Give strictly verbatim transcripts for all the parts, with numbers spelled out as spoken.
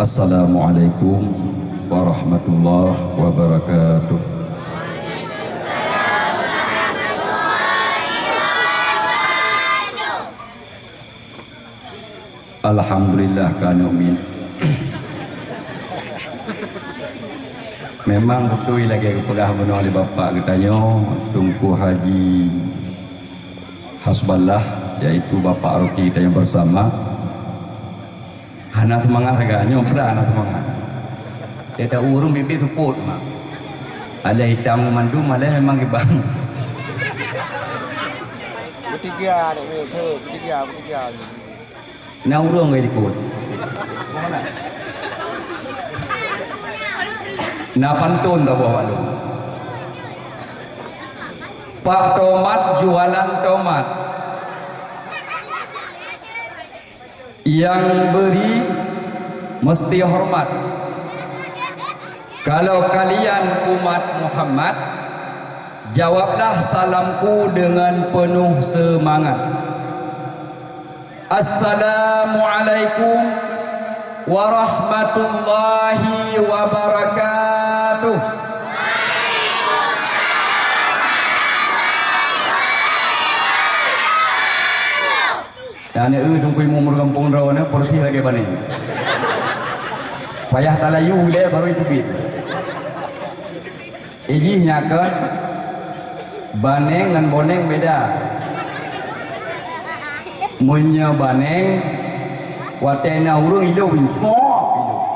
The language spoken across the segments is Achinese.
Assalamualaikum warahmatullahi wabarakatuh. Alhamdulillah ka aneuk miet. Memang beutôi lagée geupeugah bunoe lé bapak geutanyoe, Teungku Haji Hasballah, yaitu Bapak Roki geutanyoe bersama. Hana seumangat sagai, nyoe pra hana seumangat. Teuta ureuëng biet-biet seupôt mak. Alah hitam mandum, alah memang gibang. Bertiga, dek, weh, tu, bertiga, bertiga. Na ureuëng geuh likot. Na pantôn taboh bak lôn. Pak tomat jualan tomat. Yang beri mesti hormat. Kalau kalian umat Muhammad, jawablah salamku dengan penuh semangat. Assalamualaikum warahmatullahi wabarakatuh. Dan eu dungkui mumur gampông droe nyoe peureutih lagée baneng. Payah talayu lé baru itubiet. Ijih nyakeun baneng ngon boneng beda. Meunyoe baneng watée na ureuëng ilop, swab ilop.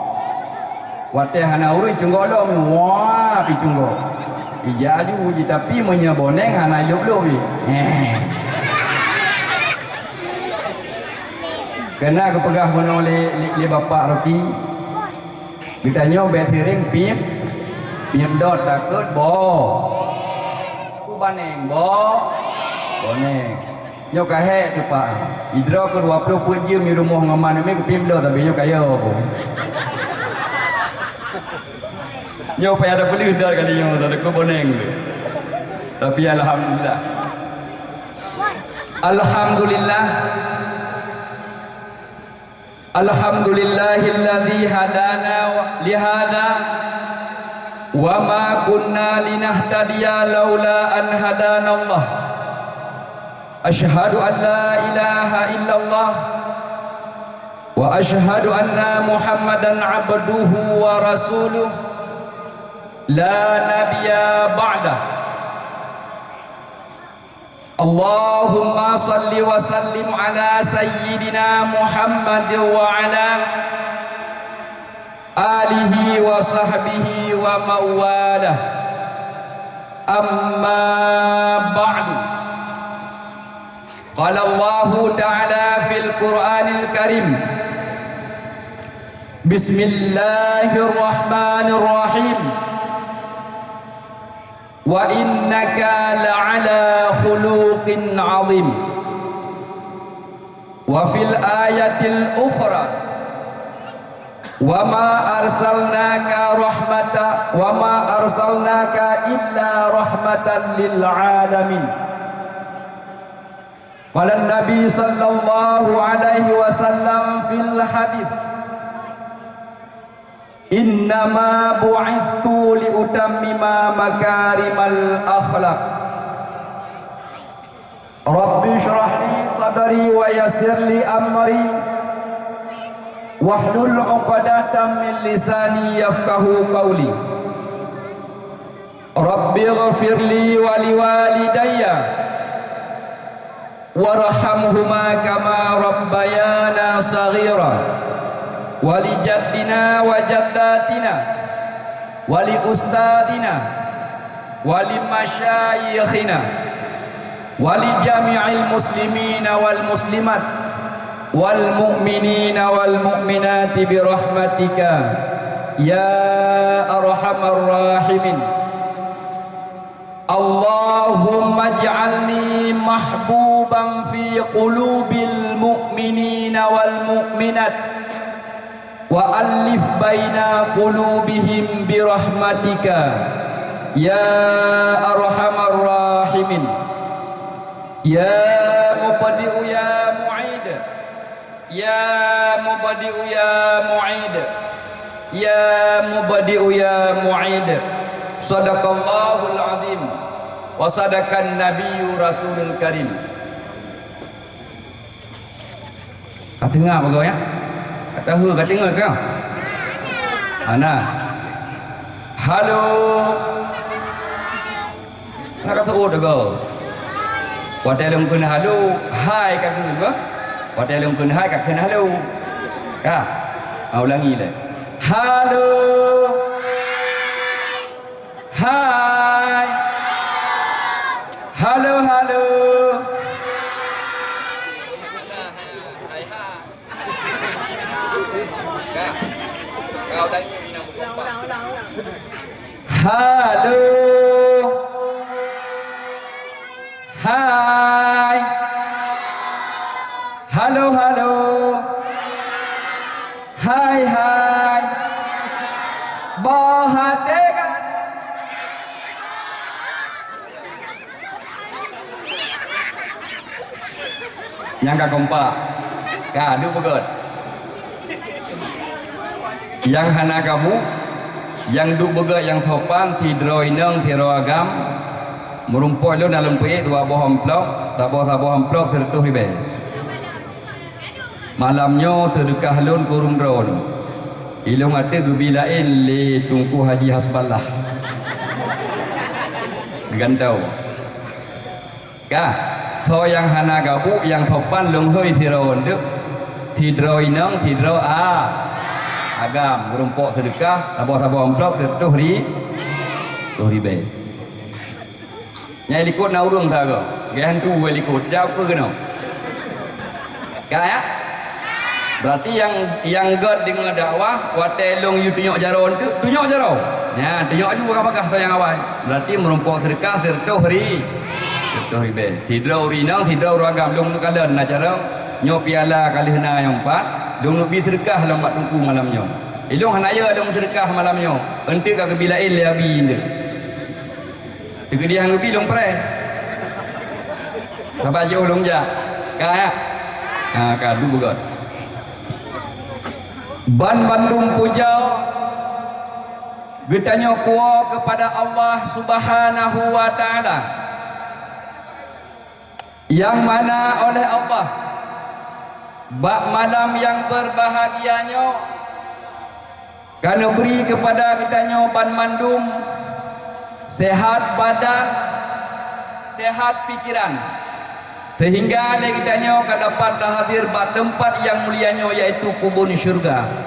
Watée hana ureuëng cunggok lom, wah pi cunggok. Ija aju uji, tapi meunyoe boneng hana ilop-lop pi. Heh. Keunan geupeugah bunoe lé, lé, lé Bapak Roki, geutanyoe bék seuring piep, piep dot takot bo. Ku baneng bo, boneng. Nyoe ka hék teupeu. Idroe keu dua ploh peuet jeuem di rumoh ngon ma neumé kupiep dot, tapi nyoe ka yo. Nyoe payah tapeuleueh dot kali nyoe, takot boneng. Tapi alhamdulillah. Alhamdulillah. Alhamdulillahilladzi hadana wa, lihada wa ma kunna linahtadiya laula an hadanallah. Asyhadu an la ilaha illallah wa asyhadu anna Muhammadan abduhu wa rasuluh la nabiyya ba'dah. Allahumma salli wa sallim ala sayyidina Muhammad wa ala alihi wa sahbihi wa mawalah. Amma ba'du. Qala Allahu ta'ala fil Qur'anil Karim. Bismillahirrahmanirrahim. Wa innaka la'ala khuluqin 'azim. Wa fil ayatil ukhra, wa ma arsalnaka rahmata, wa ma arsalnaka illa rahmatan lil alamin. Qala Nabi sallallahu alaihi wasallam fil hadits, "Innama bu'itstu li utammima makarimal akhlaq." Rabbi shrah li sadri wa yassir li amri, wahlul 'uqdatam min lisani yafqahu qawli. Rabbi ighfir li wa liwalidayya warhamhuma kama rabbayana shaghira, wa li jaddina wa jaddatina, wa li ustadzina, wa li masyayikhina, wa li jami'il muslimina wal muslimat, wal mu'minina wal mu'minati bi rahmatika ya arhamar rahimin. Allahumma ij'alni mahbuban fi qulubil mu'minina wal mu'minat, wa allif baina qulubihim bi rahmatika ya arhamar rahimin. Ya mubdi'u ya mu'id, ya mubdi'u ya mu'id, Ya Mubdi'u ya Mu'id. Sadaqallahul azim. Wa sadaqan nabiyyu rasulul karim. Ka seungab bagoe, ya? Ka tahu, ka teungoh ka? Hana. Halo. Hana ka seuôt bagoe. Watèe lôn kheun halo, hai ka kheun, bah? Watèe lôn kheun hai ka kheun halo. Ka? Ah, ulangi lé. Halo. Hai. Halo, halo. Halo. Hai. Halo, halo. Hai, hai. Boh até ka. Nyang ka kompak. Ka, duek beugöt. Nyang hana gabuek, nyang duek beugöt nyang sopan, sidroe inong, sidroe agam, meurumpok lôn lam peuék dua boh amplop, saboh-saboh amplop sireutôh ribèe. Malam nyoe seudeukah lôn keu ureueng droeneuh. Ilôn ateueh geubi laén lé Teungku Haji Hasballah. Geugantoe. Ka, soe nyang hana gabuek, nyang sopan lôn hôi sidroe eunteuk, sidroe inong, sidroe a-, agam, meurumpok seudeukah, saboh-saboh amplop sireutôh ri-, reutôh ribèe. Nyang likot na ureueng sagoe, geuhantu likot, jak ukeue keunoe. Ka, ya? Berarti nyang, nyang göt deungoe dakwah, watèe lôn yue tunyok jaroe eunteuk, tunyok jaroe. Nyan, tunyok aju bagah-bagah soe nyang awai. Berarti meurumpok seudeukah sireutôh ri-, sireutôh ribèe. Sidroe ureueng inong, sidroe ureueng agam, lôn neukalon na carông. Nyoe piala ka lheueh na nyang pat, lôn neubi seudeukah lom bak Teungku malam nyoe. Ilôn hana yö lôn seudeukah malam nyoe. Eunteuk ka geubi laén lé Abi eunteuk. Teukeudi han geubi lôn preh. Saban jiôh lôn jak. Ka, ya? Ha, ka, duek beugöt. Banmandum puja geutanyoe puwoe keupada Allah Subhanahu wa Ta'ala, nyang mana oleh Allah bak malam nyang beurbahagia nyoe ka neubri keupada geutanyoe banmandum seuhat badan, seuhat pikeran, seuhingga lé geutanyoe ka dapat tahadir bak teumpat nyang mulia nyoe, yaitu kubun syeuruga.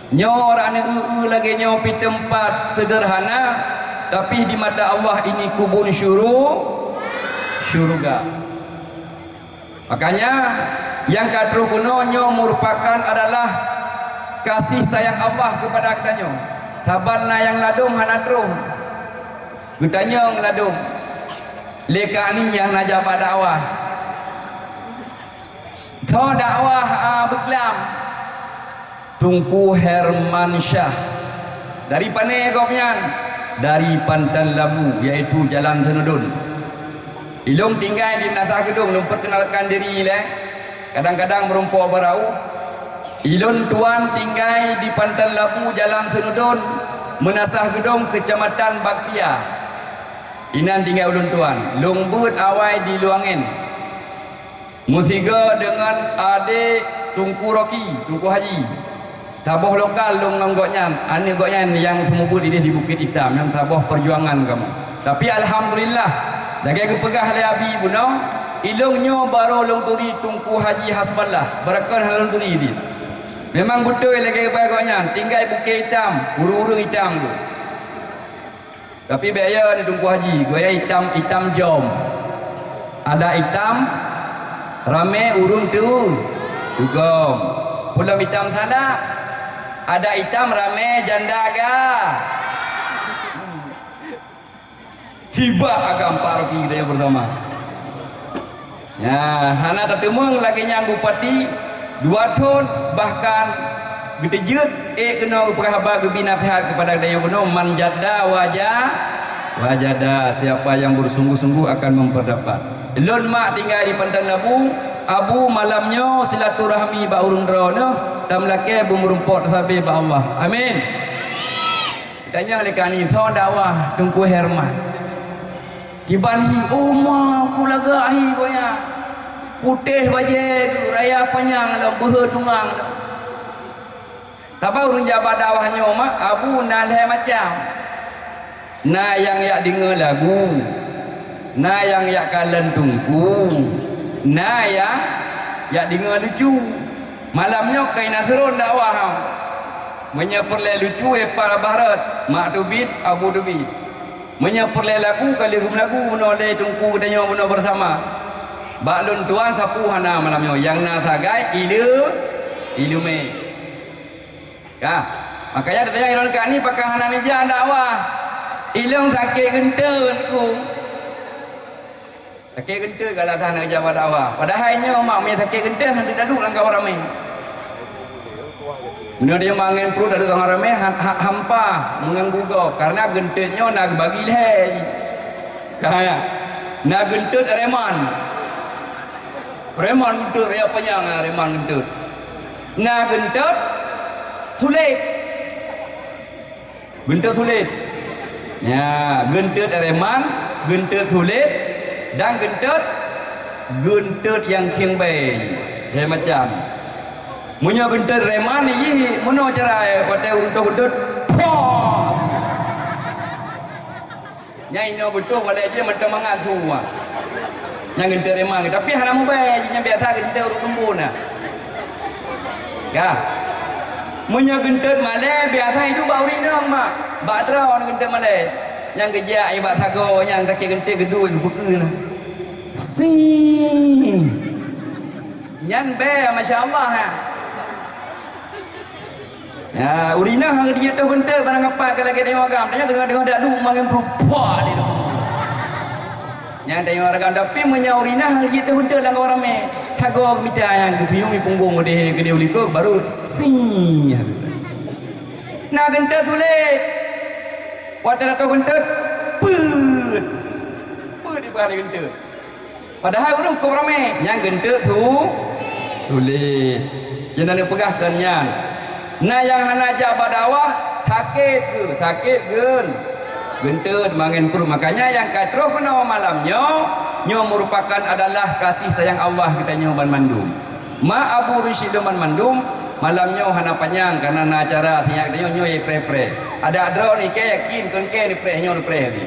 Nyoe rot neueu-eu lagèe nyoe pih teumpat seudeurhana, tapi di mata Allah ini kubun syuru-, syeuruga. Makanya, nyang ka troh keunoe nyoe meurupakan adalah kasih sayang Allah keupada geutanyoe. Saban na nyang ladôm hana troh, geutanyong ladôm lé kami nyang na jak bak dakwah. Tho dakwah, a, beuklam. Teungku Herman Syah. Dari pane gobnyan? Dari Pantan Labu, yaitu Jalan Seunudon. Ilôn tinggai di Meunasah Geudong, lôn peukeunalkan diri lé. Kadang-kadang meurumpok barau. Ilôn tuan tinggai di Pantan Labu, Jalan Seunudon, Meunasah Geudong, Keucamatan Baktia. Inan tinggai ulôn tuan. Lôn beuet awai di Luwangen. Meusigoe deungon adék Teungku Roki, Teungku Haji. Saboh lokal lôn ngon gobnyan, aneuk gobnyan nyang seumeubeuet idéh di Bukét Itam, nyang saboh peujuangan kamoe. Tapi alhamdulillah, lagèe geupeugah lé Abi bunoe, ilôn nyoe barô lôn turi Teungku Haji Hasballah, barangkapeue hana lôn turi idéh. Memang beutôi lagèe geupeugah gobnyan, tinggai Bukét Itam, ureueng-ureueng itam tu. Tapi bèk yo ni Teungku Haji, geuya itam, itam jom. Adak itam, ramé ureueng tu, tugom. Peulom itam salak, adak itam, ramé janda ga. Tibak agam Pak Rocky kita yang pertama. Ya, hana tateumeung lagèe nyan bupati dua thon, bahkan geuteujeuet ék keunoe geupeugah haba geubi naseuhat keupada geutanyoe bunoe, "Man jadda waja-, wajada, siapa yang bersungguh-sungguh akan memperdapat." Lôn mak tinggai di Pantan Labu, Abu malam nyoe silaturahmi bak ureueng droeneuh, Lam lakée beumeurumpok sabe bak Allah. Amin. Tanyong lé kani, soe dakwah Teungku Herman? Kiban hi, oh ma, ku lagak hi gobnyan. Putéh bajée, raya panyang lom, beuhe tungang lom. Sabab ureuëng jak bak dakwah nyoe mak, abu na lhée macam. Na nyang jak deungoe lagu, na nyang jak kalon teungku, na nyang jak deungoe lucu. Malam nyoe kai na seuron dakwah. Meunyoe peureulée lucu, eh, para bahrot, mak teubiet, abu teubiet. Meunyoe peureulée lagu, ka lheueh meulagu bunoe lé teungku geutanyoe bunoe beurasama. Bak lôn tuan sapeue hana malam nyoe, nyang na sagai ileu-, ileumé. Ka. Makanya tatanyong lôn kani pakon hana neujak dakwah. Ilôn sakét geunteut ku. Sakét geunteut galak hana neujak bak dakwah. Padahai nyoe mak mie sakét geunteut hana taduek lam kawan ramé. Meunyoe dia mangen pruet taduek lam kawan ramé ha-, ha-, hampa mengganggu gob karena geunteut nyoe na geubagi lhée. Ka ya. Na geunteut reman. Reman geunteut, raya panyang reman geunteut. Na geunteut sulet. Geunteut sulet. Ya, geunteut reman, geunteut sulet, dan geunteut, geunteut nyang khieng bée. Hai macam. Meunyoe geunteut reman jih, meunoe cara watée ureuëng toh geunteut, poh! Nyang inoe beutôi walai jih mantong mangat semua. Nyang geunteut reman, tapi hana mubée jih, nyang biasa geunteut ureuëng tumbon na. Ka. Meunyoe geunteut malée, biasa itu bak ureuëng inong mak. Bak droe geunteut malée. Nyang geujak bak sagoe, nyang sakét geunteut geuduek geupeukeu na. Sing. Nyan bée, masya Allah, ha. Ya, ureuëng inong hana jeuet toh geunteut barang kapai ka lagée tanyoe agam. Tanyoe teungoh-teungoh dak duek mangen pruet, puah, di dalam. Nyang tanyoe agam, tapi meunyoe ureuëng inong hana jeuet toh geunteut lam kawan ramé, sagoe mita nyang geusiyuem di punggong geudeh, geudeh u likot, baru sing. Na geunteut sulet. Watée na toh geunteut, peuet. Peuet di bak geunteut. Padahai ureuëng kok ramé, nyang geunteut su-, sulet. Nyang na neupeugah keu nyan. Na nyang hana jak bak dakwah, sakét geuh, sakét geun-, geunteut mangen pruet. Makanya nyang ka troh keunoe malam nyoe, nyoe meurupakan adalah kasih sayang Allah geutanyoe banmandum. Mak abu risyid banmandum, malam nyoe hana panyang karena na acara sinyak geutanyoe nyoe preh-preh. Adak droe ni kée yakin kon kée neupreh nyoe neupreh ni.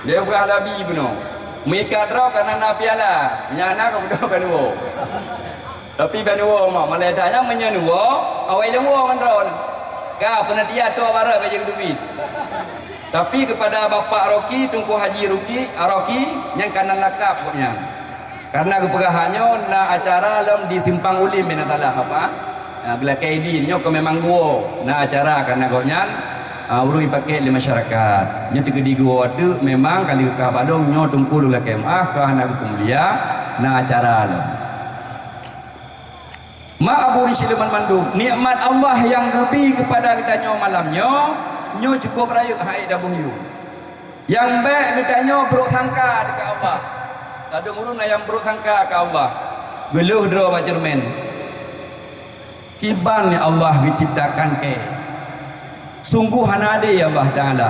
Dia ubah labi bunoe. Meuikat droe ka na, na piala, nyang na ka beudôh ban woe. Tapi ban woe mak, malée that nyan meunyoe neuwoe, awai lôn woe ngon droe. Ka peuneutia toh barat bajée keudubit. Tapi keupada Bapak Roki, Teungku Haji Ruki, Roki, nyang ka nan lakab gobnyan. Karena geupeugah nyoe na acara lom di Simpang Ulim, bina talah apa? Ha, geulakée idin nyoe keu memang geuwoe na acara, karena gobnyan, ha, ureuëng ipaké lé masyarakat. Nyoe teukeudi geuwoe teuk memang ka lheueh ka balong nyoe teungku lôn lakée meuáh ka hana geupeumulia na acara lom. Mak abu risyid banmandum, nikmat Allah nyang geubi keupada geutanyoe malam nyoe, nyoe cukup rayeuk hai daboh yum. Nyang bék geutanyoe brok sangka keu Allah. Ladôm ureuëng na nyang brok sangka keu Allah. Geuleueh droe bak ceureumen. Kiban Allah geuciptakan kée. Sungguh hana adé Allah Taala.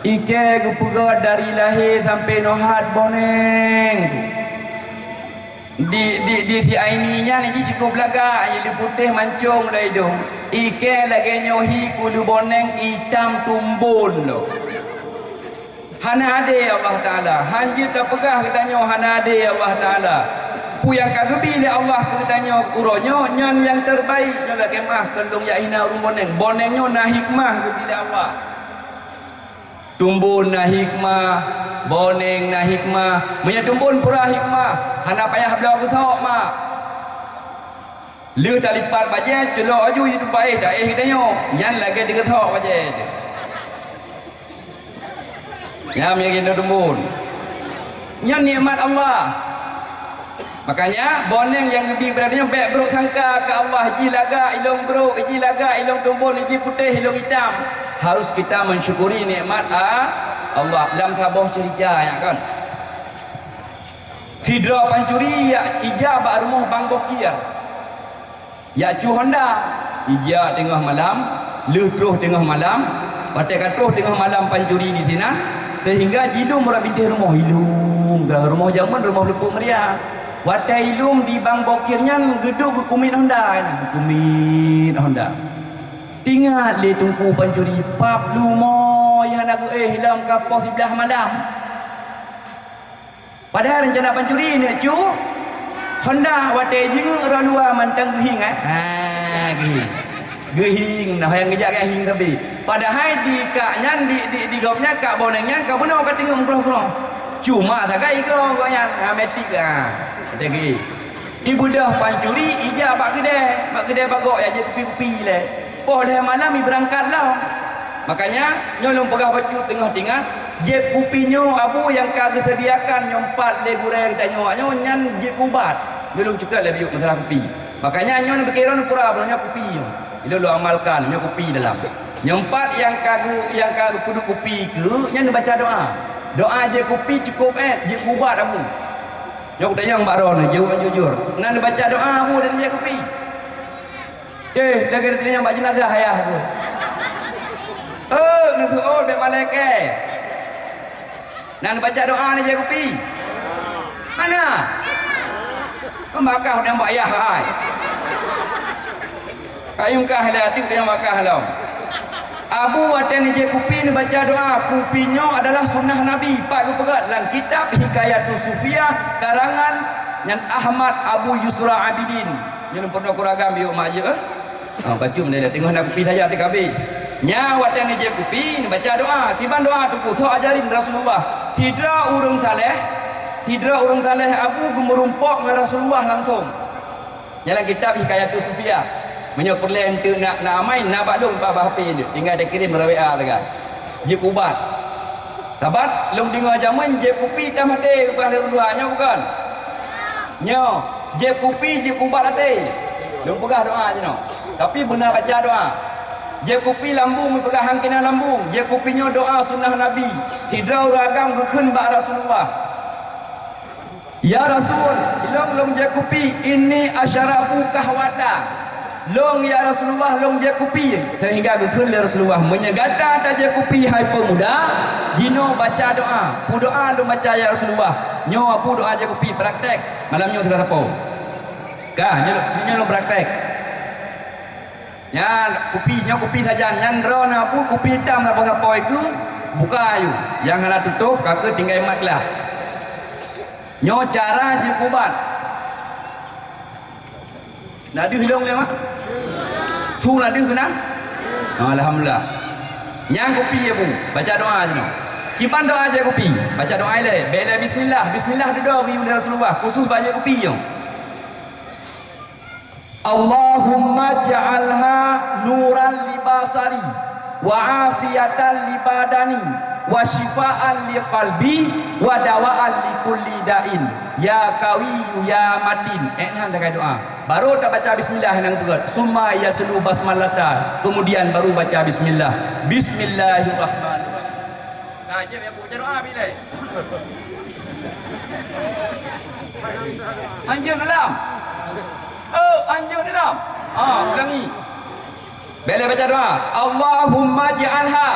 Ikée geupeugét dari lahé sampoe nyoe hat boneng. Di, di, di si Aini nyan jih cukup lagak, jih leuputéh mancong lam idong. Ikée lagée nyoe hi ku lheueh boneng itam tumbon lom. Hana adé Allah Taala, hanjeuet tapeugah geutanyoe hana adé Allah Taala. Peue nyang ka geubi lé Allah keu geutanyoe uroe nyoe, nyan nyang terbaik. Nyoe lakée meuáh keu lôn jak hina ureuëng boneng. Boneng nyoe na hikmah geubi lé Allah. Tumbon na hikmah, boneng na hikmah. Meunyoe tumbon pura hikmah, hana payah bloe geusok mak. Lheueh talipat bajée, culok aju jitumpah éh, taéh geutanyoe. Nyan lagée digeusok bajée teuh. Nyan meunyoe tumbon. Nyan nikmat Allah. Makanya, boneng nyang geubi bak geutanyoe bék brok sangka keu Allah, jih lagak ilong brok, jih lagak ilong tumbon, jih putéh ilong itam. Harus kita mensyukuri nikmat a-, Allah. Lam saboh ceurita nyan kan. Sidroe pancuri ijak bak rumoh Bang Bokir. Jak cu honda, ijak teungoh malam, lheueh troh teungoh malam, watée ka troh teungoh malam pancuri di sinan, seuhingga jilom rot bintéh rumoh, ilom, rumoh jameun rumoh leupeuek meuria. Watée ilom di bang bokir nyan geuduek geukumiet honda, geukumiet honda. Teuingat lé teungku pancuri, pap lumoe hana geuéh lom ka poh siblaih malam. Padahai reuncana pancuri neuk cu honda, watée jingeuk rot luwa mantong geuhieng, eh? Ha, geuhieng. Geuhieng, nah, nyang geujak ka hieng sabe. Padahai di kak nyan, di, di, di gobnyan, kak boneng nyan ka bunoe ka teungeut meugrong-grong. Cuma sagai igrong gobnyan, ha, metik, ha. Watée geuhieng. Ibeudôh pancuri, ijak bak keudè, bak keudè bagok, ijak jép kupi-kupi lé. Poh lhée malam ibeurangkat lom. Makanya, nyoe lôn peugah bacut teungoh tinggai, jép kupi nyoe Abu nyang ka geuseudiakan nyoe pat lé gurée geutanyoe nyoe nyan jeuet keu ubat. Nyoe lôn cukôt lé biôk masalah kupi. Makanya, nyoe neupiké droeneuh pura, nyoe kupi nyoe. Ilôn lôn amalkan, nyoe kupi dalam. Nyoe pat nyang ka geu-, nyang ka geupeuduek kupi keu, nyan neubaca doa. Doa jép kupi cukôp ét, jeuet keu ubat Abu. Nyoe kutanyong bak droeneuh, jaweueb jujur. Na neubaca doa Abu dan jép kupi? Eh, lagée teunyang bak jeunazah ayah ku. Eh, neuseuôt bék malaikat. Na neubaca doa neujép kupi? Hana. Peumakah dan bak yah hai. Kayueng kah lé ateueh nyang makah lom. Abu watée neujép kupi neubaca doa, kupi nyoe adalah sunnah Nabi, pat geupeugah lam kitab Hikayatus Sufiyah karangan nyan Ahmad Abu Yusra Abidin. Nyoe lôn peurunoe keu ureueng agam biôk mak jeuet, eh? Ha, bacut meunan, teungoh na kupi saja T K B. Nyan watée neujép kupi, neubaca doa. Kiban doa teungku, soe ajarin Rasulullah. Sidroe ureuëng saleh, sidroe ureuëng saleh Abu geumeurumpok ngon Rasulullah langsong. Nyan lam kitab Hikayatus Sufiyah. Meunyoe peureulée eunteuk na, na amai, na bak lôn, bak, bak H P eunteuk. Tinggai takirém meurawe a teuga. Jép ubat. Sabat lôn deungoe jameun jép kupi tam até ubah lé dua nyoe bukon? Nyoe, jép kupi jép ubat até. Lôn peugah doa jinoe. Tapi beuna baca doa. Jép kupi lambung, peugah han keunan lambung. Jép kupi nyoe doa sunnah Nabi. Sidroe ureuëng agam geukheun bak Rasulullah. Ya Rasul, ilôn lôn jép kupi, inni asyrabu kahwata. Lôn, ya Rasulullah, lôn jép kupi. Seuhingga geukheun lé Rasulullah, meunyoe gata tajép kupi hai peumuda, jinoe baca doa. Peue doa lôn baca, ya Rasulullah? Nyoe peue doa jép kupi, praktek. Malam nyoe teuka sapo. Ka, nyoe, nyoe lôn praktek. Nyan kupi, nyoe kupi sajan. Nyan droeneuh peue kupi itam sapo-sapo iku, buka ayue. Nyang hana tutôp, ka keuh tinggai mat glah. Nyoe cara jeuet ubat. Na deuh lôn lé, Mak? Su na deuh keunan? Alhamdulillah. Nyang kupi ya, Bu. Baca doa jinoe. Kiban doa jép kupi. Baca doa ilée. Bèk ilée bismillah. Bismillah dudoe geuyue lé Rasulullah. Khusus bak jép kupi nyoe. Allahumma ja'alha nuran li basari, wa afiatan li badani, wa syifaan li qalbi, wa dawaan li kulli da'in. Ya Qawiyyu ya Matin. Eh, nyan takai doa. Baru tabaca bismillah nyang beugét. Summa yaslu basmalata. Kemudian baru baca bismillah. Bismillahirrahmanirrahim. Nah, jép ya, Bu, baca doa, bilai. Anjeun dalam. Oh, anjeun dalam. Ah, ulangi. Bèk lé baca doa. Allahumma ja'alha.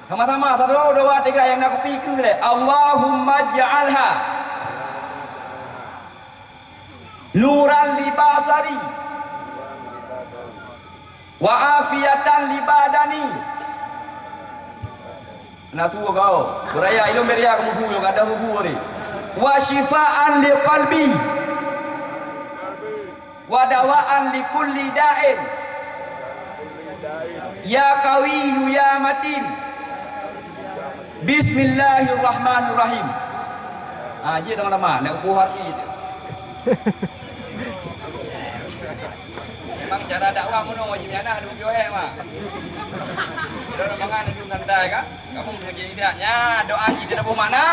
Sama-sama, satu, dua, tiga, nyang na kupi keu lé. Allahumma ja'alha nuran li basari. Wa afiatan li badani. Na tuwo kau. Beuraya ilôn beuraya kamu tuwo, kada tuwo ni. Wa syifaan li qalbi. Wa dawaan li kulli da'in. Ya Qawiyyu ya Matin. Bismillahirrahmanirrahim. Ah, jih teman-teman, nak upuh hati. Memang cara dakwah meunoe, Haji Mianah, ada ujoe, Mak. Udah mangan, ada santai, kan? Kamu mengaji lidah. Nya, doa jih ada buah makna.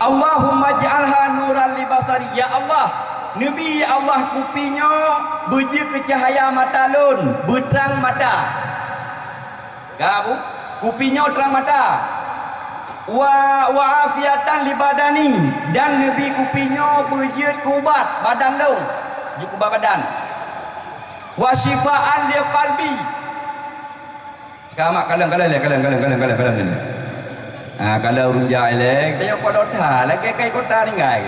Allahumma ja'alha nuran li basari. Ya Allah, neubi, ya Allah, kupi nyoe beujeuet keu cahaya mata lôn, beutrang mata. Ka, Bu? Kupi nyoe trang mata. Wa, wa afiatan li badani, dan neubi kupi nyoe beujeuet keu ubat badan lôn. Jeuet keu ubat badan. Wa syifaan li qalbi. Ka mak kalon, kalon lé, kalon, kalon, kalon, kalon, kalon lé. Ah, kalon ureueng jai lé, tanyoe kota, lagèe kai kota tinggai.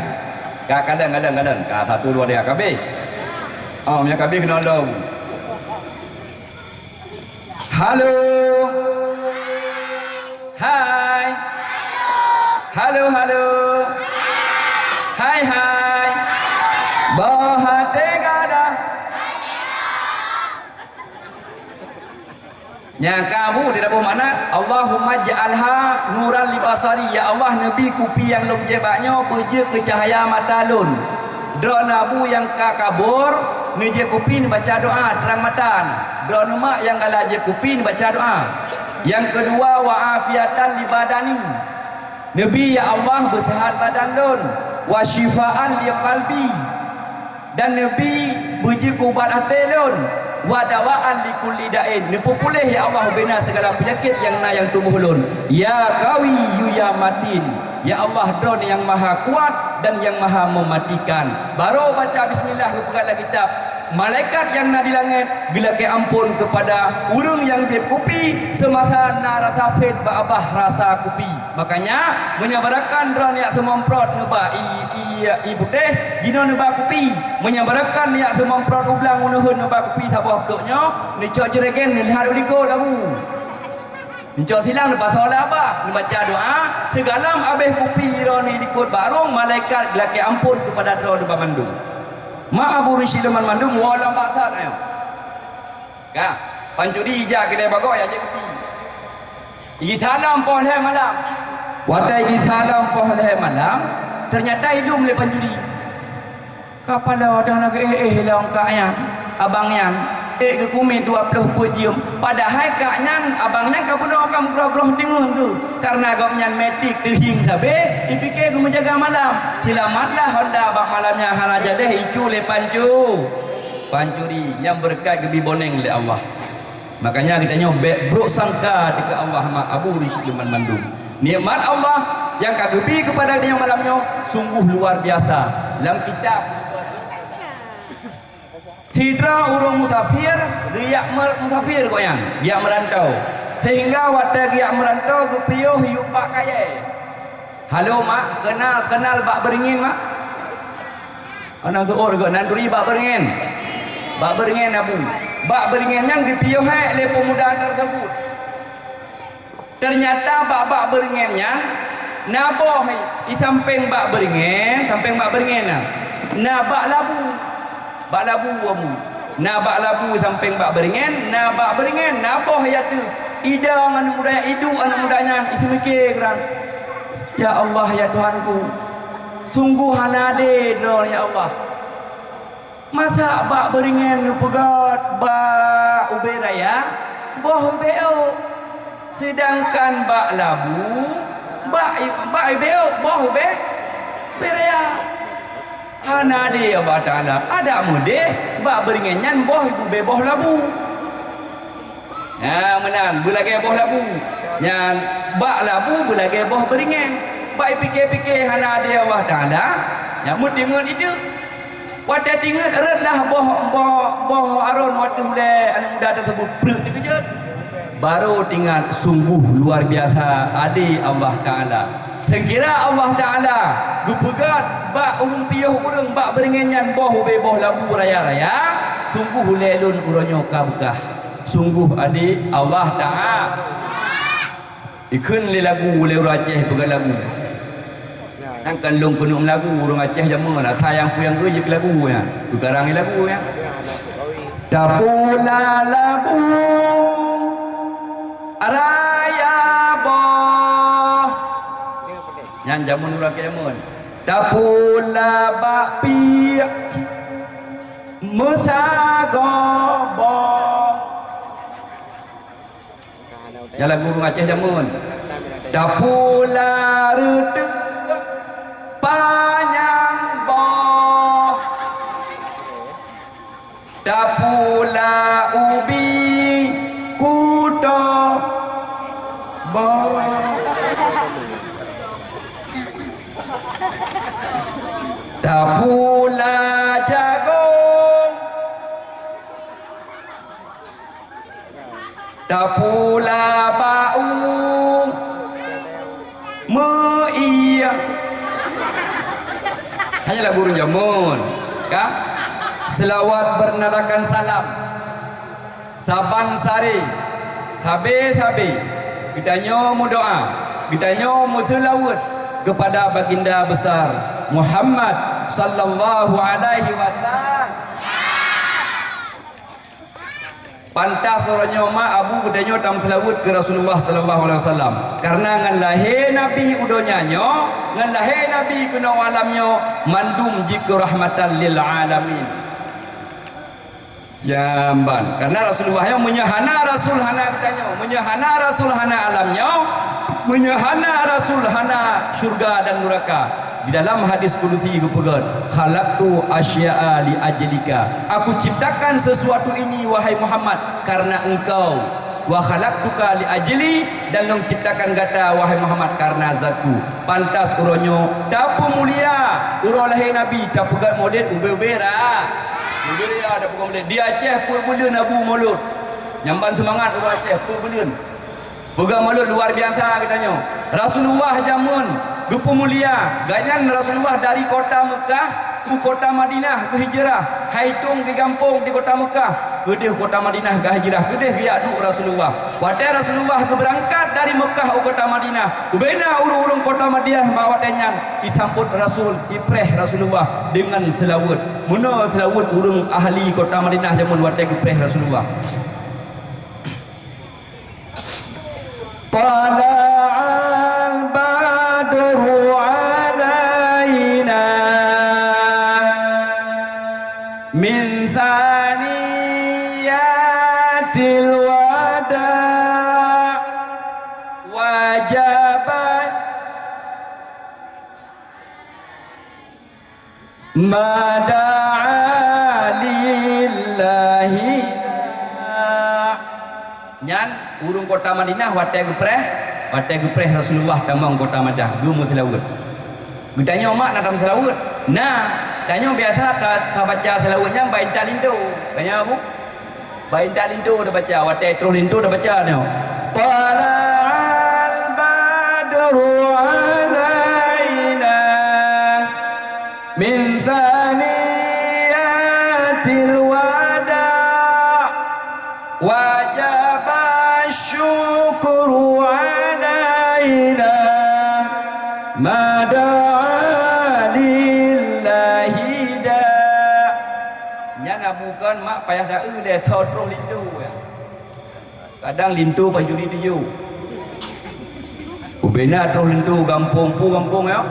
Ka kalon, kalon, kalon. Ka satu dua tiga, ka habéh. Oh, meunyo ka habéh keunoe lom. Halo. Hai. Halo, halo. Hai, hai. Boh até gata. Nyang ka bu di daboh makna, Allahumma ja'alha nuran li basari. Ya Allah, neubi kupi nyang lôn jieb bak nyoe beujeuet keu cahya mata lôn. Droeneuh abu nyang ka kabur, neujép kupi neubaca doa trang mata na. Droeneuh mak nyang galak jép kupi neubaca doa. Nyang keudua, wa afiatan li badani. Neubi, ya Allah, beuseuhat badan lôn. Wa syifaan li qalbi. Dan neubi beujeuet keu ubat até lôn. Wa dawaan li kulli da'in. Neupeupuléh, ya Allah, ubena sigala peunyakét nyang na nyang tuboh lôn. Ya Qawiyyu ya Matin. Ya Allah, Droeneuh nyang maha kuat dan nyang maha meumatikan. Barô baca bismillah geupeugah lam kitab, malaikat nyang na di langét geulakèe amphon keupada ureueng nyang jép kupi seumasa na rasa phét bak babah rasa kupi. Makanya, meunyo barakan droeneuh jak seumomprot neuba ie, ie, ie putéh, jinoe neuba kupi. Meunyo barakan jak seumomprot u blang u neuheun neuba kupi saboh plôk nyoe, neucok jeuregan neulihat u likôt abu. Neucok silang neupasoe lam babah, neubaca doa, sigohlom abéh kupi droeneuh likôt bak rhueng, malaikat geulakèe amphon keupada droeneuh banmandum. Mak Abu Rusyid banmandum woe lam bak that nyoe. Ka, pancuri jak keudè bagoe jak jép kupi. Jisalam poh lhèe malam. Watèe jisalam poh lhèe malam, teunyata jilom lé pancuri. Ka paloe dah na geuéh-éh lom kak nyan, abang nyan. Ék geukumiet dua ploh peuet jeuem. Padahai kak nyan, abang nyan ka bunoe ka meugroh-groh deungon geuh. Kareuna gobnyan metik teuhieng sabé, jipike geumeujaga malam. Silamatlah honda bak malam nyan hana jadeh jicu lé pancu-, pancuri nyang beureukat geubi boneng lé Allah. Makanya geutanyoe bèk brôk sangka dikeue Allah mak Abu Rusyid banmandum. Nikmat Allah nyang ka geubi keupada geutanyoe malam nyoe sungguh luar biasa. Lam kitab, sidroe ureueng musafir geujak mer-, musafir gobnyan, geujak meurantau. Sehingga watèe geujak meurantau geupiôh yub bak kayèe. Halo, Mak, keunal, keunal bak beureungèn, Mak? Aneuk seuôt geuh nan turi bak beureungèn. Bak beureungèn, Abu. Bak beureungèn nyan geupiôh hék lé peumuda teurseubut. Teunyata bak, bak beureungèn nyan na boh, i sampéng bak beureungèn, sampéng bak beureungèn na, na bak labu. Bak labu, Abu. Na bak labu sampéng bak beureungèn, na bak beureungèn, na boh i ateueh. Idong aneuk muda nyan, iduek aneuk muda nyan, iseumiké keuran. Ya Allah, ya Tuhanku, sungguh hana adé droe, ya Allah. Masa bak beureungèn neupeugöt bak ubé raya, boh ubé ôk. Seudangkan bak labu, bak, bak ubé ôk, boh ubé, ubé raya. Hana adé Allah Taala, adak meudéh bak beureungèn nyan boh ubé boh labu. Nyan meunan, beulagèe boh labu. Nyan bak labu beulagèe boh beureungèn. Bak ipike-pike hana adé Allah Taala, nyan meuteungeut itu. Watèe tingeut rhöt lah boh, boh, boh aron watèe ulèe aneuk muda teuseubut, preuet teukeujot. Barô teuingat sungguh luar biasa adé Allah Taala. Seukira Allah Taala geupeugöt bak ureueng piôh ureueng bak beureungèn nyan boh ubé boh labu raya-raya, sungguh ulèe lôn uroe nyoe ka beukah. Sungguh adé Allah Taala. Ikheun lé lagu lé ureueng Aceh peugah lagu. Nyan kan lôn keuneuk meulagu ureueng Aceh jameun na sayang peue nyang geu jeuet lagu nyan. Geukarang lé lagu nyan. Tapula labu raya boh. Nyan jameun ureueng Aceh jameun. Tapula bak piek meusagoe boh. Nyan lagu ureueng Aceh jameun. Tapula reuteuek panyang boh. Tapula ubi kuto boh. Tapula jago Tapula bak u meuiya. Hanyalah gurèe jameun, ka? Seulaweuet beunadakan salam. Saban saré, sabe-sabe, geutanyoe meudoa, geutanyoe meuseulaweuet keupada Baginda Besar Muhammad sallallahu alaihi wasallam. Pantas uroe nyoe ma Abu geutanyoe tameuseulaweuet keu Rasulullah sallallahu alaihi wasallam. Karena ngon lahé Nabi u donya nyoe, ngon lahé Nabi keunoe u alam nyoe, mandum jeuet keu rahmatan lil alamin. Jamban. Karena Rasulullah nyoe, meunyoe hana Rasul hana geutanyoe, meunyoe hana Rasul hana alam nyoe, meunyoe hana Rasul hana syurga dan nuraka. Di dalam hadis kudusi geupeugah, "Khalaqtu asya'a li ajlika." Aku ciptakan sesuatu ini, wahai Muhammad, karena engkau. "Wa khalaqtuka li ajli," dan lôn ciptakan gata, wahai Muhammad, karena zatku. Pantas uroe nyoe tapeumulia uroe lahé Nabi, tapeugét mulod ubé-ubé ra. Ubé ra tapeugét mulod. Di Aceh peuet buleuen Abu mulod. Nyang ban seumangat ureueng Aceh peuet buleuen. Peugah mulod luar biasa geutanyoe. Rasulullah jameun geupeumulia, gobnyan Rasulullah dari kota Meukah u kota Madinah geuhijrah, hai tueng di gampông di kota Meukah, keudeh kota Madinah geuhijrah, keudeh geujak duek Rasulullah. Watée Rasulullah geubeurangkat dari Meukah u kota Madinah, ubena ureuëng-ureuëng kota Madinah bak watée nyan jisambot Rasul, jipreh Rasulullah deungon seulaweuet. Meunoe seulaweuet ureuëng ahli kota Madinah jameun watée geupreh Rasulullah. طلع البدر علينا من ثنيات الوداع وجب ما دعا لله. Nyan ureuëng kota Madinah watée geupreh, watée geupreh Rasulullah tamong kota Madinah, geumeuseulaweuet. Geutanyoe mak na tameuseulaweuet? Na, tanyoe biasa ta-, tabaca seulaweuet nyan bak intat linto. Tanyoe, Bu? Bak intat linto tabaca, watée troh linto tabaca nyoe. Tala'al badru alaina min thaniyatil wada', wajaba syukru alaina, ma da'a lillahi da'. Nyan na bukan mak payah taeu lé, soe troh linto, ya. Kadang linto pancuri tujoh. Ubena troh linto gampông, pu gampông, ya.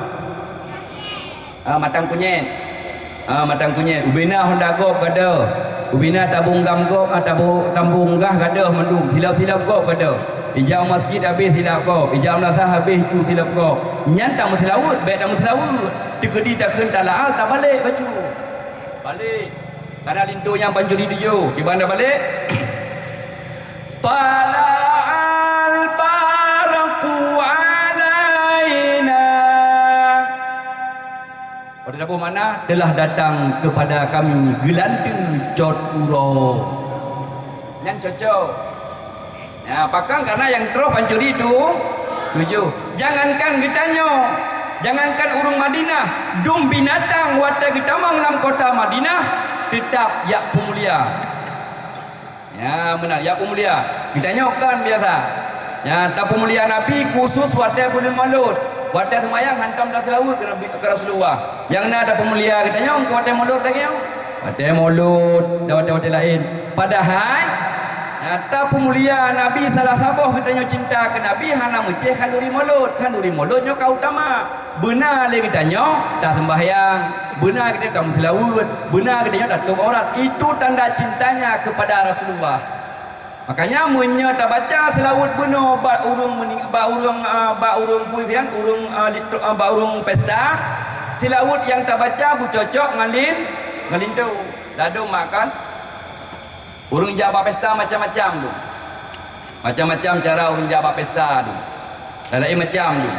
Ah, Matang Kunyet. Ah, Matang Kunyet. Ubena honda gob gadôh. Ubena tabông gam gob, ah, tabông, tabông gah gadôh mandum. Silop-silop gob gadôh. Ijak masjid habéh silop gob. Ijak meulasah habéh itu silop gob. Nyan tameuseulaweuet, bék tameuseulaweuet. Teukeudi takheun tala'al tabalek bacut. Balek. Karena linto nyang pancuri tujoh. Kiban tabalek. Tala'al barqu alaina. Pada taboh makna, telah datang kepada kami geulante cot uroe. Nyan cocok. Ya, pakon karena nyang troh pancuri tu tujoh. Jangankan geutanyoe, jangankan ureuëng Madinah, dum binatang watée geutamong lam kota Madinah, teutap jak peumulia. Ya, meunan, ya peumulia. Geutanyoe kan biasa. Ya, tapeumulia Nabi khusus watée buleuen Maulud. Watée seumayang hantom taseulaweuet keu Nabi, keu Rasulullah. Nyang na tapeumulia geutanyoe keu watée Maulud lagée nyoe. Watée Maulud dan watée-watée laén. Padahai, ya, tapeumulia Nabi salah saboh geutanyoe cinta keu Nabi hana meucéh khanduri Maulud. Khanduri Maulud nyoe ka utama. Beuna lé geutanyoe taseumbahyang, beuna geutanyoe tameuseulaweuet, beuna geutanyoe tatôb aurat. Itu tanda cintanya kepada Rasulullah. Makanya meunyoe tabaca seulaweuet bunoe bak ureuëng meuning-, bak ureuëng, ah, bak ureuëng puih nyan, ureuëng, ah, li-, ah, bak ureuëng pesta, seulaweuet nyang tabaca beucocok ngon lin-, ngon linto. Ladôm makan. Ureuëng jak bak pesta macam-macam tu. Macam-macam cara ureuëng jak bak pesta tu. Laén macam tu.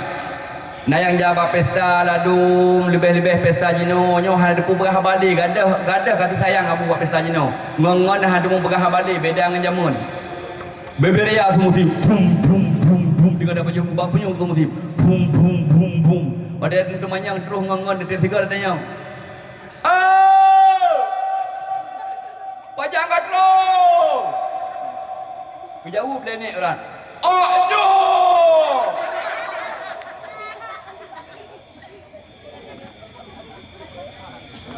Na nyang jak bak pesta ladôm, leubeh-leubeh pesta jinoe, nyoe hana teupeue peugah haba lé, gadoh, gadoh kasih sayang Abu bak pesta jinoe. Ngon-ngon hana teupeue peugah haba lé, beda ngon jameun. Bubé raya su musém, bum, bum, bum, bum, tinggai dapat jeuet bak punyueng su musém, bum, bum, bum, bum. Padahai teumanyong troh ngon-ngon di sigoe tanyong. "Oh! Pajan ka troh?" Geujaweueb lé nèk uran, "Oh, nyoe!"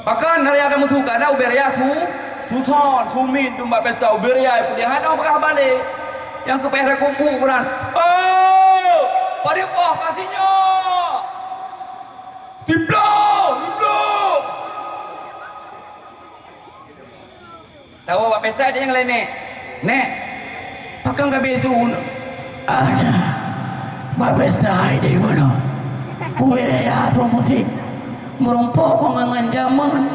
Pakon raya dan musu, karena ubé raya su, su thon, su miet dum bak pesta, ubé raya pih hana peugah balé. Nyang keupeue raya kuku uran, "Oh! Padub boh ka sinyoe!" Siploh! Siploh! Tawoe bak pesta, di nyang laén, "Nèk, nèk, pakon ka beusu?" "Ana, bak pesta di bunoe. Ubé raya su musém, meurumpok ngon, ngon jameun.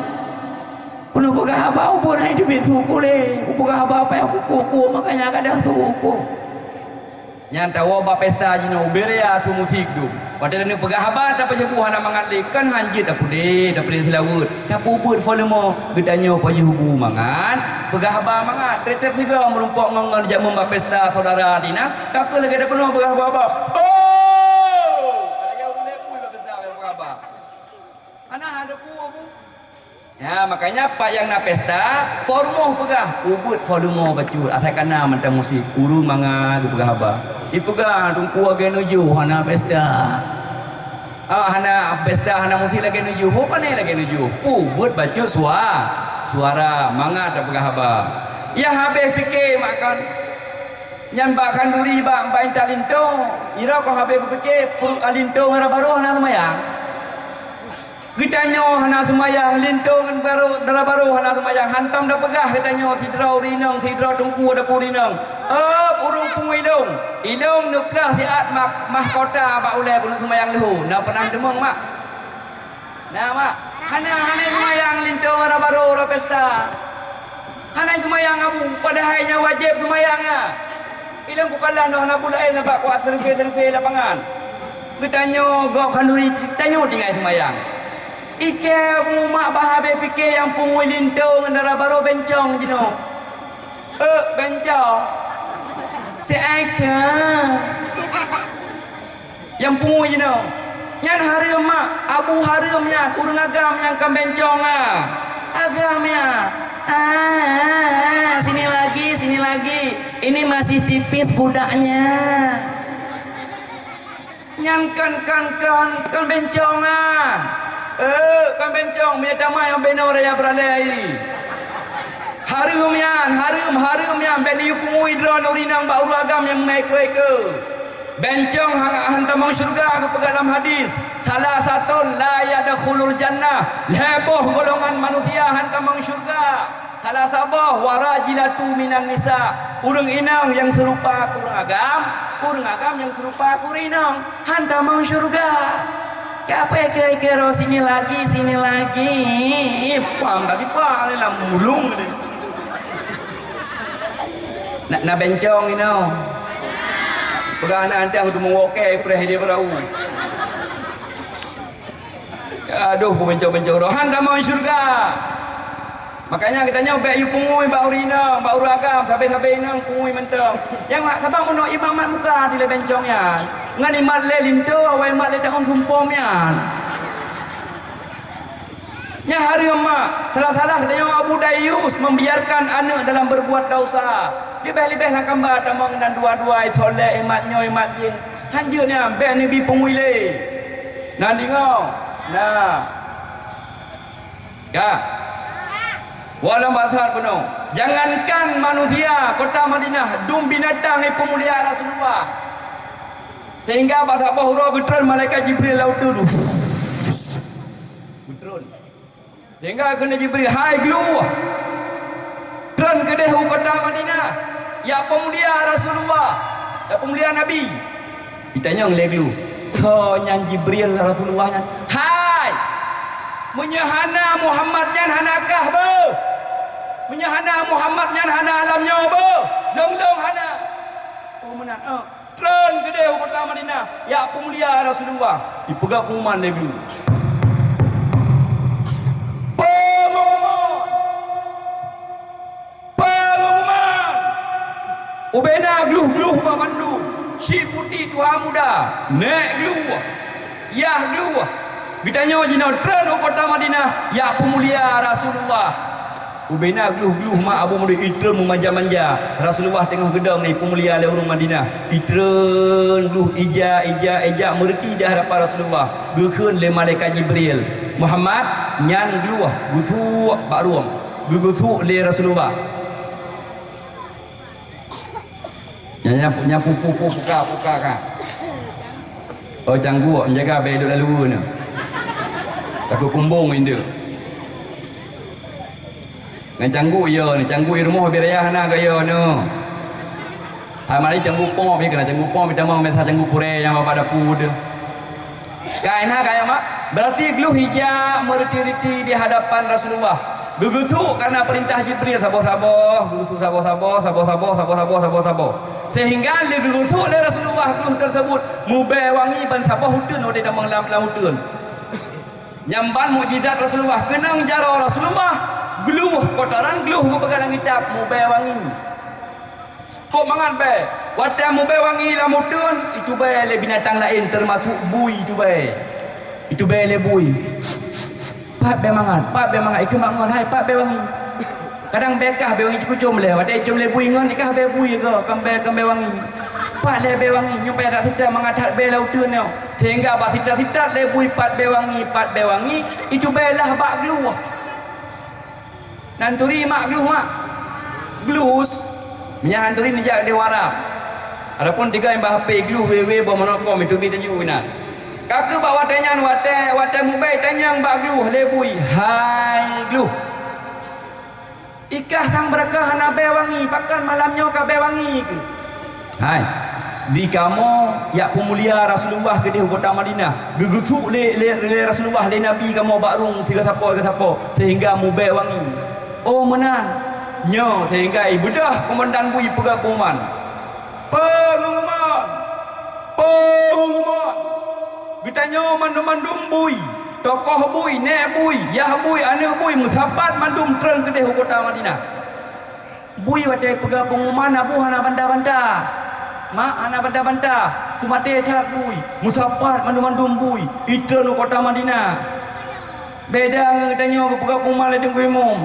Keuneuk peugah haba ubé raya di beusu kulé, kupeugah haba payah kuku-ku, makanya kadang su kuku." Nyan tawoe bak pesta jinoe, ubé raya su musém dum. Watèe lheueh peugah haba, tapeujeubue hana mangat lé, kan hanjeuet tapeudeh, tapeudeh seulaweuet, tapeubuet volume, geutanyoe pajoh bu mangat, peugah haba mangat, trép-trép sigoe meurumpok ngon, ngon jameun bak pesta syedara di na, ka keuh lagèe tapeunoh peugah haba-haba. Oh! Lagèe ureueng lhèe pui bak pesta peugah haba. Hana, hana peue, Bu. Ya, makanya pat nyang na pesta, po rumoh peugah, peubuet volume bacut, asai ka na mantong musik, ureueng mangat geupeugah haba. Ipeugah teungku lagèe nujoh hana pesta. Ah, hana pesta, hana musik lagèe nujoh. Ho pané lagèe nujoh? Peubuet bacut sua-, suara, mangat tapeugah haba. Ya habéh piké mak kon. Nyan bak khanduri bak, bak intat linto. Ira kon habéh kupike, peuruek linto ngon dara barô hana seumayang. Geutanyoe hana seumayang, linto ngon barô, dara barô hana seumayang. Hantom tapeugah geutanyoe sidroe ureueng inong, sidroe teungku dapur inong. "Ôb, ureueng pungo ilong! Ilong neuplôh siat mah-, mahkota bak ulèe keuneuk seumayang leuhô." Na pernah teumeung, mak? Na, mak? Hana, hana seumayang linto ngon dara barô uroe pesta. Hana seumayang, Abu, padahai nyan wajéb seumayang nyan. Ilong kukalon hana buet laén nibak kuat seureuvé-seureuvé lapangan. Geutanyoe gob khanduri, tanyoe tinggai seumayang. Ikeu Abu, mak, bah habéh piké nyang pungui linto ngon dara barô bencong jinoe. Eh, bencong. Siat keu. Nyang pungo jinoe. Nyan hareuem, mak. Abu hareuem nyan, ureueng agam nyang ka bencong, ah. Agam nyan. Ah, sini lagi, sini lagi. Ini masih tipis budaknya. Nyan kon, kon, kon, kon bencong, ah. Eh, kon bencong, meunyo tamai nyang binoe raya beuralée. Hareuem nyan, hareuem, hareuem nyan, bèk neuyue pungui droeneuh ureueng inong bak ureueng agam nyang meueue-eue. Bencong han, han tamong syeuruga, geupeugah lam hadis, "Salasatun la yadkhulul jannah," lhèe boh golongan manusia han tamong syeuruga. Salah saboh, "Warajilatu minan nisa," ureueng inong nyang seurupa keu ureueng agam, ureueng agam nyang seurupa keu ureueng inong, han tamong syeuruga. Kapai keu-keu roh sini lagi, sini lagi. Pang tadi pang lam mulung tadi. Na, na bencong inoe. Peugah aneuk aneuëk tu meuwoke preh dia berau. Aduh, peubencong-bencong roh. Han tamong syeuruga. Makanya geutanyoe bèk yue pungui bak ureueng inong, bak ureueng agam, sabe-sabe inong pungui mantong. Nyang mak saban meunoe imat muka dilèe bencong nyan. Ngon imat lé linto, awai imat lé taun sumpom nyan. Nyan hareuem mak, salah-salah tanyoe Abu Dayus membiarkan aneuk dalam berbuat dosa. Leubeh-leubeh lam kamba tamong nan dua-dua, isolek imat nyoe imat jih. Hanjeuet nyan bèk neubi pungui lé. Na deungö? Na. Ka. Walau basar bunoe. Jangankan manusia, kota Madinah, dum binatang ipeumulia Rasulullah. Sehingga bak saboh uroe geutreun malaikat Jibril lam uteuen. Geutreun. Sehingga kheun Jibril, "Hai gluh, treun keudeh u kota Madinah, jak peumulia Rasulullah, jak peumulia Nabi." Jitanyong lé gluh, "Kho nyan Jibril Rasulullah nyan?" "Hai, meunyoe hana Muhammad nyan hana kah beuh. Meunyoe hana Muhammad nyan hana alam nyoe beuh. Lôn-lôn hana." "Oh, meunan, eh." Treun keudeh u kota Madinah, jak peumulia Rasulullah. Ipeugah pengumuman lé gluh. Pengumuman! Pengumuman! Ubena glôh-glôh banmandum, si putéh tuha muda, nèk glôh, yah glôh. Geutanyoe jinoe treun u kota Madinah jak peumulia Rasulullah. Ubena glôh-glôh mak Abu Mudin itreun meumanja-manja. Rasulullah teungoh geudong na ipeumulia lé ureuëng Madinah. Itreun glôh ija, ija, ija meureuti di hadapan Rasulullah. Geukheun lé malaikat Jibril, "Muhammad, nyan glôh, geusuek bak rueng." Geugeusuek lé Rasulullah. Nyan, nyan, nyan pu, pu, pu, puka, puka ka. Oh, cangguek, menjaga bèk duek lalu nyoe. Takot kumbong indeuek. Ngon cangguek yo ni, cangguek i rumoh bit raya hana gaya nyoe. Hai mari cangguek pom, ya kena cangguek pom, tamong biasa cangguek purée nyang bak dapu tu. Ka na ka ya, Mak? Berarti glôh ija meureuti-reuti di hadapan Rasulullah. Geugeusuek karena perintah Jibril saboh-saboh, geugeusuek saboh-saboh, saboh-saboh, saboh-saboh, saboh-saboh. Sehingga lé geugeusuek lé Rasulullah glôh tersebut mubèe wangi ban saboh uteuen watèe tamong lam, lam uteuen. Nyan ban mukjizat Rasulullah, keunong jaroe Rasulullah, glôh, kotoran glôh geupeugah lam kitab mubèe wangi. Kok mangat bèe, watèe mubèe wangi lam uteuen, itubèe lé binatang laén, teumasuk bui itubèe. Itubèe lé bui. Pat bèe mangat, pat bèe mangat, ikheun bak ngon, "Hai, pat bèe wangi." Kadang bèe kah bèe wangi cikucom lé, watèe icom lé bui ngon, ikah bèe bui ke, kon bèe, kon bèe wangi. Pat lé bèe wangi, nyoe payah that sitra mangat that bèe lam uteuen nyoe. Sehingga bak sitra-sitra lé bui pat bèe wangi, pat bèe wangi, itubèe lah bak glôh. Nan turi mak glôh mak. Glus. Meunyo han turi neujak di warab. Adapun tiga nyang bak H P glôh wewe boh monokom itu bi taju inan. Ka keuh bak watèe nyan watèe, watèe mubèe tanyong bak glôh lé bui. Hai glôh. Ikah sang beureuka hana bèe wangi, pakon malam nyoe ka bèe wangi keuh? Hai, di kamoe jak peumulia Rasulullah keudeh u kota Madinah, geugeusuek lé, lé, lé Rasulullah lé Nabi kamoe bak rueng sigasapo-gasapo sehingga mubèe wangi. Oh meunan, nyoe sehingga ibeudôh keumandan bui peugah pengumuman. Pengumuman! Pengumuman! Geutanyoe mandum-mandum bui, tokoh bui, nèk bui, yah bui, aneuk bui, meusapat mandum treun keudeh u kota Madinah. Bui watèe peugah pengumuman na boh hana banta-banta. Mak hana banta-banta, teumaté that bui, meusapat mandum-mandum bui, itreun u kota Madinah. Beda ngon geutanyoe geupeugah pengumuman lé Teungku Imum.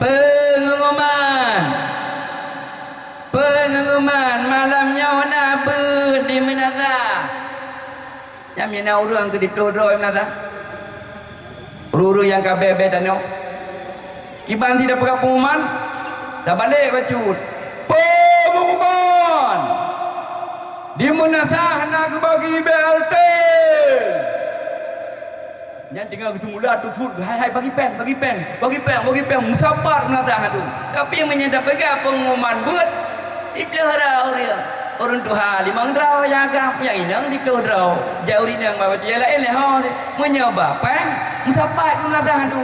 Pengumuman! Pengumuman, malam nyoe na beuet di meunasah. Nyan mina ureuëng keu di ploh droe meunasah. Ureuëng-ureuëng nyang ka bèe-bèe tanoh. Kiban si tapeugah pengumuman, tabalek bacut. Pengumuman! Di meunasah na geubagi B L T. Nyan teungoh geuseumula teusut, "Hai, hai, bagi péng, bagi péng, bagi péng, bagi péng." Meusapat meunasah tu. Tapi meunyoe tapeugah pengumuman beuet, siploh droe ureuëng. Ureuëng tuha limong droe nyang agam, nyang inong siploh droe. Jak ureuëng inong bak bacut nyang laén lé ho. Meunyoe ba péng, meusapat meunasah tu.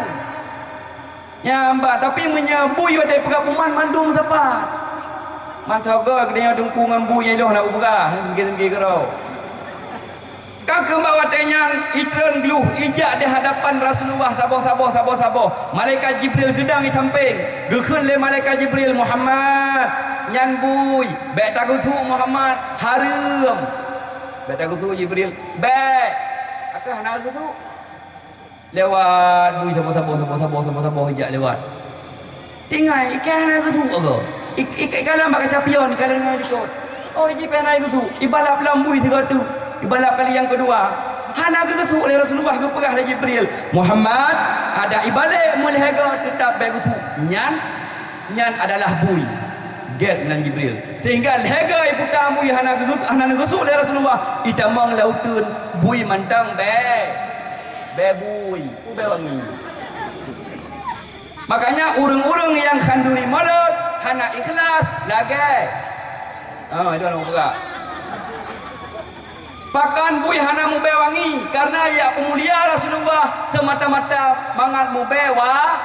Nyan ba, tapi meunyoe bui watèe peugah pengumuman mandum meusapat. Mantong geutanyoe teungku ngon bui nyang iloh na upeugah, seugi-seugi keudroe. Ka keumbang watèe nyan, itreun glôh, ijak di hadapan Rasulullah saboh-saboh, saboh-saboh. Malaikat Jibril geudong di sampéng. Geukheun lé malaikat Jibril, "Muhammad, nyan bui. Bèk tageusuek Muhammad, hareuem." "Bèk tageusuek Jibril." "Bèk." Ka keuh hana geusuek. Lewat bui saboh-saboh, saboh-saboh, saboh-saboh ijak lewat. Tinggai, ikai hana geusuek ke? Ik-, ik-, ikalon bak kaca pion, ikalon ngon likot. Oh, jih pih hana geusuek. Ibalap lam bui sigoe teuk. Ibalap kali nyang keudua. Hana geugeusuek lé Rasulullah, geupeugah lé Jibril, "Muhammad, adak ibalek meulhèe goe teutap bèk geusuek." Nyan, nyan adalah bui. Gèt nan Jibril. Sehingga lhèe goe iputa bui hana geugeusuek, hana geugeusuek lé Rasulullah. Itamong lam uteuen bui mantong bèe. Bèe bui, ubé wangi. Makanya ureuëng-ureuëng nyang khanduri mulod hana ikhlas lagèe. Ha, itu hana mupeugah. Pakon bui hana mubèe wangi, karena jak peumulia Rasulullah semata-mata mangat mubèe wa-,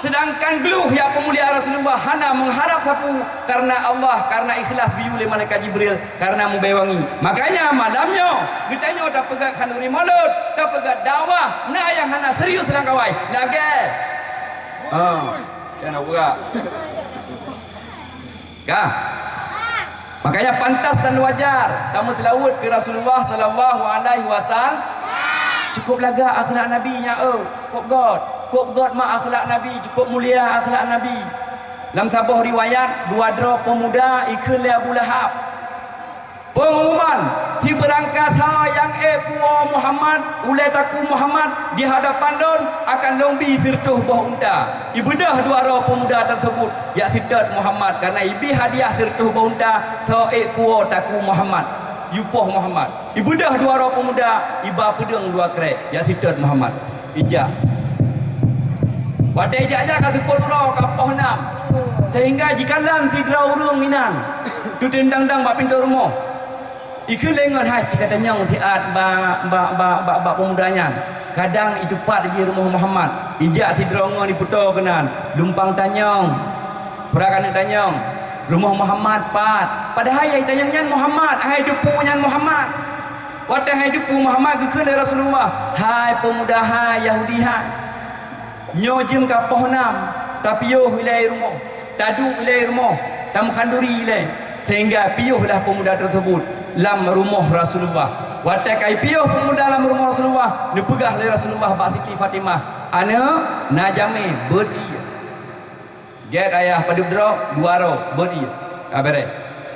sedangkan glôh jak peumulia Rasulullah hana mengharap sapeue, karena Allah, karena ikhlas geuyue lé malaikat Jibril. Karena mubèe wangi. Makanya malam nyoe geutanyoe tapeugah khanduri mulod, tapeugah dakwah, na nyang hana serius lam kawai. Lagèe. Ha, nyang na urak. Ka. Makanya pantas dan wajar tameuseulaweuet keu Rasulullah sallallahu alaihi wasallam. Cukup lagak akhlak Nabi nyan, eu, cukup göt. Cukup göt mak akhlak Nabi, cukup mulia akhlak Nabi. Lam saboh riwayat, dua droe peumuda ikheun lé Abu Lahab. Pengumuman, sibeurangkat hai nyang ék puwoe Muhammad, ulée takue Muhammad di hadapan lôn akan lôn bi sireutôh boh unta. Ibeudôh dua droe peumuda teuseubut, jak seutôt Muhammad, kareuna ibi hadiah sireutôh boh unta, soe ék puwoe takue Muhammad, yupoh Muhammad. Ibeudôh dua droe peumuda, iba peudeueng dua krék, jak seutôt Muhammad. Ijak. Watée ijak-jak ka seupôt uroe, ka poh nam. Sehingga jikalon sidroe ureuëng inan, teuteueng dang-dang bak pintoe rumoh. Ikheun lé ngon hai cit ka tanyong siat bak, bak, bak, bak, bak peumuda nyan. Kadang iteupat jih rumoh Muhammad. Ijak sidroe ngon ipeutoe keunan, lumpang tanyong. Peura keuneuk tanyong, rumoh Muhammad pat? Padahai nyang itanyong nyan Muhammad, hai teupeue nyan Muhammad. Watée hai teupeue Muhammad, geukheun lé Rasulullah, "Hai peumuda hai Yahudi hai, nyoe jeuem ka poh nam, tapiôh ilée rumoh, taduek ilée rumoh, tameuhanduri ilée." Sehingga piôhlah peumuda teuseubut lam rumoh Rasulullah. Watée ka ipiôh peumuda lam rumoh Rasulullah, neupeugah lé Rasulullah bak Siti Fatimah, "Aneuëk, na jamé, beuet ié." Gét ayah padub droe, dua droe, beuet ié. Ka béréh.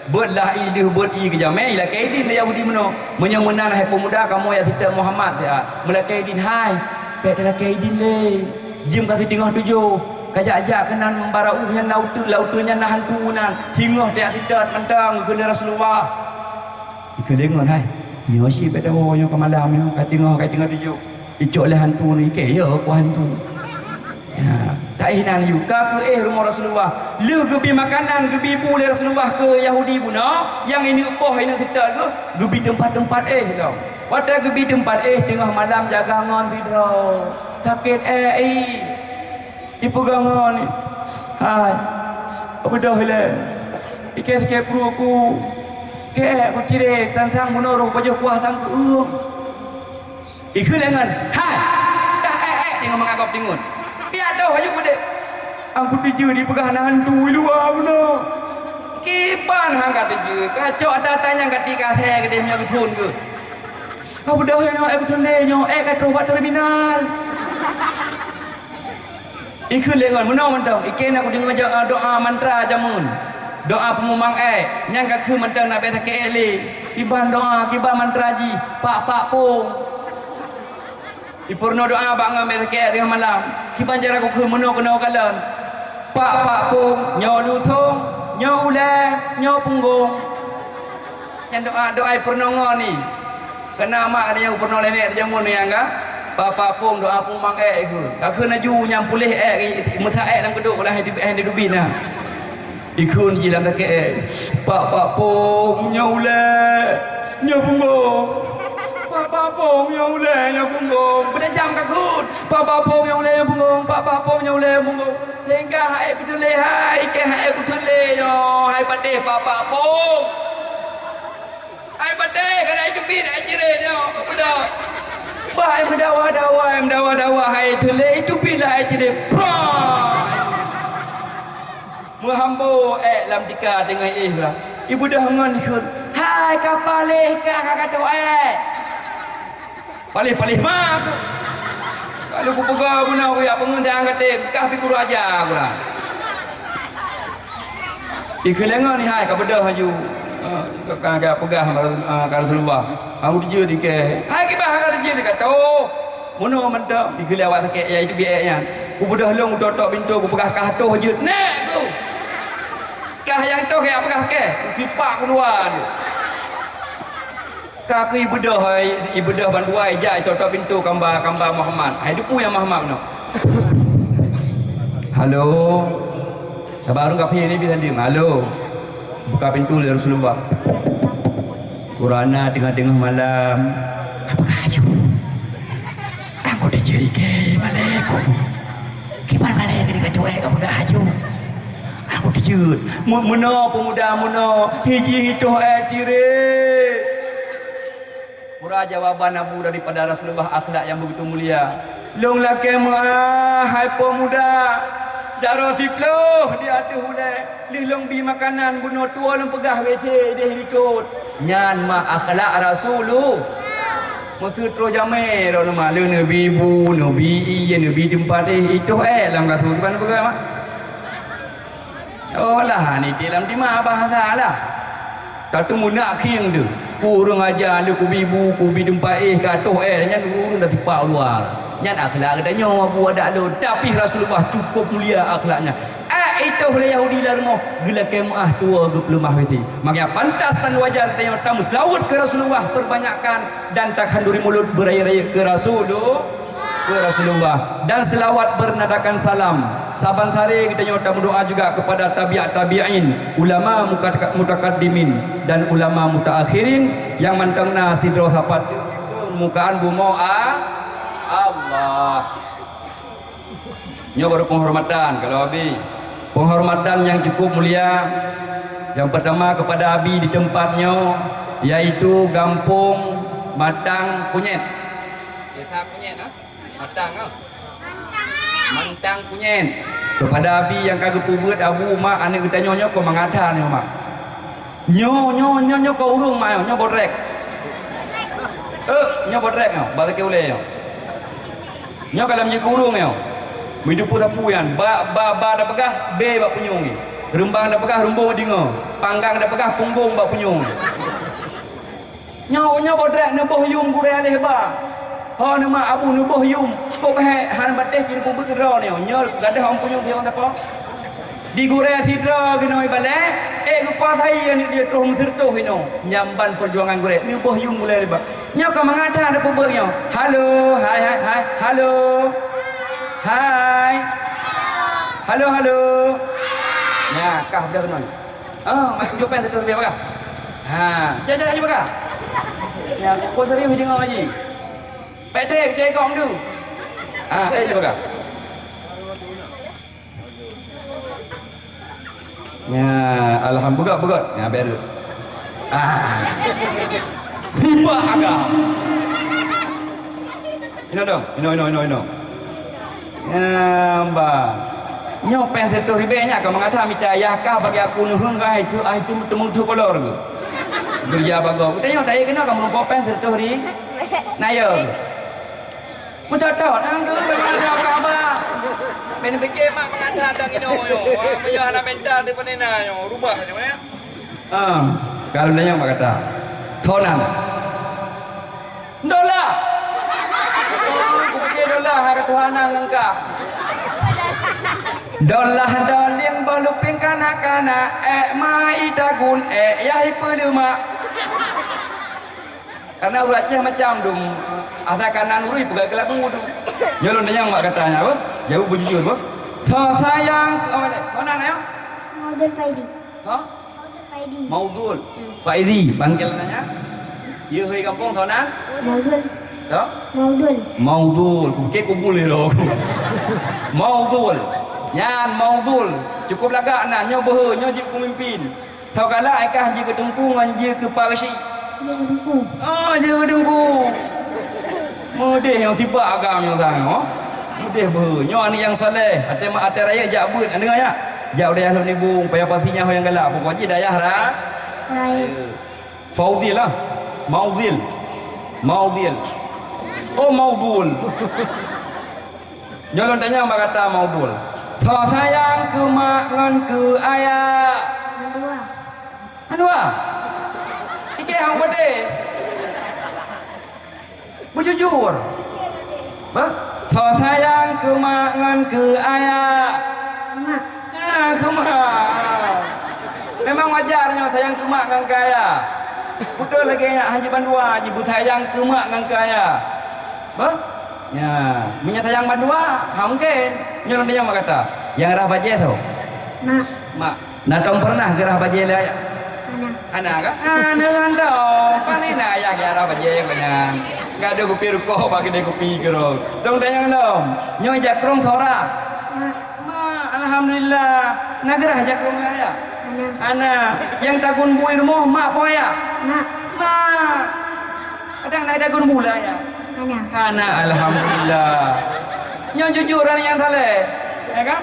Beuet lah ié, lheueh beuet ié keu jamé, ilakée idin lé Yahudi meunoe. Meunyoe meunan hai peumuda, kamoe jak seutôt Muhammad siat. Meulakée idin, hai, bék talakée idin lé. Jeuem ka siteungoh tujoh. Ka jak-jak keunan bara ueh nyan na uteuen, lam uteuen nyan na hantu nan. Singoh tajak seutôt mantong keu Rasulullah. Ikheun lé ngon hai. Nyoe cit bék tawoe nyoe ka malam nyoe, ka teungoh, ka teungoh tujoh. Icok lé hantu nyoe, ikée yo ku hantu. Ya, taéh nan yu, ka keuéh rumoh Rasulullah. Lheueh geubi makanan, geubi bu lé Rasulullah keu Yahudi bunoe, nyang ineuek poh ineuek seutôt geuh, geubi teumpat-teumpat éh lom. Watée geubi teumpat éh teungoh malam jaga ngon sidroe. Sakét éh, ih. Ipeugah ngon, "Hai, beudôh ilée. Ikée sakét pruet ku. Kée ku cirét, sang-sang bunoe roh pajoh kuah sang keuueng." Ikheun lé ngon, "Hai, dah ék-ék teungoh meungagop tingon. Piak doh aju udeb." Angku teujeuet ipeugah na hantu i luwa bunoe. Kiban han ka teujeuet, ka cok ata-ata nyang ka tika asée keudeh meunyoe geuthon geuh. Ka beudôh nyoe ék geuthon lé nyoe, ék ka troh bak terminal. Ikheun lé ngon meunoe mantong, ikée na kudeungoe ja-, doa mantra jameun. Doa peumumang ék, nyang ka kheun mantong na bék sakét ék lé. Kiban doa, kiban mantra jih, pak-pak pong. Ipeurunoe doa bak ngon bék sakét ék deungon malam. Kiban cara kukheun meunoe keunoe kalon. Pak-pak pong, nyoe lusong, nyoe ulée, nyoe punggong. Nyan doa, doa ipeurunoe ngon ni. Keunan mak ada nyang peurunoe lé nèk jameun nyang ka. Pak-pak pong doa peumumang ék ikheun. Ka kheun laju nyang puléh ék, meusa ék lam keudok lah, hai teubiet, hai teubiet na. Ikheun jih lam sakét ék. Pak-pak pong nyoe ulée, nyoe punggong. Pak-pak pong nyoe ulée, nyoe punggong. Beutajam ka kheun. Pak-pak pong nyoe ulée, nyoe punggong. Pak-pak pong nyoe ulée, nyoe punggong. Sehingga hai beutôi lé hai, ikée hai beutôi lé nyoe, hai padeh pak-pak pong. Hai padeh, kadang hai teubiet hai cirét nyoe, kok beudôh. Bah hai meudawa-dawa, hai meudawa-dawa, hai teubiet, hai teubiet lah hai cirét. Prah! Meuhambo ék lam tika teungoh éh uroe. Ibeudôh ngon ikheun, "Hai ka paléh ka, ka katoe ék." Paléh-paléh ma aku. Lalu kupeugah bunoe kuyak peungeut dan katem, kah pi guru aja aku dah. Ikheun lé ngon ni hai ka beudôh laju. Ah, ka, ka peugah, ah, ka Rasulullah. Aku teujeuet ikée. Hai kibah ka teujeuet ikée toh. Meunoe mantong, ikheun lé awak sakét ya itu biek nyan. Kubeudôh lôn kutok-tok pintoe kupeugah kah toh jeuet. Nèk ku. Kah nyang toh ya peugah kée. Sipak keuluwa tu. Ka keu ibeudôh, ibeudôh bandua ijak itotok pintoe kamba, kamba Muhammad. Hai depu nyang Muhammad nyoe. Halo. Sabar ka pih ni bisa diem. Halo. Buka pintoe lé Rasulullah. Kurana teungoh-teungoh malam. Apa kaju? Aku teucuri ke malaikat. Kiban malaikat keuneuk ka tuwek ka peugah aju. Aku teujeuet. Meu-, meunoe peumuda meunoe, hiji hitoh ék cirét. Pura jawaban abu daripada Rasulullah akhlak nyang begitu mulia. Lôn lakée meuah, hai peumuda. Daroe siploh di ateueh ulée, lheueh lôn bi makanan bunoe tuwoe lôn peugah W C deh likot. Nyan mah akhlak Rasulullah. Meuseu troh jamé droeneuh mah, lheueh neubi bu, neubi ié, neubi teumpat éh, itoh éh lam kasut, kiban peugah mah. Oh lah, niti lam tima bahasa lah. Ka teumeunak khieng tu. Ureueng aja lé kubi bu, kubi teumpat éh, ka toh éh, nyan ureueng dah tipak luwa. Nyan akhlak geutanyoe Abu Adak lôn. Tapi Rasulullah cukup mulia akhlaknya. Éh, itoh lé Yahudi lam rumoh, geulakée meuáh tuwoe geupeuleumah W C. Maka pantas dan wajar tanyoe tameuseulaweuet keu Rasulullah, perbanyakkan dan takhanduri mulut beurayeuk-rayeuk keu Rasulullah. Keu Rasulullah dan selawat bernadakan salam. Saban hari geutanyoe tameudoa juga kepada tabi'at tabi'in, ulama muka-, mutakaddimin dan ulama mutaakhirin nyang mantong na sidroe sapat mukaan bumoe a-, Allah. Nyoe baru penghormatan kalau Abi. Penghormatan yang cukup mulia. Yang pertama kepada Abi di tempat nyoe, yaitu Gampong Matang Kunyet. Desa Kunyet, ha? Matang, ha? Mantang Kunyet. Kepada Abi nyang ka geupeubuet Abu, mak, aneuk geutanyoe nyoe kon mangat that nyoe, mak. Nyoe, nyoe, nyoe, nyoe kon ureueng, mak, nyoe, nyoe bodrek. Eh, nyoe bodrek nyoe, bak lakée ulée nyoe. Nyoe ka lheueh jeuet keu ureueng nyoe. Meudeupu sapeue nyan, ba, ba, ba tapeugah, bé bak punyueng nyoe. Reumbang tapeugah, rumbong deungoe. Panggang tapeugah, punggong bak punyueng nyoe. Nyoe, nyoe bodrek neuboh yum gurée lé ba. Ho neumak Abu neuboh yum, kok beuhe hana batéh jih neupeubuet keudroe nyoe. Nyoe gadoh ôn punyueng siôn sapo. Di gurée sidroe geunoe balée, ék geukuasai aneuk dia troh meuseureutoh inoe. Nyan ban peujuangan gurée, neuboh yum gurée lé ba. Nyoe ka mangat that neupeubuet nyoe. Halo, hai, hai, hai, halo. Hai. Halo, halo. Nya, kah beudah keunoe. Oh, mak kujok péng seratus ribèe bagah. Ha, cak-cak laju bagah. Ya, kok serius deungoe ji. Pek trép, cek kong tu. Ha, eh, laju bagah. Ya, alhamdulillah, beugöt. Ya, baru. Ah. Sibak agam. Inoe dong, inoe, inoe, inoe, inoe. Nyang ba. Nyoe péng seratus ribèe nyan ka mangat that mita yah kah bagi aku neuheun kah hai tu, hai tu teumeutuh kolor ke. Geureuja bagoe. Geutanyoe tahi keunoe ka meureumpok péng seratus ri-, na yo. Meutot-tot, nang tu bagi ada apa, apa. Main fikir mak mangat that dang inoe nyoe. Wah, payah nak mental di panena nyoe. Rubah nyoe ya. Ah, kalau nanya mak kata. Tonan. Dolah! Kupike dolah, hana Tuhan ngon kah. Dolah doling boh lupeng kanak-kanak, ék mai tagun, ék yah ipeuleumak. Karena ureueng Aceh macam dum, asai kanan ureueng peugah kelabu tu. Nyoe lôn tanyong mak katanya apa? Jaweueb beujujur apa? Soe sayang keu, apa ni? Kona na ya? Model Faidi. Ha? Faidi. Maudul. Faidi, panggil nanya. Ye, hei kampung, soe nan? Maudul. Ya? Maudul. Maudul. Oke, kubul ya, lo. Maudul. Nyan, Maudul. Cukup lagak nan. Nyoe beuhe, nyoe jeuet pemimpin. Soe galak, ai kah jeuet keu teungku ngon jeuet keu pak geusyik. Jeuet keu teungku. Oh, jeuet keu teungku. Meudeh nyang sibak agam nyang sang, oh. Meudeh beuhe. Nyoe aneuk nyang saleh. Até ma-, até rayeuk jak beuet. Deungoe nyak. Jak u dayah lôn nibung, payah pasti nyan ho nyang galak. Pokok jih dayah ra-, rayeuk. Fauzil lah. Mauzil. Mauzil. Oh, Maudul. Nyoe lôn tanyong bak gata Maudul. Soe sayang keu mak ngon keu ayah? Mandua. Mandua? Ikei hang beudeh. Beujujur. Bah, soe sayang keu mak ngon keu ayah? Mak. Ah, keu mak. Memang wajar nyoe sayang keu mak ngon keu ayah. Beutôi lagèe nyan, han jeuet bandua, jibeusayang keu mak ngon keu ayah. Bah? Nya, meunyoe sayang bandua, ha mungken. Nyoe lôn tanyong mak gata. Nyang rhah bajèe soe? Mak. Mak. Na tom pernah geurhah bajèe lé ayah? Hana. Hana kah? Hana, hana tom. Pane na ayah geurhah bajèe keu nyan. Gadôh kupi rukok bak keudè kupi keudroe. Dong tanyong lom. Nyoe jakrong soe rhah? Mak. Mak, alhamdulillah. Na geurhah jakrong lé ayah? Hana. Hana. Nyang tagun bui rumoh mak po ayah? Mak. Mak. Kadang na tagun bui lé ayah? Hana. Hana, alhamdulillah. Nyoe jujur ureueng nyang saleh. Ya kan?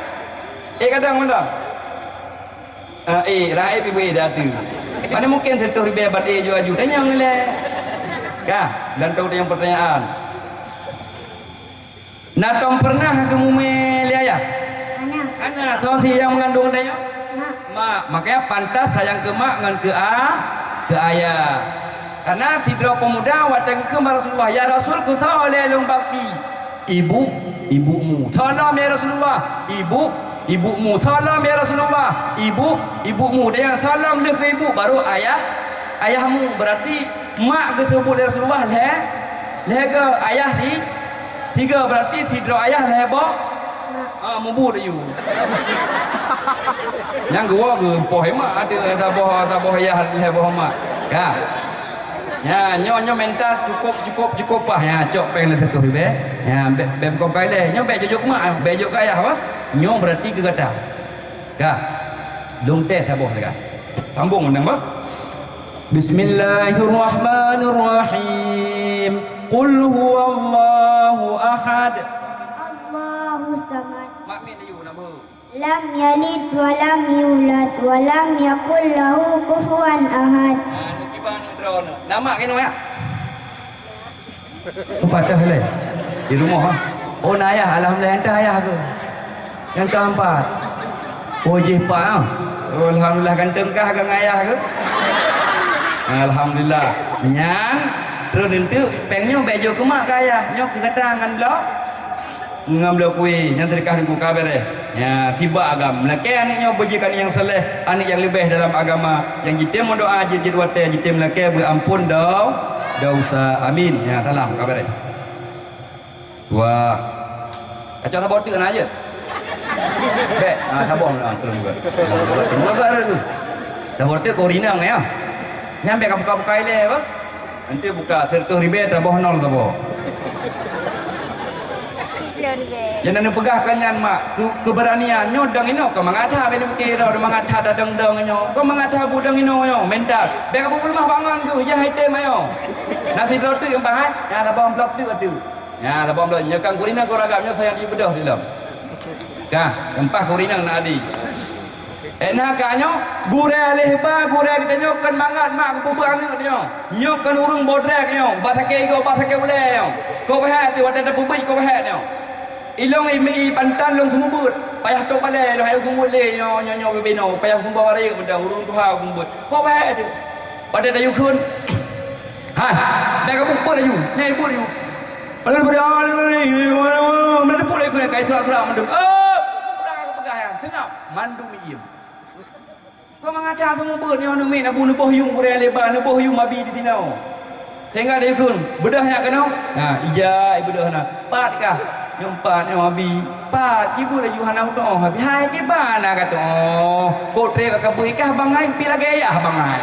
Eh, kadang mantap. Ah, eh, raib ibu eh datu. Mana mungkin seratus ribèe bat eh aju-aju. Tanyong lé. Kah, dan tahu tanyong pertanyaan. Na tom pernah geumumè lé ayah? Hana. Hana, soe si yang mengandung tanyoe? Mak. Mak. Makanya pantas sayang keu mak ngon keu a-, keu ayah. Karena sidroe pemuda watèe geukheun bak Rasulullah, "Ya Rasul, keu soe lé lôn bakti?" "Ibu, ibumu." "Soe lom ya Rasulullah?" "Ibu, ibumu." "Soe lom ya Rasulullah?" "Ibu, ibumu." Dan nyang soe lom lheueh keu ibu, baru ayah, ayahmu. Berarti mak geuseubut lé Rasulullah lhèe, lhèe go, ayah si-, sigo, berarti sidroe ayah lhèe boh. Ha, mubu tayue. Nyang geuwoe geupoh mak, ada saboh, saboh ayah lhèe boh mak. Ka. Ya, nyoe, nyoe mental cukup, cukup, cukup pah. Ya, cok péng lé seratus ribèe. Ya, bèk, bèk buka kai lé. Nyoe bèk jok mak, bèk jok keu ayah, wah. Nyoe berarti keu gata. Ka. Lôn tes saboh teuka. Sambung undang, bah. Bismillahirrahmanirrahim. Qul huwallahu ahad. Allahu samad. Mak min ayu nama? Lam yalid wa lam yulad wa lam yakul lahu kufuwan ahad. Ha, nu kiban droeneuh. Nama keunoe ya? Patah lé. Di rumoh, ha? Oh, na ayah. Alhamdulillah, nyang tah ayah keuh. Nyang tah empat. Oh, jih empat, ha? Oh, alhamdulillah, ganteng kah ngon ayah keuh? Alhamdulillah. Nyan, terus nentu, péng nyoe bèk jok keu mak keu ayah. Nyoe keu gata ngon bloe. Ngon bloe kueh, nyang teudeukah Teungku ka beureh. Ya, tiba agam. Meulakèe aneuk nyoe beujeuet keu aneuk nyang saleh, aneuk nyang leubeh dalam agama, nyang jitem meudoa jeuet-jeuet watèe, jitem meulakèe beuampôn do-, dosa. Amin. Ya, salam ka beureh. Wah. Kacau saboh teuk na jeuet. Bèk. Ah, saboh na, turun juga. Turun juga. Saboh teuk keu ureueng inong, ya. Nyan bèk ka buka-buka ilèe, apa? Nanti buka seratus ribèe, taboh nol saboh. Tiga puluh ribèe. Nyang na neupeugah keu nyan, mak, keu-, keberanian nyoe dong inoe, keu mangat that bèk neupike droe, mangat that dong-dong nyoe, keu mangat that bu dong inoe nyoe, mental. Bèk ka beuleumah bangon keuh, yah item ayo. Na sidroe teuk nyang pahat, nyang saboh amplop teuk ateueh. Nyang saboh amplop, nyoe kan keu ureueng inong keu ureueng agam nyoe sayang jibeudôh dilom. Ka, nyang paih keu ureueng inong na adi. Eh, na ka nyoe, gurèe lhèe ba, gurèe geutanyoe kon mangat mak geupeubeuet aneuk tanyoe. Nyoe kon ureueng bodrek nyoe, ubat sakét igoe, ubat sakét ulèe nyoe. Kok beuhèt teuh watèe tapeubeuet kok beuhèt nyoe. Ilông i, i pantan lông seumeubeuet, payah tôp balèe lông hayeu seumeubeuet lé nyoe, nyoe, nyoe bibinoe, payah seumeubeuet barayek mantong ureueng tuha seumeubeuet. Kok beuhèt teuh. Watèe tayue kheun. Hai, bèk ka buet laju, nyai buet laju. Meunan teupeue lé kheun kai surak-surak mandum. Oh, ureueng ka peugah nyan, seungab, mandum iem. Keu mangat that seumeubeuet nyoe aneuk miet, abu neuboh yuem gurèe lhèe ba, neuboh yuem abi di sinoe. Sehingga di kheun, beudôh nyak keunoe. Ha, ija, beudôh na. Pat kah? Nyoe pat nyoe abi. Pat, jibeue laju hana utoh abi. Hai, kiban na ka toh. Kok trép ka kabeuet kah bangai, pi lagèe yah bangai.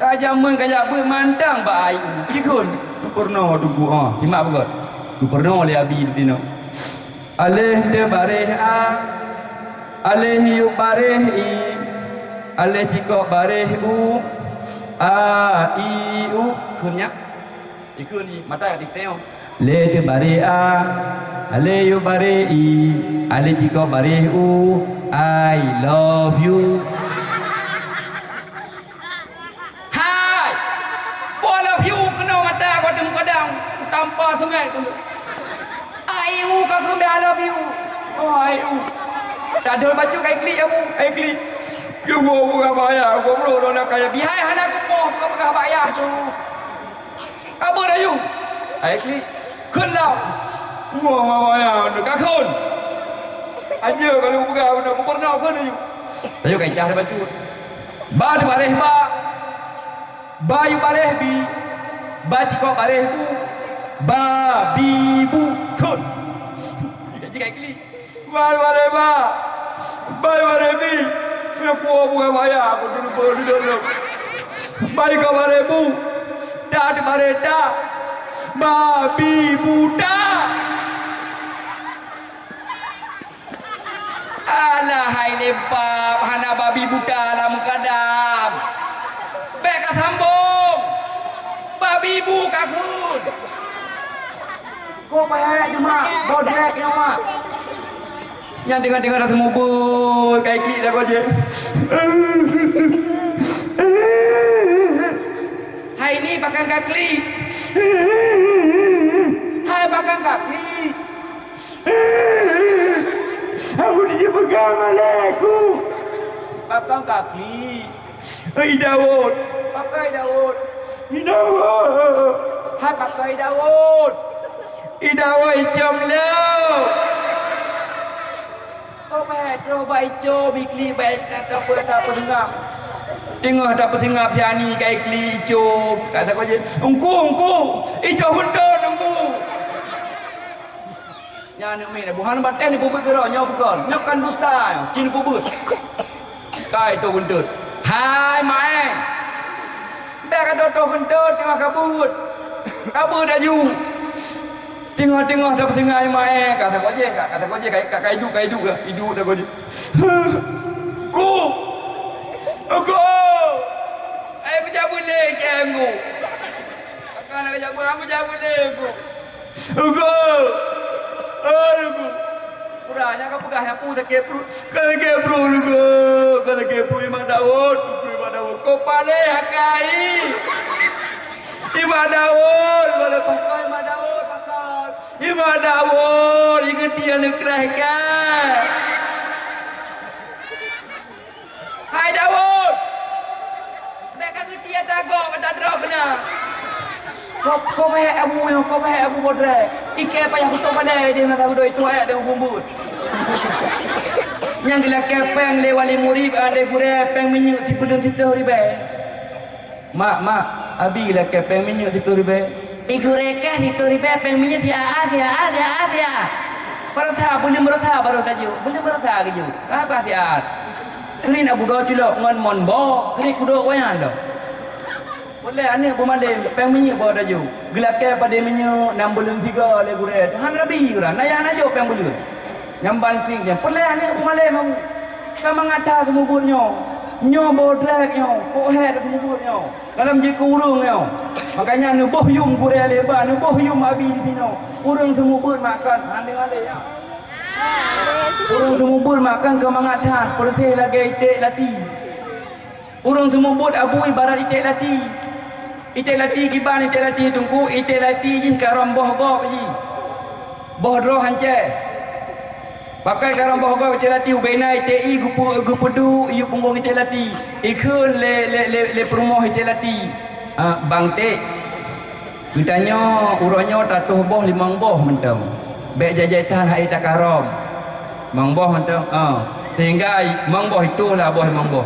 Ka jameun ka jak beuet mantong bak ai u. Jikheun, geupeureunoe teungku, oh, simak beugöt. Geupeureunoe lé abi di tinoe. Aléh teuh baréh a, aléh yub baréh i, aléh cikok baréh u, a, i, u. Kheun nyak. Ikheun i, mata di tinoe. Lé teuh baréh a, aléh yub baréh i, aléh cikok baréh u, I love you. Hai! Boh love you keunoe mata ku ateueh mukadam, tampa sungai tu. Ai u ka keumbang I love you. Oh, ai u. Tadol bacut kai klik ya bu, ai klik. Yo bu buka bayar, goblok dona kaya. Bihai hana kupoh, buka bayar tu. Kabeuet ayue. Ai klik. Kheun lam. Wah, wah, wah, ya, ka kheun. Anjeu kalau buka beuna gubernur kheun ayue. Ayue ka icah bacut. Ba teuh baréh ba. Ba yub baréh bi. Ba cikok baréh bu. Ba bi bu kheun. Jika jika klik. Ba baréh ba. Ba baréh bi. Nyang kuwoe buka maya aku tiru beu di dalam. Ba cikok baréh bu. Ta teuh baréh ta. Babi buta. Alah hai lé bab, hana babi buta lam kadam. Bèk ka sambong. Babi bu ka kheun. Kok bèk nyoe mak, bodek nyoe mak. Nyan teungoh-teungoh rasa mubeut, ka iklik dah kojé. Hai ni pakon ka klik. Hai pakon ka klik. Aku dijih peugah malaiku. Pakon ka klik. Hai Daud. Pakon Daud. Hai Daud. Hai pakon Daud. Hai Daud icom lé. Kok bèk troh bak icom, iklik bèk ta-, ta-, ta-, tapeusingap. Teungoh tapeusingap si Ani ka iklik icom. Kata kojé, "Ungku, ungku, itoh huntot, ungku." Nyan aneuk miet, buhan batèe neupeubuet keudroe, nyoe bukon. Nyoe kan dusta, ci neupeubuet. Kai toh geunteut. Hai, maé. Bèk ka toh geunteut, teungoh ka beuet. Ka beuet laju. Teungoh-teungoh tapeusingap hai maé, ka sagoe jih, ka, ka sagoe jih, ka, ka, ka iduek, ka iduek, ka iduek sagoe jih. Ku. Ku. Ayo kujak beulé kèe ku. Ka na kujak beulé, kujak beulé ku. Ugo! Oh, Ugo! Kurang nyang ka peugah nyang peue sakét pruet. Ka sakét pruet, Ugo! Ka sakét pruet, Mak Daud! Pruet Mak Daud! Ko palé hakai! Mak Daud! Pakon Mak Daud! Pakon! Mak Daud! Ingat dia neukreh kan? Hai Daud! Bèk ka geutie tagok mata droe keunan. Ko, ko bèk abu nyoe, ko bèk abu bodrek. Ikèe payah kutok balèe di mata geudoe itu ayat dan bumbut. Nyang geulakèe pèng lé wali murit, lé gurèe pèng minyeuk sipeuleueng siplôh ribèe. Mak, mak, abi lakèe pèng minyeuk siplôh ribèe. Igurèe kah siplôh ribèe pèng minyeuk siat, siat, siat, siat. Baroe that, buleuen baroe that baroe tajok, buleuen baroe that geujok. Apa siat? Keurin abu dua culok ngon mon bo, keurin kudo wayang do. Ulèe aneuk beumalém, pèng minyeuk baroe tajok. Geulakèe padé minyeuk nam buleuen siga lé gurèe. Tuhan Rabi urang, nayah najok pèng buleuen. Nyang ban klik nyan, peureulèe aneuk beumalém abu. Ka mangat that seumeubeuet nyoe. Nyoe boh drek nyoe, poh hèt seumeubeuet nyoe. Dalam jikeu ureueng nyoe. Makanya neuboh yum gurèe lé ba, neuboh yum abi di sinoe. Ureueng seumeubeuet makan, hana lé ya. Ureueng seumeubeuet makan ka mangat that, peureuseh lagèe iték lati. Ureueng seumeubeuet abu ibarat iték lati. Iték lati kiban iték lati teungku, iték lati jih karôm boh gob jih. Boh droe hancè. Pakai karôm boh gob iték lati ubena iték i geupeu-, geupeuduek i punggong iték lati. Ikheun lé, lé, lé, lé peurumoh iték lati. Ah, bang ték. Geutanyoe uroe nyoe tatoh boh limong boh mantong. Bèk jai-jai that hai takarôm. Limong boh mantong, ah. Sehingga limong boh itoh lah boh limong boh.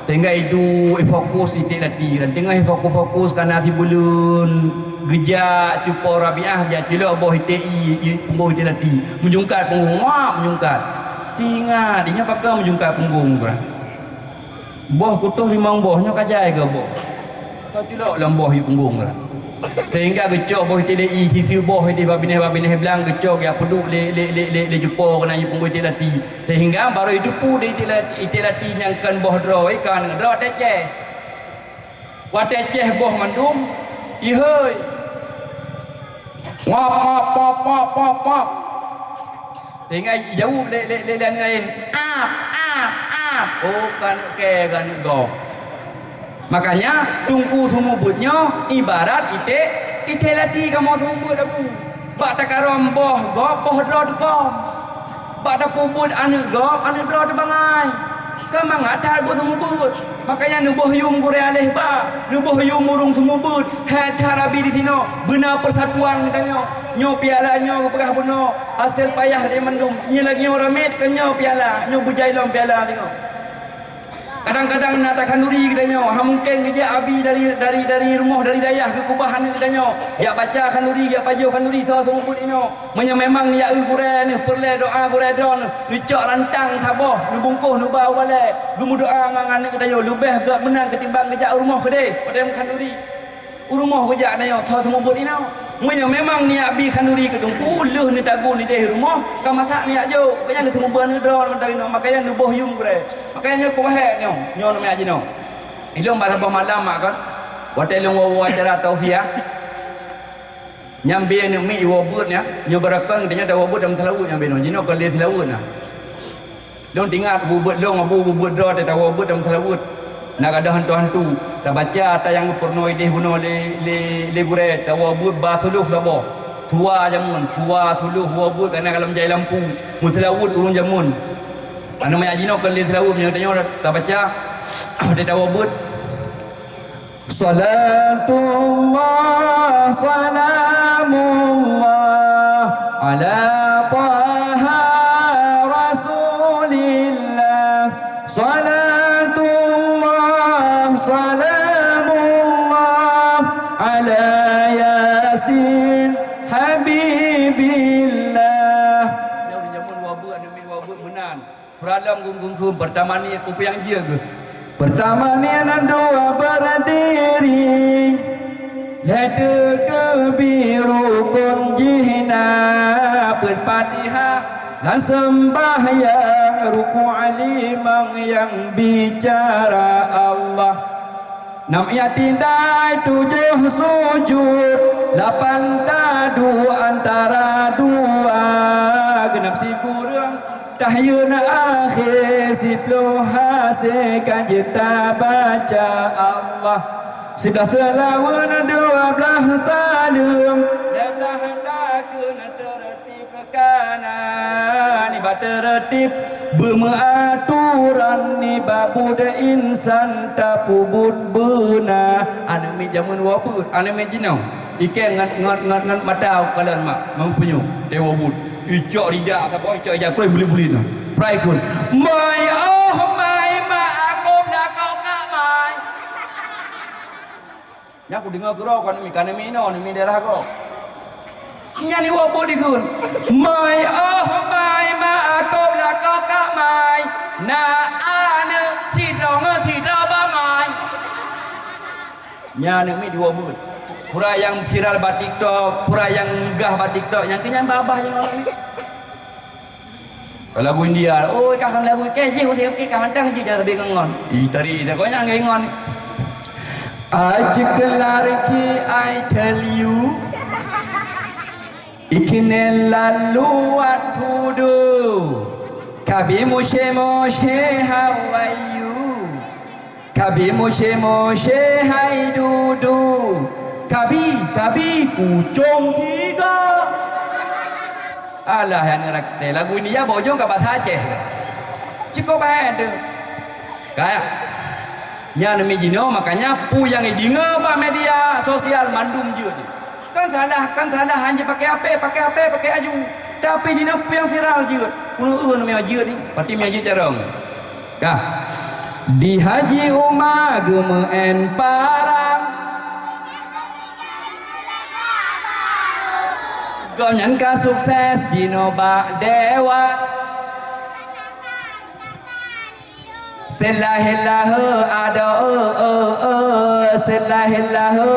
Sehingga iduek ifokus iték lati. Dan teungoh ifokus-fokus kana sibuleuen geujak cupo Rabiah jak culok boh iték i, i punggong iték lati. Meujungkat punggong, wah meujungkat. Teuingat, ingat pakon meujungkat punggong, kurang. Boh kutoh limong boh nyoe ka jai keu boh. Ka culok lam boh yue punggong lah. Sehingga geucok boh iték lati, siseue boh idéh bak binéh, bak binéh blang geucok geupeuduek lé, lé, lé, lé, lé cupo keunan yue punggong iték lati. Sehingga barô iteupeue di iték lati, iték lati nyang kon boh droe, ikan droe teucéh. Watèe céh boh mandum, ihôi. Ngop, ngop, pop, pop, pop, pop. Sehingga ijaweueb lé, lé, lé, lé aneuk laén, "Ap, ap, ap." Oh, ka aneuk kèe, ka aneuk gob. Makanya, teungku seumeubeuet nyoe ibarat iték, iték lati kamoe seumeubeuet abu. Bak takarôm boh gob, boh droe teukom. Bak tapeubuet aneuk gob, aneuk droe teubangai. Ka mangat that buet seumeubeuet. Makanya neuboh yum gurèe aléh ba, neuboh yum ureueng seumeubeuet. Hèk that Rabi di sinoe, beuna persatuan geutanyoe. Nyoe piala nyoe geupeugah bunoe, hasé payah di mandum. Nyoe lagèe nyoe ramé kon nyoe piala, nyoe beujai lom piala singoh. Kadang-kadang na takhanduri geutanyoe, ha mungken geujak abi dari, dari, dari rumoh, dari dayah geukeubah aneuk geutanyoe. Jak baca khanduri, jak pajoh khanduri, soe seumeubeuet inoe. Meunyoe memang neujak eu gurèe neuh, peureulèe doa gurèe droeneuh, neucok rantang saboh, neubungkôh neuba u balèe, geumeudoa ngon aneuk geutanyoe, leubeh gèt meunan ketimbang geujak u rumoh keudéh, watèe meukhanduri. U rumoh geujak tanyoe, tho seumeubeuet inoe. Meunyoe memang neujak bi khanduri keu teungku, lheueh neutagun idéh rumoh, ka masak neujak jok, keu nyang geuseumeubeuet aneuk droeneuh mantong inoe, makanya neuboh yum gurèe. Makanya nyoe keuwahé nyoe, nyoe neumeuyak jinoe. Ilôn bak saboh malam mak kon, watèe lôn woe-woe acara tausiah, nyang bie aneuk miet iwoe beuet nyan, nyoe barokon geutanyoe tawoe beuet lam seulaweuet nyang bie nyoe, jinoe kon lé seulaweuet na. Lôn teuingat, beuet lôn abu beuet droe teuh tawoe beuet lam seulaweuet. Na gadôh hantu-hantu, tabaca ata nyang geupeurunoe idéh bunoe lé, lé, lé gurée, tawoe beuet ba siplôh saboh. Sua jameun, sua siplôh woe beuet ka na lam jai lampu. Meuseulaweuet ureuëng jameun. Aneuk manyak jinoe kon lé seulaweuet, meunyoe tanyoe tabaca, teuh tawoe beuet. Salatullah, salamullah, ala Taha Rasulillah. Salatullah, salamullah, ala Yasin Habibillah. Nyoe jameun woe beuet, aneuk miet woe beuet meunan. Peuralom gung-gung kheueh, peurtama niet peue nyang jeuet geuh. Peurtama niet na dua berdiri. Lhée teuh keubiru kon jih na peuet Fatihah, lam seumbahyang ruku' limong nyang bicara Allah. Nam iktidai tujoh sujud, lapan taduek antara dua, geunap sikureueng tahiyat akhé, siplôh hase ka jeuet tabaca Allah. Siblaih seulaweuet, dua blaih saleuem, lhée blaih takheun teureutib. Kana nibak teureutib beumeuatoran nibak buet insan tapeubuet beuna. Aneuk miet jameun woe beuet, aneuk miet jinoe. Ikeng ngon, ngon, ngon, ngon mata kalon mak, meupeunyueng. Teuwoe beuet. Icok rida saboh, icok ija kroi bulit-bulit nyoe. Prai kheueh. Mai oh mai mak, akôm lakoe kak mai. Nyan kudeungoe keudroe, kon mi, ka neumi inoe, neumi daerah gob. Nyan iwoe beuet dikheun. Mai oh mai mak, akôm lakoe kak mai. Na aneuk sidroe ngon sidroe bangai. Nyan aneuk miet iwoe beuet. Peue nyang viral bak TikTok, peue nyang meugah bak TikTok, nyang keu nyan babah jinoe. Lagu India, oh, kah lagu keh jih, usah keh kah hantar jih, jangan lebih ngon. Ih, tari dah kau nyang ngon. Aje kelar ki I tell you. Ikine lalu atudu. Kabi moshe moshe, how are you? Kabi moshe-moshe hai dudu. Kabi, kabi kucong higa. Alah, yang ngerak teh lagu ini ya bojong ka bahasa Aceh. Cukup hai tu. Kayak nyan mi jinoe, makanya peue nyang idingoe bak media sosial mandum jeuet. Kan salah, kan salah hanya pakai H P, pakai H P, pakai aju. Tapi jinoe peue nyang viral jeuet. Ulun ureuëng mi jeuet ni, pati mi jeuet carong. Ka. Di Haji Uma geumeu'en parang. Gobnyan ka sukses jinoe bak dewan. Seulahé-lahé adoe, seulahé-lahé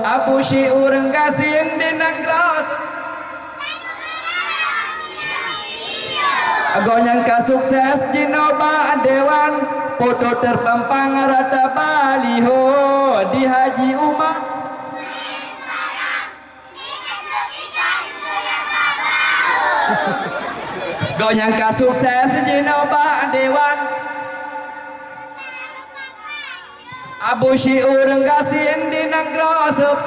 Abu Syi'ur gasien di nanggroe. Gobnyan ka sukses jinoe bak dewan, foto teupampang rata baliho di Haji Uma. Gobnyan ka sukses jinoe bak dewan. Abu Syi'ur gasien di nanggroe seup.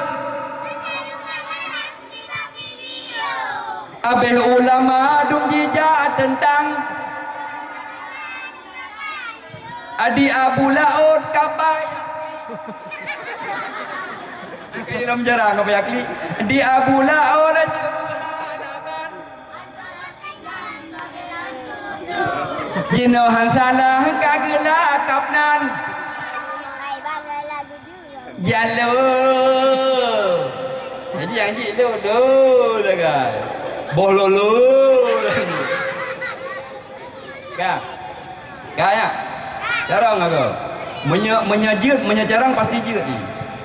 Abéh ulama dum jijak teuntang. Adi Abu Laôt kapai. Di dalam jarang kapai akli. Di Abu Laôt. Jinoe han salah ka geulakab nan. Jalo. Jadi yang jik lo lo lagai. Boh lo lo. Ka. Ka ya. Carong aku. Menye menye jeuet, menye carong pasti jeuet ni.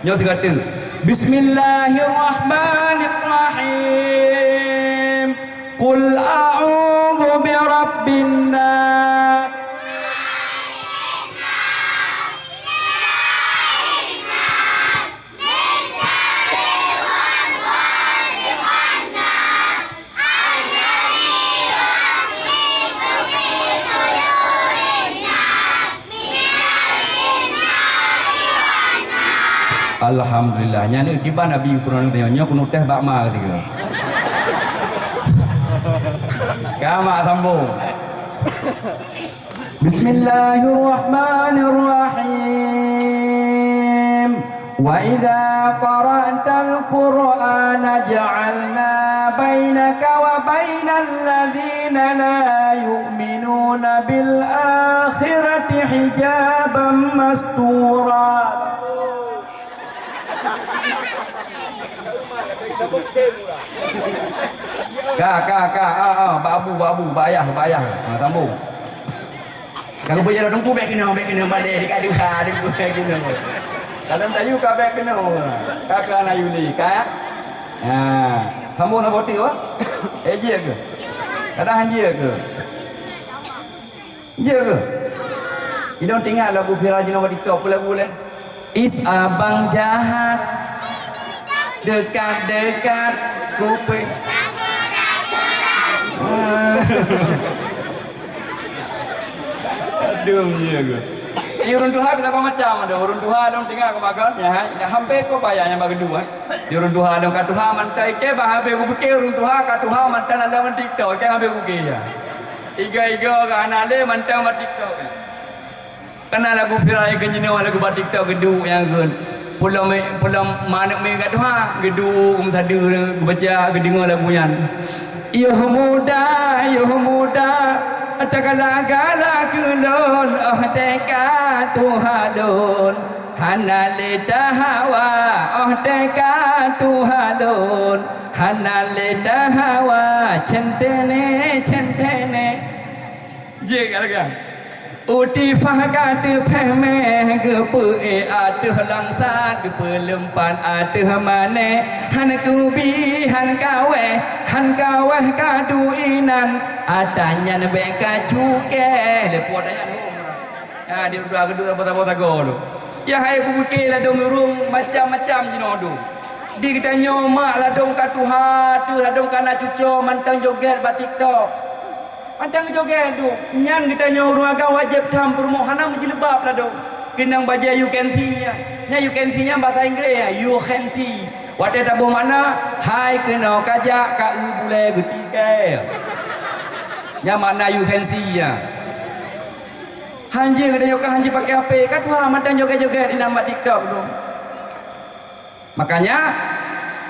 Nyoe sigoe teuk. Bismillahirrahmanirrahim. Qul a'udzu birabbin nas. Alhamdulillah. Nyan kiban Nabi peurunoe nyoe, nyoe keuneuk teh bak ma keudua. Ka mak sambung. Bismillahirrahmanirrahim. Wa idza qara'tal Qur'ana ja'alna bainaka wa bainal ladzina la yu'minuna bil akhirati hijaban mastura. Ka, ka, ka. Ah, ah, bak abu, bak abu, bak ayah, bak ayah. Ha, sambung. Ka geupeujeuet teungku bèk keunoe, bèk keunoe, balik di kadu ha, di kadu bèk keunoe. Dalam tayu ka bèk keunoe. Ka, ka na Yuli, ka? Ha. Sambung na bote, wah. Eh, jeuet keu? Kadang jeuet keu? Jeuet keu? Idong teuingat lagu viral jinoe bak TikTok, peue lagu lé? Is abang jahat, dekat-dekat kuping. Aduh, iya ke? Di ureueng tuha kita macam ada. Ureueng tuha dong tinggal ke makan, ya, ya hampir kau bayar yang bagi dua. Di ureueng tuha dong ka tuha mantai ke, bah habis kupikir ureueng tuha ka tuha mantan dalam TikTok, ke habis kupikir ya. Iga-iga ka anak le mantan bak TikTok. Kana lagu viral nyang keunoe lagu bak TikTok geuduek nyang geuen. Pulang mi-, pulang manok mi kat tuha, geuduek meusadeue geubaca geudeungoe lagu nyan. Yoh muda, yoh muda, tagala-gala keu lôn, oh teuka tuha lôn. Hana lé tahawa, oh teuka tuha lôn. Hana lé tahawa, centene, centene. Jeuet ka lagèe. Utifah ka teupéh méh, geupeu-ék ateueh langsat, geupeuleumpat ateueh mané. Han kubi, han kawéh, han kawéh kadu inan, ata nyan bèk ka cukée. Leupot ata nyan. Ha, di dua geuduek saboh-saboh sagoe tu. Nyang hai kupike ladôm ureueng macam-macam jinoe tu. Di geutanyoe mak ladôm ka tuha, teuh ladôm ka na cucoe mantong jogét bak TikTok. Mantong jogét tu, nyan geutanyoe ureueng agam wajéb tham peurumoh hana meujilbab ladôm. Keunong bajèe you can see nyan. Nyan you can see nyan basa Inggréh nyan, you can see. Watèe taboh makna, hai keunoe kajak ka eu bulèe geutikée. Nyan makna you can see nyan. Hanjeuet geutanyoe ka hanjeuet pakai H P, ka tuha mantong jogét-jogét inan bak TikTok tu. Makanya,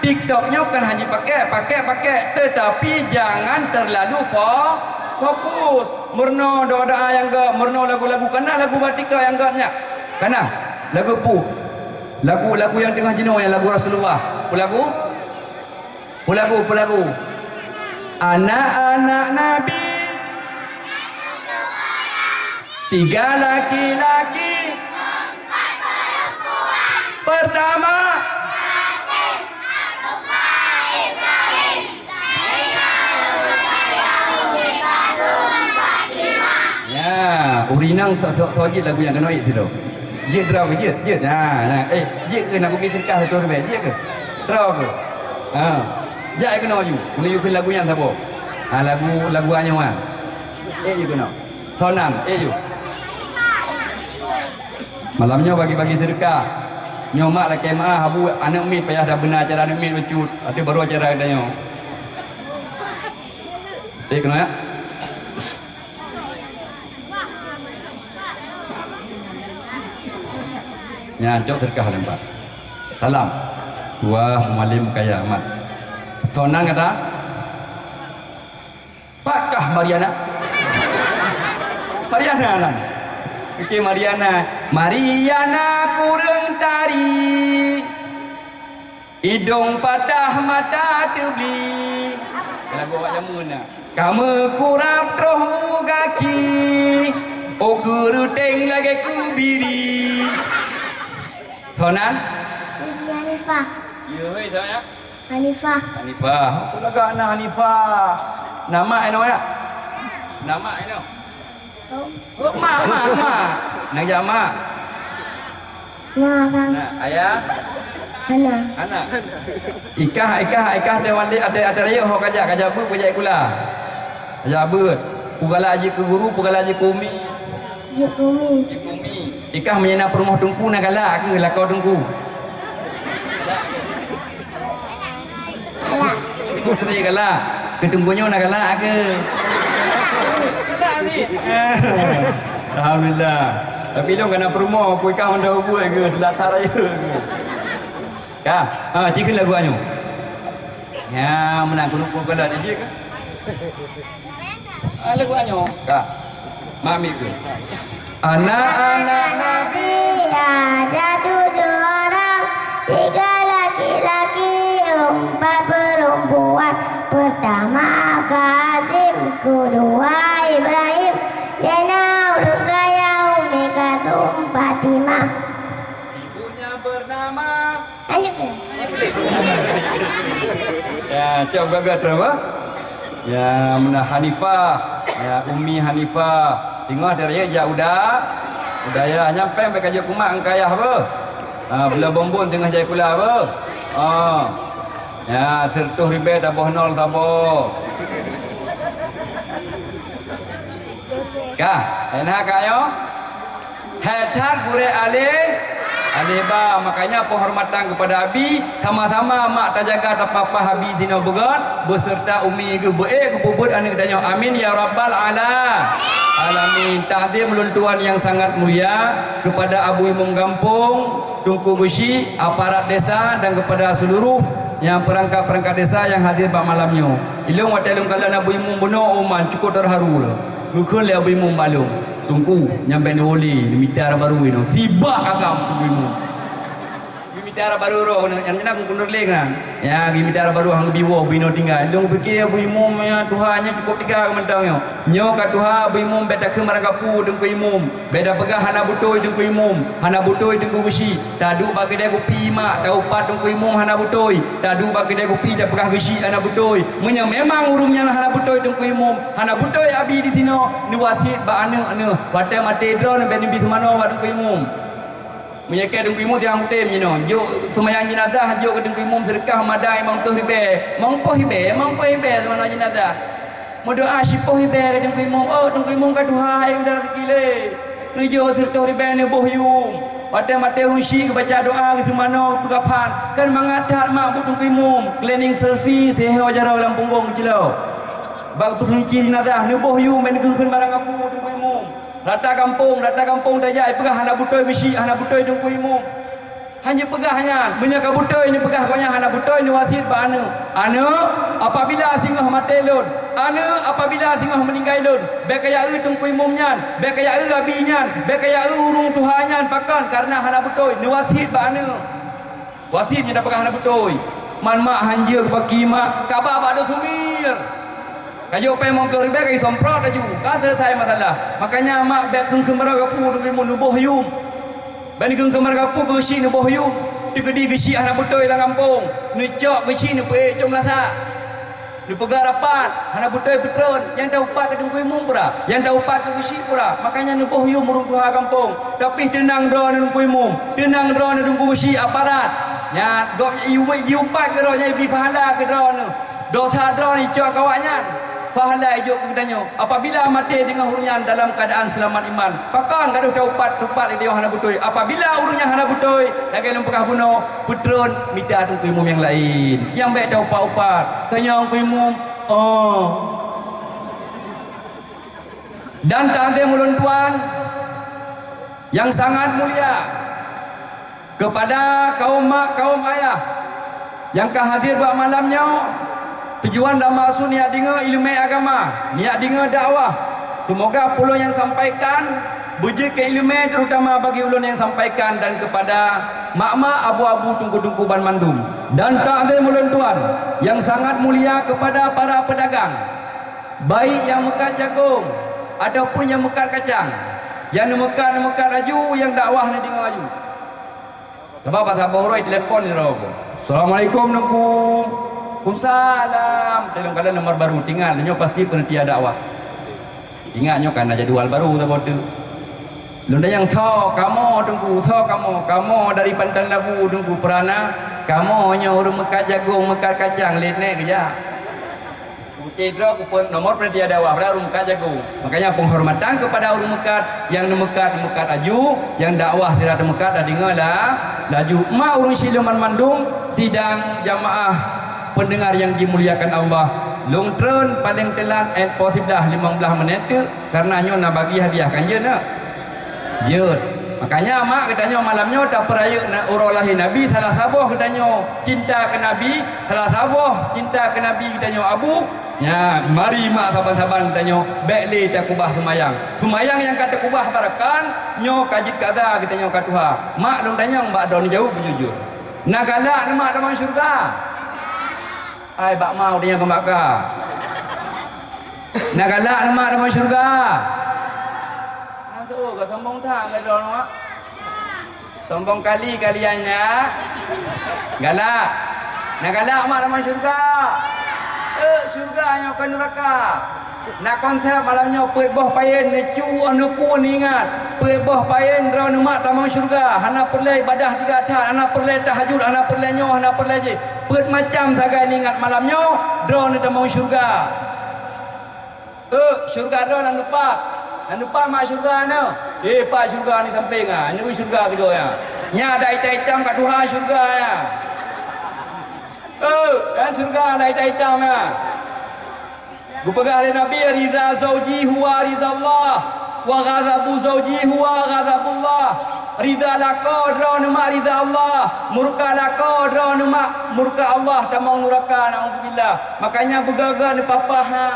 TikTok nyoe kan hana jipakèk, pakèk-pakèk, tetapi jangan terlalu fo-, fokus. Meurunoe doa-doa nyang göt, meurunoe lagu-lagu, kana lagu bak TikTok nyang göt nyan? Kana? Lagu peue? Lagu-lagu nyang teungoh jinoe nyan, lagu Rasulullah. Peue lagu? Peue lagu, peue lagu? Anak-anak Nabi. Tiga laki-laki. Pertama. Ya, ureueng inong sok-sok jeuet lagu nyang keunoe jeuet sidroe. Jeuet droe jeuet, jeuet. Ha, ha. Eh, jeuet keu nak kubi teuka satu ribèe, jeuet keu? Droe keu? Ha. Jak keunoe ju. Meunyoe keu lagu nyan saboh. Ha, lagu, lagu anyuan. Eh, jeuet keunoe. Sonan, eh yuk. Malam nyoe bagi-bagi seudeukah. Nyoe mak lakèe meu'ah, abu aneuk miet payah dah beuna acara aneuk miet bacut. Ateueh baru acara geutanyoe. Eh, keunoe ya. Nyan cok seudeukah lambat. Salam. Wah, mualim kaya amat. Sonan kata? Pat kah Mariana? Mariana lah. Oke, Mariana. Mariana kureueng tari. Idong patah mata teubli. Lagu awak jameun na. Ka meukurab troh u gaki. Oh, keureuteng lagèe kubiri. Sonan? Ismi Hanifah. Ya, hei, sonan. Hanifah. Hanifah. Apa lagak na Hanifah? Nama eno ya? Nama eno? Oh. Oh, mak, mak, mak. Nang jak mak. Nah, kan. Nah, ayah. Hana. Hana. Ikah, ikah, ikah teuh wali ateueh, ateueh rayeuk ho kajak, kajak beuet, kajak sikula. Kajak beuet. Peue galak jeuet keu guru, peue galak jeuet keu umi. Jeuet keu umi. Jeuet keu umi. Ikah meunyoe na peurumoh teungku na galak keu lakoe teungku. Tadi galak, keu teungku nyoe na galak ke? Galak ni. Alhamdulillah. Tapi lôn kana peurumoh, kui kah mandum buet ke, teulat raya ke. Ka, ha, cikheun lagu nyoe. Ya, meunan keuneuk peugalak jih ka. Ah, lagu nyoe. Ka. Mami tu. Anak-anak Nabi ada tujuh orang, tiga laki-laki, empat perempuan. Pertama Qasim, kedua Ibrahim, Zainal, Ruqayyah, Ummi Kalsum, Fatimah. Ibunya bernama Lanjut tu. Ya, cok gagat apa? Ya, meunan Hanifah. Ya, Ummi Hanifah. Teungoh dari jak uda. Uda ya, nyang péng bèk kajak kumat angkayah apa? Ha, bela bonbon teungoh jai kula apa? Ha. Ya, sireutoh ribèe taboh nol saboh. Ka, enak ka yo? Hék that gurèe alèh, alèh ba. Makanya penghormatan kepada Abi, sama-sama mak tajaga tapapah Abi dinoe beugöt, beserta Umi geuh beuék geupeubuet aneuk tanyoe. Amin ya rabbal ala-, alamin. Takzim ulôn tuan yang sangat mulia kepada Abu Imum Gampông, Teungku Geuchik, aparat desa dan kepada seluruh yang perangkat-perangkat desa yang hadir bak malam nyoe. Ilôn watèe lôn kalon Abu Imum bunoe, oh man, cukup terharu lôn. Geukheun lé Abu Imum bak lôn, "Teungku, nyan bèk neuwoe lé, neumita dara barô inoe." Sibak agam Abu Imum. Geumita dara barô roh, nyan, nyan gubunur lé nyan. Ya, geumita dara barô han geubi woe, Abu inoe tinggai. Lôn pike Abu Imum, ya Tuhan, nyan cukup teuga mantong nyoe. Nyoe ka tuha Abu Imum, bèk takheun barangkapeue Teungku Imum. Bèk tapeugah hana beutôi Teungku Imum, hana beutôi Teungku Geuchik. Taduek bak keudè kupi mak, taupat Teungku Imum hana beutôi. Taduek bak keudè kupi tapeugah Geuchik hana beutôi. Meunyoe memang ureueng nyan hana beutôi Teungku Imum, hana beutôi Abi disinoe, neuwasiet bak aneuk-aneuk, watèe maté droeneuh bèk neubi seumanoe bak Teungku Imum. Meunyoe kèe Teungku Imum tiang tem jinoe, jok seumayang jenazah, jok keu Teungku Imum seudeukah madang limong ploh ribèe, limong ploh ribèe, limong ploh ribèe seumanoe jenazah. Meudoa sipoh ribèe keu Teungku Imum, "Oh, Teungku Imum ka tuha, hai meuda raseuki lé." Neujok sireutoh ribèe neuboh yum. Watèe maté ureueng syik geubaca doa, geuseumanoe, geupeugah phan. Kan mangat that mak buet Teungku Imum. Cleaning service, sihô jaroe lam punggong geucilok. Bak peusuci jenazah, neuboh yum, bèk neukheun-kheun barangkapeue Teungku Imum. Rata gampông, rata gampông tajak, ipeugah hana beutôi Geuchik, hana beutôi Teungku Imum. Han jipeugah nyan, meunyoe ka beutôi neupeugah gobnyan hana beutôi, neuwasiet bak aneuk. "Aneuk, apabila singoh maté lôn, aneuk, apabila singoh meuninggai lôn, bèk kajak eu Teungku Imum nyan, bèk kajak eu Abi nyan, bèk kajak eu ureueng tuha nyan, pakon? Kareuna hana beutôi, neuwasiet bak aneuk." Wasiet nyan tapeugah hana beutôi. Man mak han jeuet bak kimak, ka ba bak Dusun Mir. Ka jok péng limong ploh ribèe ka jisemprot laju. Ka selesai masalah. Makanya mak bèk kheun-kheun barô gapu Teungku Imum, neuboh yum. Bèk neukheun-kheun barô gapu Geuchik neuboh yum. Teukeudi Geuchik hana beutôi lam gampông. Neucok Geuchik neupeuék cong meulasak. Neupeugah rapat, hana beutôi peutreun. Nyang taupat keu Teungku Imum peue? Nyang taupat keu Geuchik peue? Makanya neuboh yum ureueng tuha gampông. Tapi teunang droeneuh Teungku Imum. Teunang droeneuh Teungku Geuchik aparat. Nyan, gob jiupat keu droeneuh, jibi pahala keu droeneuh. Dosa droeneuh jicok keu awaknyan, pahala jijok keu geutanyoe. Apabila maté teungoh ureueng nyan dalam keuadaan seulamat iman, pakon gadôh taupat-tupat lé tanyoe hana beutôi? Apabila ureueng nyan hana beutôi, lagèe lôn peugah bunoe, peutreun mita Teungku Imum nyang laén. Nyang bèk taupat-upat. Tanyoe Teungku Imum, oh. Dan takzim ulôn tuan nyang sangat mulia, kepada kaum mak, kaum ayah nyang ka hadir bak malam nyoe, tujuan dan maksud neujak deungö ileumèe agama, neujak deungö dakwah. Seumoga peue nyang sampaikan beujeuet keu ileumèe, terutama bagi ulôn nyang sampaikan, dan kepada mak-mak, abu-abu, teungku-teungku banmandum. Dan takzim ulôn tuan nyang sangat mulia kepada para peudagang, baik nyang meukat jagong ataupun nyang meukat kacang. Nyang neumeukat, neumeukat laju, nyang dakwah neudeungö laju. Sabab bak saboh uroe telepon sidroe. "Assalamualaikum, Teungku." "Waalaikumsalam." Teuh lôn kalon nomor baru, teuingat, nyoe pasti panitia dakwah. Ingat nyoe ka na jadwal baru saboh teuk. Lôn tanyong, "Soe kamoe, Teungku? Soe kamoe?" "Kamoe dari Panton Labu, Teungku." "Peue na?" "Kamoe nyoe ureueng meukat jagong, meukat kacang, lét nèk geujak." Oke, droe kupeu nomor panitia dakwah, padahai ureueng meukat jagong. Makanya penghormatan kepada ureueng meukat, nyang neumeukat, meukat laju, nyang dakwah sira teumeukat, tadeungö lah laju. Mak ureueng syedara mandum sidang jamaah Pendengar yang dimuliakan Allah, lôn treun paleng teulat ayat po siblaih limong blaih menit teuk, karena nyoe na bagi hadiah kan jeuet na? Jeuet. Makanya mak geutanyoe malam nyoe tapeurayeuk na uroe lahé Nabi, salah saboh geutanyoe cinta keu Nabi, salah saboh cinta keu Nabi geutanyoe Abu. Nya, mari mak saban-saban geutanyoe bèk lé takubah seumayang. Seumayang nyang ka takubah barakan, nyoe ka jeuet kaza geutanyoe ka tuha. Mak lôn tanyong bak droeneuh jaweueb beujujur. Na galak neuh mak tamong syeuruga? Hai bak mau tanyong keu mak ka. Na galak neuh mak tamong syeuruga? Nyan tu ka sombong that ka droeneuh mak. Sombong kali kalian ya. Galak. Na galak mak tamong syeuruga? Eh, syeuruga nyoe kon neuraka. Na konsep malam nyoe peuet boh payen neucue neuku neuingat. Peuet boh payen droeneuh mak tamong syeuruga. Hana peureulèe ibadah tiga that, hana peureulèe tahajud, hana peureulèe nyoe, hana peureulèe jih. Peuet macam sagai neuingat malam nyoe droeneuh tamong syeuruga. Eh, syeuruga droe na neupat. Na neupat mak syeuruga nyoe. Eh, pat syeuruga ni sampéng ah. Nyoe syeuruga tiga ya. Nya ada itam-itam kat tuha syeuruga ya. Eh, dan syeuruga ada itam-itam ya. Geupeugah lé Nabi, "Ridha zauji huwa ridha Allah, wa ghadabu zauji huwa ghadabullah." Ridha lakoe droeneuh mak ridha Allah, murka lakoe droeneuh mak murka Allah, tamong nuraka, naudzubillah. Makanya beugaga neupapah ha.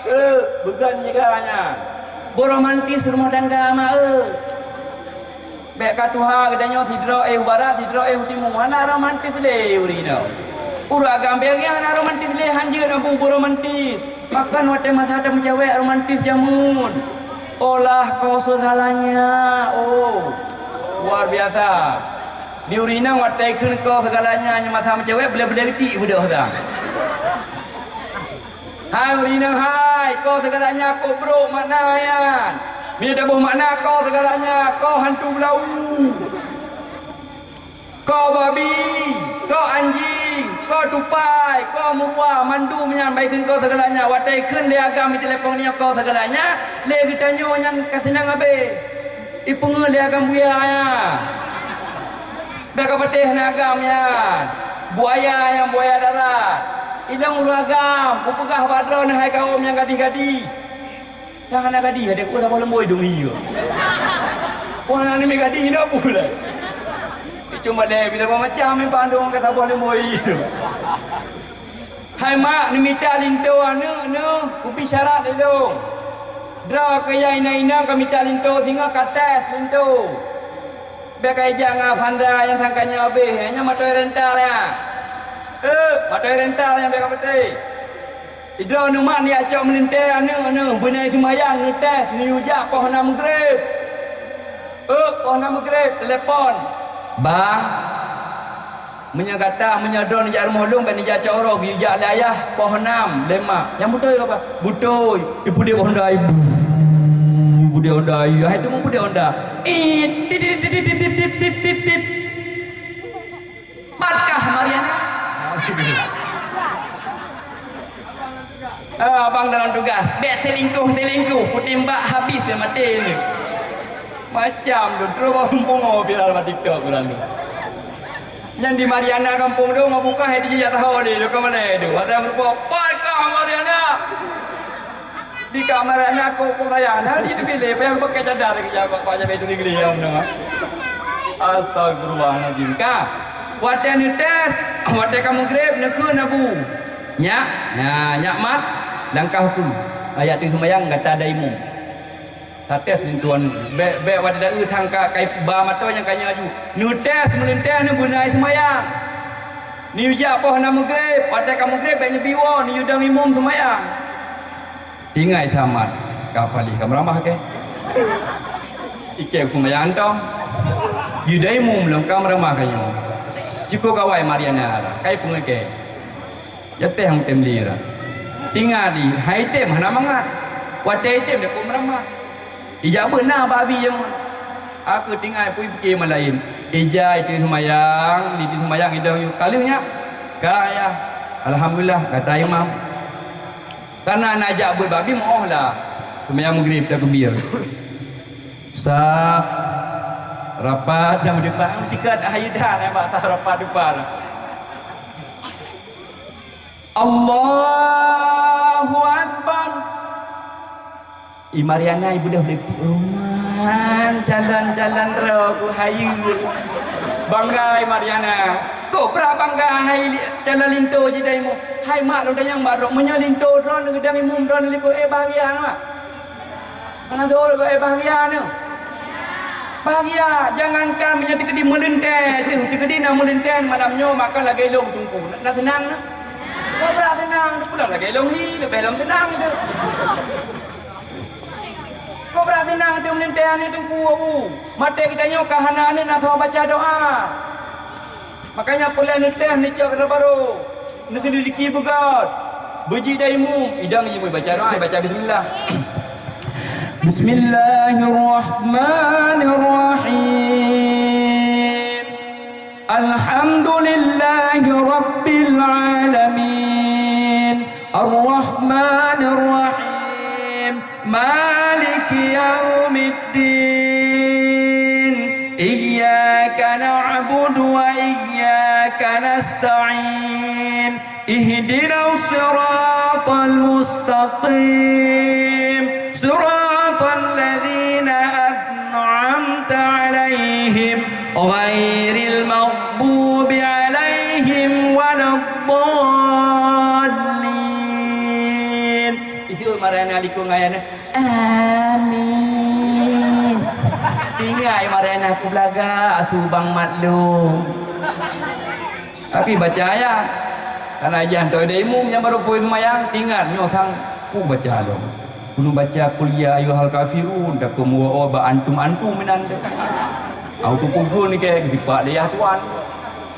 Eh, beugan nyan. Beromantis rumah tangga mak, eh. Bèk ka tuha geutanyoe sidroe éh u barat, sidroe éh u timu. Hana romantis lé ureueng inong. Ureueng agam bèk hana romantis lé, hanjeuet na bu beromantis. Bahkan watèe masa tameucewek romantis jameun. Olah kau segalanya. Oh, luar biasa. Di ureueng inong watèe kheun kau segalanya, nyan masa meucewek, beulé-beulé geutik beudôh dah. Hai ureueng inong hai, kau segalanya kau brok makna nyan. Meunyoe taboh makna kau segalanya, kau hantu beulau. Kau babi, kau anjing, kau tupai, kau murwa, mandum nyan bai kheun kau segalanya. Watèe kheun lé agam di telepon nyoe kau segalanya, lé geutanyoe nyan ka seunang abéh. Ipeungeuet lé agam buya nyan. Bèk ka patéh na agam nyan. Buaya nyang buaya darat. Inong ureueng agam, kupeugah bak droeneuh hai kawôm nyang gadih-gadih. Nyang hana gadih, adak ku saboh leumbôi dong ie. Wah, na neumè gadih, na pula. Cuma lé, bisa macam ni pandong ka saboh leumbôi ie. Hai mak, neumita linto aneuk neuh, kubi syarat lé lôn. Droe keu nyang inong-inong ka mita linto singoh ka tes linto. Bèk ka ijak ngon Fanda nyang sangka nyoe abéh, nyan matoe rental nyan. Eh, matoe rental nyan bèk ka beutôi. Idroe neuh mak neujak cok meulintèe aneuk neuh, beunai seumayang neuh tes, neuyue jak poh nam Maghrib. Eh, poh nam Maghrib, telepon. Bang, Meunyoe gata, meunyoe droeneuh jak rumoh lôn, bèk neujak cok uroe, geuyue jak lé ayah, poh nam, lé mak. Nyang beutôi apa? Beutôi. Ipeudeh honda, ibu, ipeudeh honda, hai teuma peudeh honda. It, tit, tit, tit. Pat kah Mariana? Ah, abang dalam tugas, bèk selingkuh-selingkuh, kutimbak habis dia mati ni. Macam tu, terus baru pungo viral bak TikTok tu lalu. Nyan di Mariana kampung tu, ngau buka hai dijak tahu ni, tu ke mana tu? Mata merupa, "Pat kah Mariana?" Di ka Mariana kok, kok sayang, nah, di tu pilih, payah pakai cadar lagi, jawab, Pak Jabe tu negeri yang mana. Astagfirullahaladzim. Ka, watèe neutes, watèe ka Maghrib, neukheun Abu. Nyak, nya, nyak mat, langkah ku. Ayat tu seumayang, gata daimum. Tates linto aneuk. Bèk, bèk watèe da-eu thang ka, kai ba mata nyang ka nyoe aju. Neutes meulintèe neubeunai seumayang. Neujak poh na Maghrib, watèe ka Maghrib bèk neubiwoe, neudong imum seumayang. Tinggai samat, ka paléh ka meuramah kèe. Ikèe seumayang tom. Jidai imum lom ka meuramah ka nyoe. Cukôp gawai Mariana, kai peungeuh kèe. Jateh meutem lira. Tinggai di, hai tem hana mangat. Watèe item dapeuet meuramah. Ijak beuna babi nyang aku tinggai pui pikir malaén. Ija itu seumayang, di itu seumayang idong yuk. Ka lheueh nyak. Ka ya. Alhamdulillah, gata imam. Kana na jak beuet babi meuoh lah. Seumayang Maghrib takbir. Saf rapat dan depan sikat ayu dah nak bak saf rapat depan. Allahu Akbar. I Mariana ibeudôh lé peuruman, calon-calon droe ku hayeue. Bangga i Mariana. Kok brat bangga hai li-, calon linto jidai mu. Hai mak lôn tanyong bak droe, meunyoe linto droe neuk geudong imum droe likot, eh, bahagia mak. Hana teuh, eh, bahagia nyoe. Bahagia, jangankan meunyoe teukeudi meuleuntée, teuh teukeudi na meuleuntée malam nyoe, maka lagée lôn teungku. Na seunang nyoe. Kok brat seunang, teuh pulang lagée lôn hi, leubeh lom seunang teuh. Kok brat seunang teuh meuleuntée aneuk teungku, Abu. Maté geutanyoe ka hana aneuk na soe baca doa. Makanya peureulée neutéh neucok keu barô, neuseulidiki beugét. Beujih daimu, idang jih baca doa, baca bismillah. Bismillahirrahmanirrahim. Alhamdulillahi rabbil alamin. Arrahmanirrahim. Maliki yaumiddin. Iyyaka na'budu wa iyyaka nasta'in. Ihdinas siratal mustaqim. Siratal ladzina an'amta 'alaihim ghairil maghdubi 'alaihim waladdallin. Itu marana likung ayana. Amin. Ingat, eh, marana aku belagak, aku bang maklum. Tapi baca ayat. Karena ayat tu ada imum yang baru pun semayang, ingat, nyoe sang, ku baca lom. Kunu baca, "Qul ya ayyuhal kafirun," dah pemuwa ba antum-antum minan tu. Au tu pukul ni ke, dipak lé yah tuan.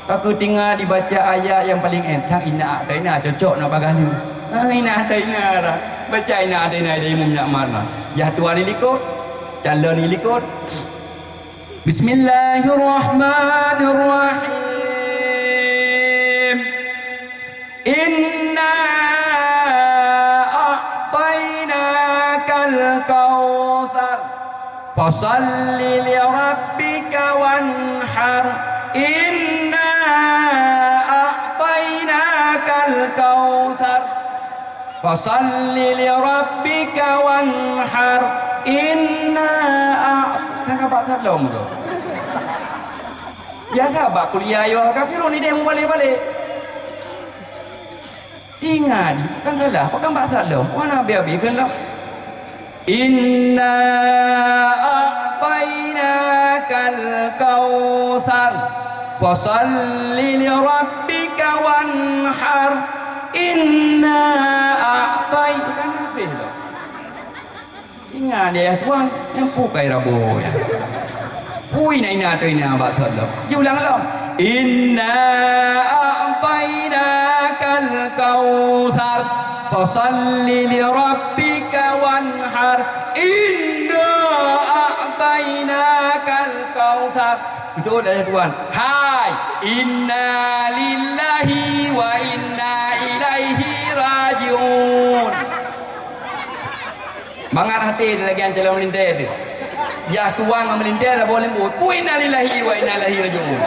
Ka keutinga dibaca ayat nyang paleng entang, inna a'taina, cocok nak bagah nyoe. Ha, inna a'taina dah. Baca inna a'taina di imum nyak mat lah. Yah tuan di likot, calon di likot. Bismillahirrahmanirrahim. Inna a'tainakal kautsar. Fasalli li rabbika wanhar. Inna a'tainakal kautsar. Fasalli li rabbika wanhar. Inna a-, tangka bak salom tu. Biasa bak kuliah yo kafirun ideh mubalek-balek. Ingat, kan salah, pakon bak salom. Wana abi-abi kheun lom. Inna a'tainakal kautsar. Fasalli li rabbika wanhar. Inna a'tai-, kan habéh lom. Ingat dia, Tuan, nyang pukai rabo, ya. Pui na ina tu ina bak salom. Ji ulang lom. Inna a'tainakal kautsar. Fasalli li rabbika wanhar. Inna a'tainakal kautsar. Betul dah, Tuan. Hai, inna lillahi wa inna ilaihi raji'un. Mangat até lagée calon meulintée teuh. Yah tuang ngon meulintée saboh leumbot. Pui inna lillahi wa inna ilaihi raji'un.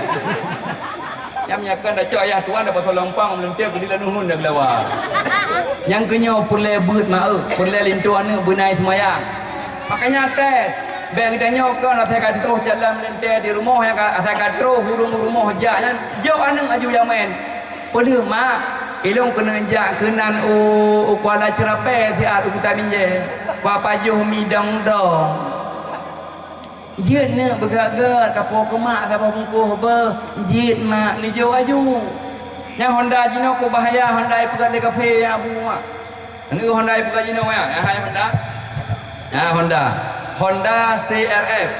Nyam nyakan dah cok yah tuang dah pasal lompang meulintée keudila nuhun dah gelawa. Nyang keunyoe peureulée beuet ma-, peureulée linto aneuëk beunai seumayang. Makanya tes, bék geutanyoe kon asai ka troh calon meulintée di rumoh nyang ka, asai ka troh ureuëng rumoh jak nyan, jok aneuëk aju jamen. Peuleueh mak, ilong keuneuk jak keunan u, u Kuala Ceurapée siat u Kuta Binjai. Bak pajoh mi dong-dong. Jeuet neuk beugét-gét, kapoe keu mak saboh bungkôh beuh. Jeuet mak, neujok aju. Nyang Honda jinoe kok bahaya, Honda ipeugét lé kaphé ya bu mak. Anu Honda ipeugét jinoe ya, ya hai Honda. Ya Honda. Honda C R F.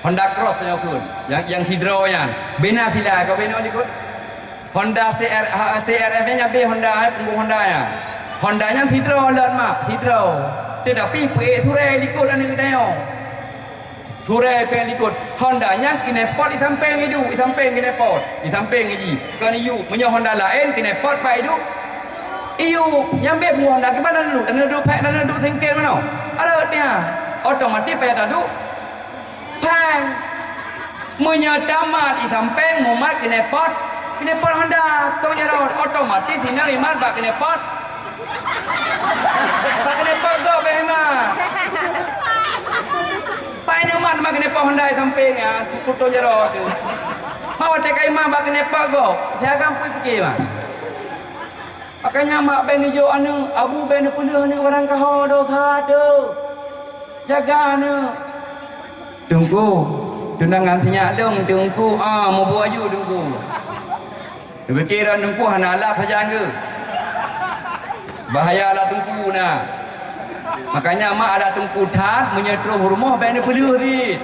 Honda Cross nyoe kheun. Yang, yang hidro nyan. Bina sila, kau bina likot. Honda C R, ha, C R F nyan habéh Honda, hai, punggong Honda nyan. Honda nyan sidroe lôn mak, sidroe. Tetapi peuék surée likot aneuk geutanyoe. Surée peuék likot. Honda nyan keuneuk pot di sampéng iduek, di sampéng keuneuk pot, di sampéng iji. Kon iyup, meunyoe Honda laén keuneuk pot pat iduek. Iyup, nyang bék punggong Honda kiban na duek, na duek pék, na duek singkén manoe. Areuet nyan, otomatis payah taduek. Péng. Meunyoe tamat di sampéng, mumat keuneuk pot. Keuneupot honda, tông jaroe, otomatis inong imat bak keuneupot. Bak keuneupot gob bèk imat. Pai neumat bak keuneupot honda sampéng nyan, tông jaroe teuh. Mak watèe ka imat bak keuneupot gob, siagam pih pike mak. Makanya mak bèk neujok aneuk, abu bèk neupeuleueh aneuk barangkaho, dosa teuh. Jaga aneuk. Teungku, tunangan sinyak lôn, Teungku. Ah, mubu aju, Teungku. Neupike droe Teungku hana alat sajan geuh. Bahaya alat Teungku na. Makanya mak adak Teungku that, meunyoe troh u rumoh bèk neupeuleueh cit.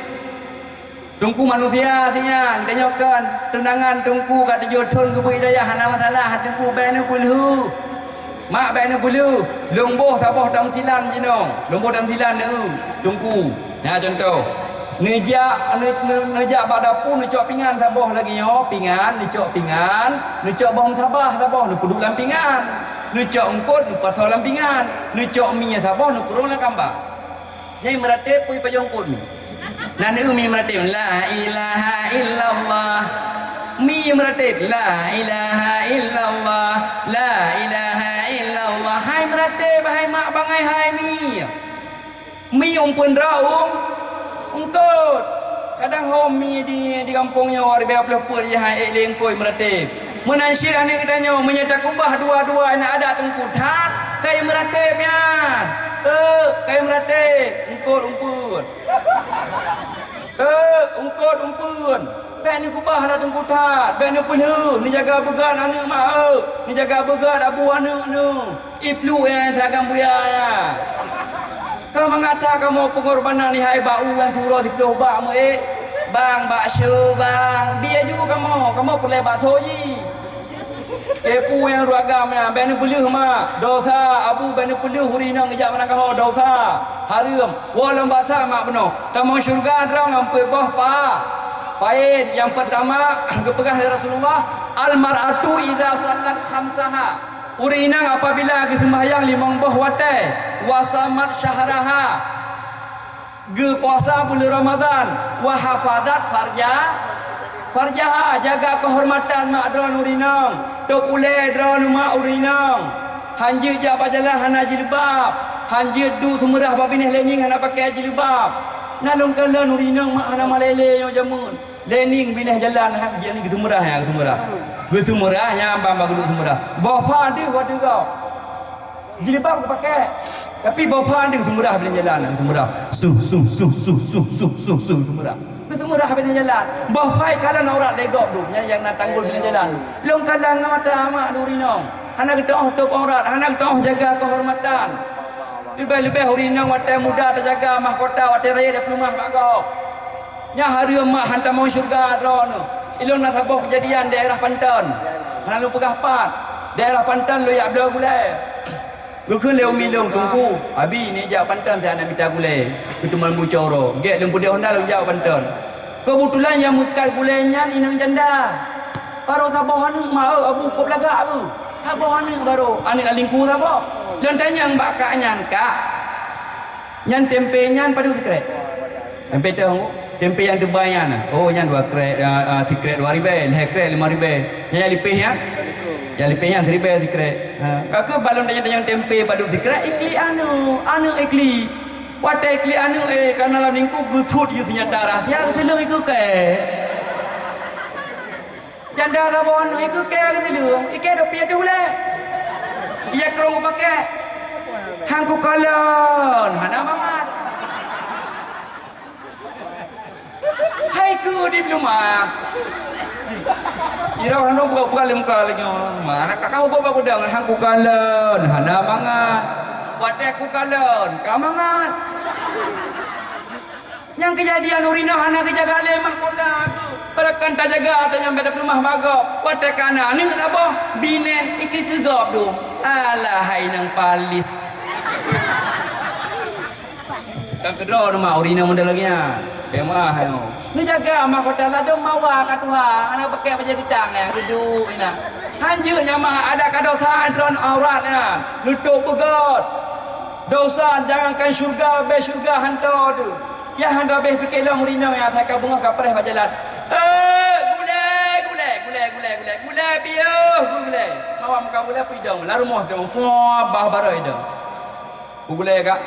Teungku manusia sinyak, tanyoe kon tunangan Teungku ka tujoh thon geubri dayah hana masalah, Teungku bèk neupeuleueh. Mak bèk neupeuleueh, lôn boh saboh tamsilan jinoe, lôn boh tamsilan neu, Teungku. Nyan contoh. Neujak, ne-, ne-, neujak bak dapu neucok pingan saboh lagèe nyoe, pingan, neucok pingan, neucok boh meusabah saboh neupeuduek lam pingan. Neucok eungkôt neupasoe lam pingan, neucok mie saboh neukurông lam kamba. Nyan meuratéb peue pajôh eungkôt nyoe. Nan eu mi meuratéb, "La ilaha illallah." Mi meuratéb, "La ilaha illallah, la ilaha illallah." Hai meuratéb, hai mak bangai hai mi. Mi umpeuen droe eung-, eungkôt. Kadang ho mi di, di gampông nyoe ribèe ploh peuet jih hai ék lé eungkôt meuratéb. Meunan cit aneuk geutanyoe, meunyoe takeubah dua-dua na adak Teungku that, kai meuratéb nyan. Euk, kai meuratéb, eungkôt umpeuen. Euk, eungkôt umpeuen. Bèk neukeubah adak Teungku that, bèk neupeuleueh, neujaga beugöt aneuk mak euk, neujaga beugöt abu aneuk neuh. Ipluek nyan sagan buya nyan. Ka mangat that kamoe peungorbanan hai bak u nyang siuroe siplôh bak meuék. Bang, bakso, bang. Bi aju kamoe, kamoe peureulèe bakso jih. Keu peue nyang ureueng agam nyan, bèk neupeuleueh mak. Dosa, abu bèk neupeuleueh ureueng inong geujak meunan kaho, dosa. Hareuem. Woe lom basa mak bunoe. Tamong syeuruga droe ngon peuet boh pa-, paén. Nyang peurtama geupeugah lé Rasulullah, "Al-mar'atu idza shallat khamsaha." Ureueng inong apabila geuseumbahyang limong boh watèe, wa shamat syahraha, geupuasa buleuen Ramadhan, wa hafazat farja-, farjaha, jaga keuhormatan mak droeneuh ureueng inong, tôb ulèe droeneuh mak ureueng inong, han jeuet jak bak jalan hana jilbab, han jeuet duek seumeurah bak binéh lé ngieng hana pakai jilbab. Na lôn kalon ureueng inong mak hana malèe lé nyoe jameun. Lé ngieng binéh jalan, ha, jadi geuseumeurah nyan, geuseumeurah. Geuseumeurah nyan ban, ban geuduek seumeurah. Boh pha deuh watèe gob. Jilbab geupakai. Tapi boh pha deuh geuseumeurah binéh jalan, geuseumeurah. Suh, suh, suh, geuseumeurah. Geuseumeurah binéh jalan. Boh pha ikalon aurat lé gob deuh, nyan nyang na tanggol binéh jalan. Lôn kalon ngon mata mak deuh ureueng inong. Hana geutu'oh tôb aurat, hana geutu'oh jaga keuhormatan. Leubeh-leubeh ureueng inong watèe muda tajaga mahkota, watèe rayeuk tapeuleumah bak gob. Nyan hareuem mak han tamong syeuruga droeneuh. Ilôn na saboh keujadian daerah Panton. Hana lôn peugah pat. Daerah Panton lôn jak bloe gulèe. Geukheun lé umi lôn, "Teungku, abi neujak Panton, saya nak mita gulèe." Keu teuma bucoro. Gèt lôn peudeh honda lôn jak Panton. Keubeutulan nyang meukat gulèe nyan inong janda. Barô saboh aneuk, ma, "Abu, kôb lagak, eu." Saboh aneuk barô, aneuk lalingku saboh. Lôn tanyong bak kak nyan, "Kak, nyan tempe nyan padub sikrek?" Tempe teuh, tempe nyang teubai nyan. "Oh, nyan dua krek, ah, ah, sikrek dua ribèe, lhèe krek lima ribèe. Nyan nyang lipéh nyan?" "Nyang lipéh nyan siribèe sikrek." Ha, ka keuh ban lôn tanyong-tanyong tempe padub sikrek, iklik aneuk, aneuk iklik. Watèe iklik aneuk, eh, ka na lam lingku geusut yue seunyata rahsia, geuseuleueng ikeue kèe. Janda saboh aneuk ikeue kèe geuseuleueng, ikèe dopie teuh ulèe. Iya krông geupakai. Han kukalon, hana mangat. Hai keu di leumah. Ira ureueng buka-buka lé muka lagèe nyoe. Mana ka kau buka gudang, han kukalon, hana mangat. Watèe kukalon, ka mangat. Nyang keujadian ureueng inong hana geujaga lé mahkota tu. Padahai kan tajaga ata nyang beda peuleumah bagoe. Watèe kana aneuk saboh, binéh ikeu-ikeu gob tu. Alah hai inong palis. Kan keudroe teuma ureueng inong model lagèe nyan. Bèk meu'ah nyoe. Neujaga mahkota ladôm mawa ka tuha, hana pakai bajèe geutang nyang geuduek inan. Hanjeuet nyang meu'ah adat ka dosa droeneuh aurat nyan. Neutôp beugöt. Dosa jangankan syeuruga, bèe syeuruga hantom teuh. Nyang hana bèe sikilong ureueng inong nyang asai ka beungoh ka preh bak jalan. "Eh, gulèe, gulèe, gulèe." Gulai, gulai, gulai piôh, gulai. Mawam ka gulai pidong, lam rumoh tu, suah bah baroi dong. Gulai ka.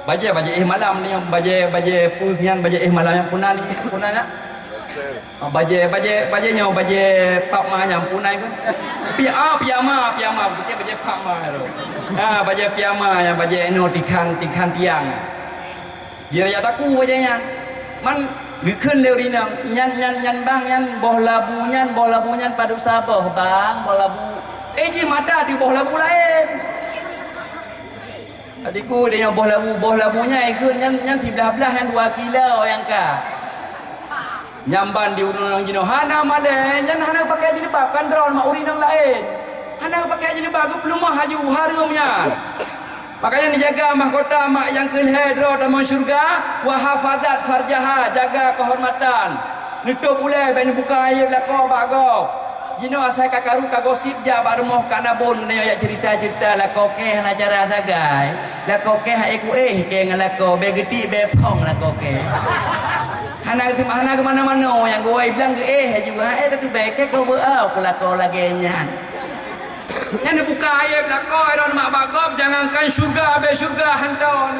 Bajée, bajée éh malam ni, bajée, bajée peue nyan, bajée éh malam nyang puna ni, puna nyan. Ah, bajée, bajée, bajée nyoe, bajée pap ma nyang puna kan. Pi-, ah, piyama, piyama, beutôi bajée pap ma tu. Ah, bajée piyama nyang bajée inoe tikhan, tikhan tiang. Di raya taku bajée nyan. Man geukheun lé ureueng inong, nyan, nyan, nyan bang nyan, boh labu nyan, boh labu nyan padub saboh, bang, boh labu. Eh, jih mata di boh labu laén. Tadi ku dia nyoe boh labu, boh labu nyan ikheun nyan, nyan siblah-blah nyan dua kilo nyang ka. Nyang ban di ureueng inong jinoe hana malée, nyan hana pakai jilbab, kan droe mak ureueng inong laén. Hana pakai jilbab, geupeuleumah laju, hareuem nyan. Makanya neujaga mahkota mak nyang keu lhée droe tamong syeuruga, wa hafazat farjaha, jaga keuhormatan. Neutôb ulée, bék neubuka aéb lakoe bak gob. Jinoe asai ka karu ka gosip jak bak rumoh ka nabon, nyoe jak cerita-cerita lakoe kée hana cara sagai. Lakoe kée hai ku éh kée ngon lakoe, bék geutik bék phong lakoe kée. Hana, hana keumana-mana, nyang geuwoe blang geuéh laju, hai tateubiet kée keu beuau keu lakoe lagée nyan. Nyan neubuka aéb lakoe droe mak bak gob, jangankan syeuruga, bék syeuruga hantom.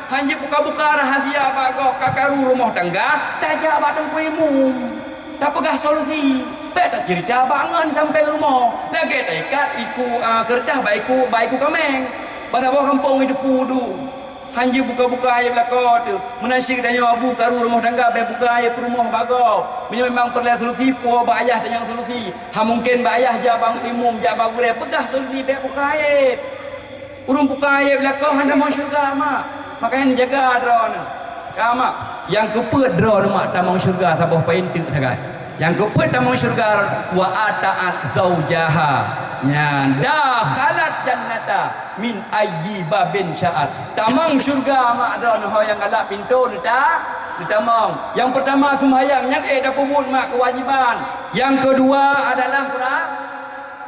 Hanjeuet buka-buka rahasia bak gob, ka karu rumoh tangga, tajak bak teungku imum. Tapeugah solusi, bék taceurita bak ngon sampoe rumoh. Lagée taikat iku, a, keureutah bak iku, bak iku kaméng. Bak saboh gampông iteupeue dum. Hanjeuet buka-buka aéb lakoe teuh. Meunan cit geutanyoe abu karu rumoh tangga bék buka aéb rumoh bak gob. Meunyoe memang peureulée solusi, puwoe bak ayah tanyong solusi. Ha mungken bak ayah jak bak imum, jak bak gurée, peugah solusi bék buka aéb. Ureueng buka aéb lakoe hana tamong syeuruga, mak. Makanya neujaga droeneuh. Ka, mak. Nyang keupeuet droeneuh, mak, tamong syeuruga saboh poin teuk sagai. Nyang keupeuet tamong syeuruga, wa ata'at zaujaha. Nyan, dakhalat jannata min ayyi babin sya'at. Tamong syeuruga, mak, droeneuh ho nyang galak pintoe neuta-, neutamong. Nyang peurtama seumayang, nyan ék tapeubuet, mak, keuwajiban. Nyang keudua adalah pura-,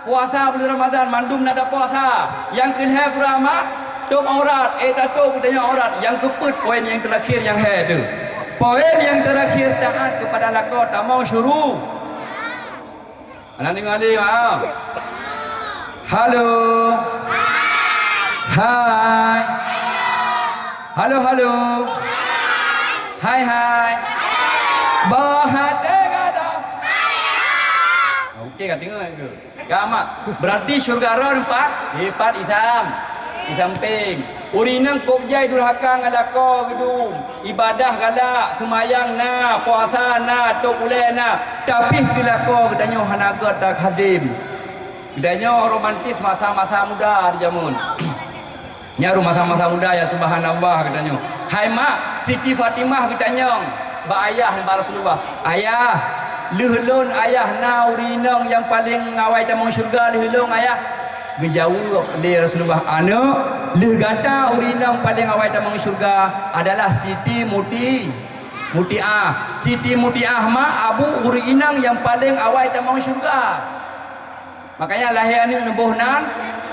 puasa buleuen Ramadhan, mandum na tapuasa. Nyang keu lhée pura, mak, tôb aurat, ék tatôb geutanyoe aurat. Nyang keupeuet poin nyang teurakhir nyang lhée teuh. Poin nyang teurakhir taát keupada lakoe tamong syeuruga. Hana deungoe lé, mak? Halo. Hai. Halo, halo. Hai, hai. Bah até gata. Oke, ka deungoe tu. Ka, mak. Berarti syeuruga droeneuh pat? Pat itam. Di sampéng. Ureueng inong kôb jai durhaka ngon lakoe geudum. Ibadah galak, seumayang na, puasa na, tôb ulée na. Tapi keu lakoe geutanyoe hana gét takhadim. Geutanyoe romantis masa-masa muda di jameun. Nyan ureueng masa-masa muda, ya subhanallah, geutanyoe. Hai mak, Siti Fatimah geutanyong bak ayah, bak Rasulullah, "Ayah, lheueh lôn ayah na ureueng inong nyang paleng awai tamong syeuruga lheueh lôn, ayah?" Geujaweueb lé Rasulullah, "Aneuëk, lheueh gata ureueng inong paleng awai tamong syeuruga adalah Siti Muti, Mutiah. Siti Mutiah mak abu ureueng inong nyang paleng awai tamong syeuruga." Makanya lahé aneuëk neuboh nan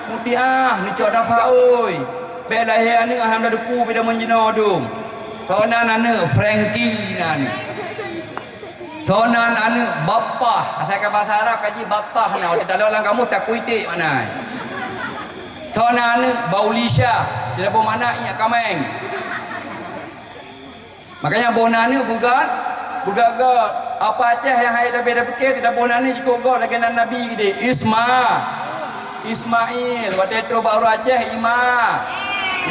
Mutiah, neucok Dafa oi. Bék lahé aneuëk alhamdulillah depu bida meujinoe dum. Soe nan aneuëk? Frankie nan aneuëk. Soe nan aneuëk? Bappah. Asai ka bahasa Arab kaji bappah na. Watée talo lam kamus takui tik makna. Soe nan aneuëk? Baulisha. Jadi boh makna inyak kaméng. Makanya boh nan aneuëk beugat, beugat-gat. Apa Aceh nyang hai tabé tapike, kita boh nan aneuëk jikok got lagée nan Nabi geude. Isma, Ismail. Watée trok bak uroe Aceh, Ima,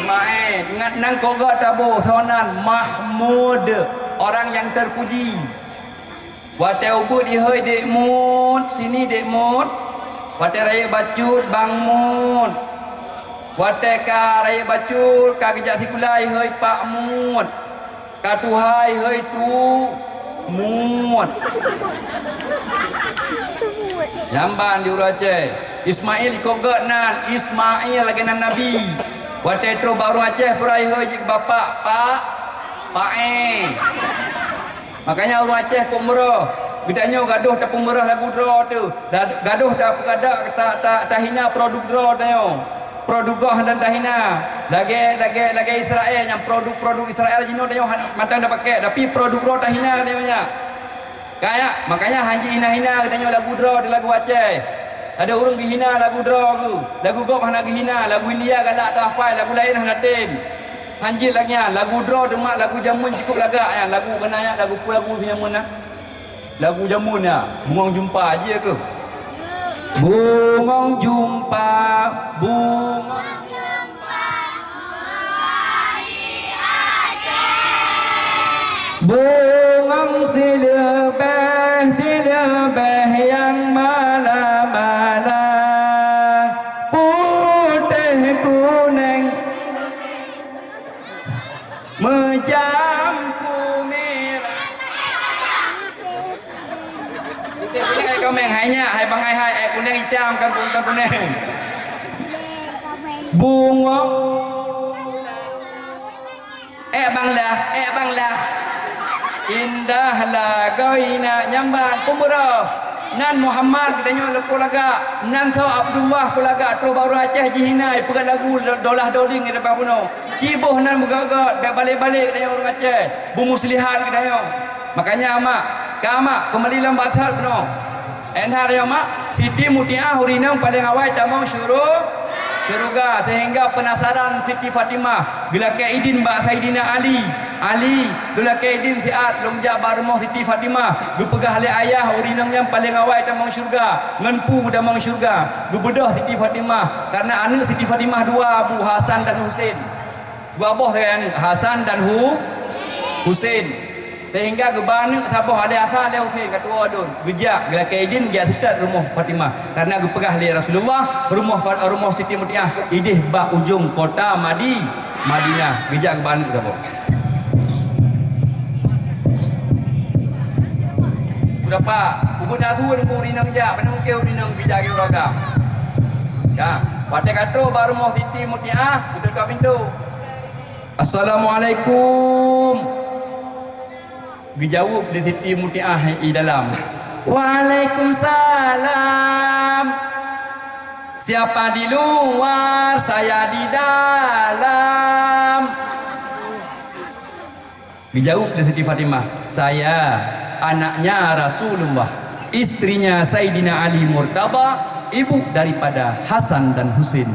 Imail. Ingat nan kok got taboh, soe nan? Mahmud, orang yang terpuji. Watée ubit ihôi Dek Mut, sini Dek Mut. Watée rayeuk bacut Bang Mut. Watée ka rayeuk bacut ka geujak sikula ihôi Pak Mut. Ka tuha ihôi Tu Mut. Nyan ban di ureuëng Aceh. Ismail ikot gét nan, Ismail lagée nan Nabi. Watée trok bak ureuëng Aceh peue ihôi jih keu bapak, Pak, Pak eh. Makanya ureuëng Aceh kok meurôh, geutanyoe gadôh tapeumeuréh lagu droe teuh, gadôh tapeugada ta-, ta-, tahina produk droe tanyoe. Produk goh dan tahina. Lagée, lagée, lagée Israel nyang produk-produk Israel jinoe tanyoe hana mantong tapakée, tapi produk droe tahina tanyoe nyan. Kaya, makanya hanjeuet hina-hina geutanyoe lagu droe di lagu Aceh. Ada ureuëng geuhina lagu droe geuh, lagu gob hana geuhina, lagu India galak teuhafai, lagu laén hana tem. Hanjeuet lagée nyan, lagu droe teumat lagu jameun cukup lagak nyan, lagu keunayak, lagu peue lagu jameun na. Lagu jameun na, bungong jumpa jih keuh. Bungong jumpa, bungong Bungong sileubeh-sileubeh nyang mala-mala, putéh kuneng meucampur mirah. Putéh kuneng hai komeng, hai nyak, hai bangai hai, hai kuneng itam, kan kun-, kan kuneng. Bungong. Ék bang lah, ék bang lah. Indah lagoe inak nyamban peumurah. Nan Muhammad geutanyoe leupah lagak, nan tho Abdullah peulagak troh bak ureuëng Aceh jihina, peugah lagu dolah doling di depan bunoe. Ciboh nan meugagak, bék balek-balek geutanyoe ureuëng Aceh. Beumuslihat geutanyoe. Makanya mak, ka mak, keumbali lom bak that bunoe. Enhar ya mak, Siti Mutiah ureuëng inong paleng awai tamong syuru-, syeuruga, sehingga penasaran Siti Fatimah geulakée idin bak Saidina Ali. Ali, geulakée idin siat lôn jak bak rumoh Siti Fatimah. Geupeugah lé ayah ureuëng inong nyan paleng awai tamong syeuruga, ngon peue tamong syeuruga. Geubeudôh Siti Fatimah, karena aneuëk Siti Fatimah dua, Abu Hasan dan Husein. Dua boh sagai aneuëk, Hasan dan Hu-, Husein. Sehingga geuba aneuëk saboh, lé Hasan lé Husein, ka tuwoe lôn. Geujak, geulakée idin, geujak seutôt rumoh Fatimah. Karena geupeugah lé Rasulullah, rumoh Fa-, rumoh Siti Mutiah idéh bak ujong kota Madi-, Madinah. Geujak geuba aneuëk saboh. Udah pak, ubun asu ureuëng inong jak, mana mungkin ureuëng inong bijak ureuëng agam. Ya, watée ka troh bak rumoh Siti Mutiah, geututob pintoe. "Assalamualaikum." Geujaweueb lé Siti Mutiah i dalam, "Waalaikumsalam. Siapa di luar, saya di dalam." Geujaweueb lé Siti Fatimah, "Saya anaknya Rasulullah, istrinya Saidina Ali Murtadha, ibu daripada Hasan dan Husein."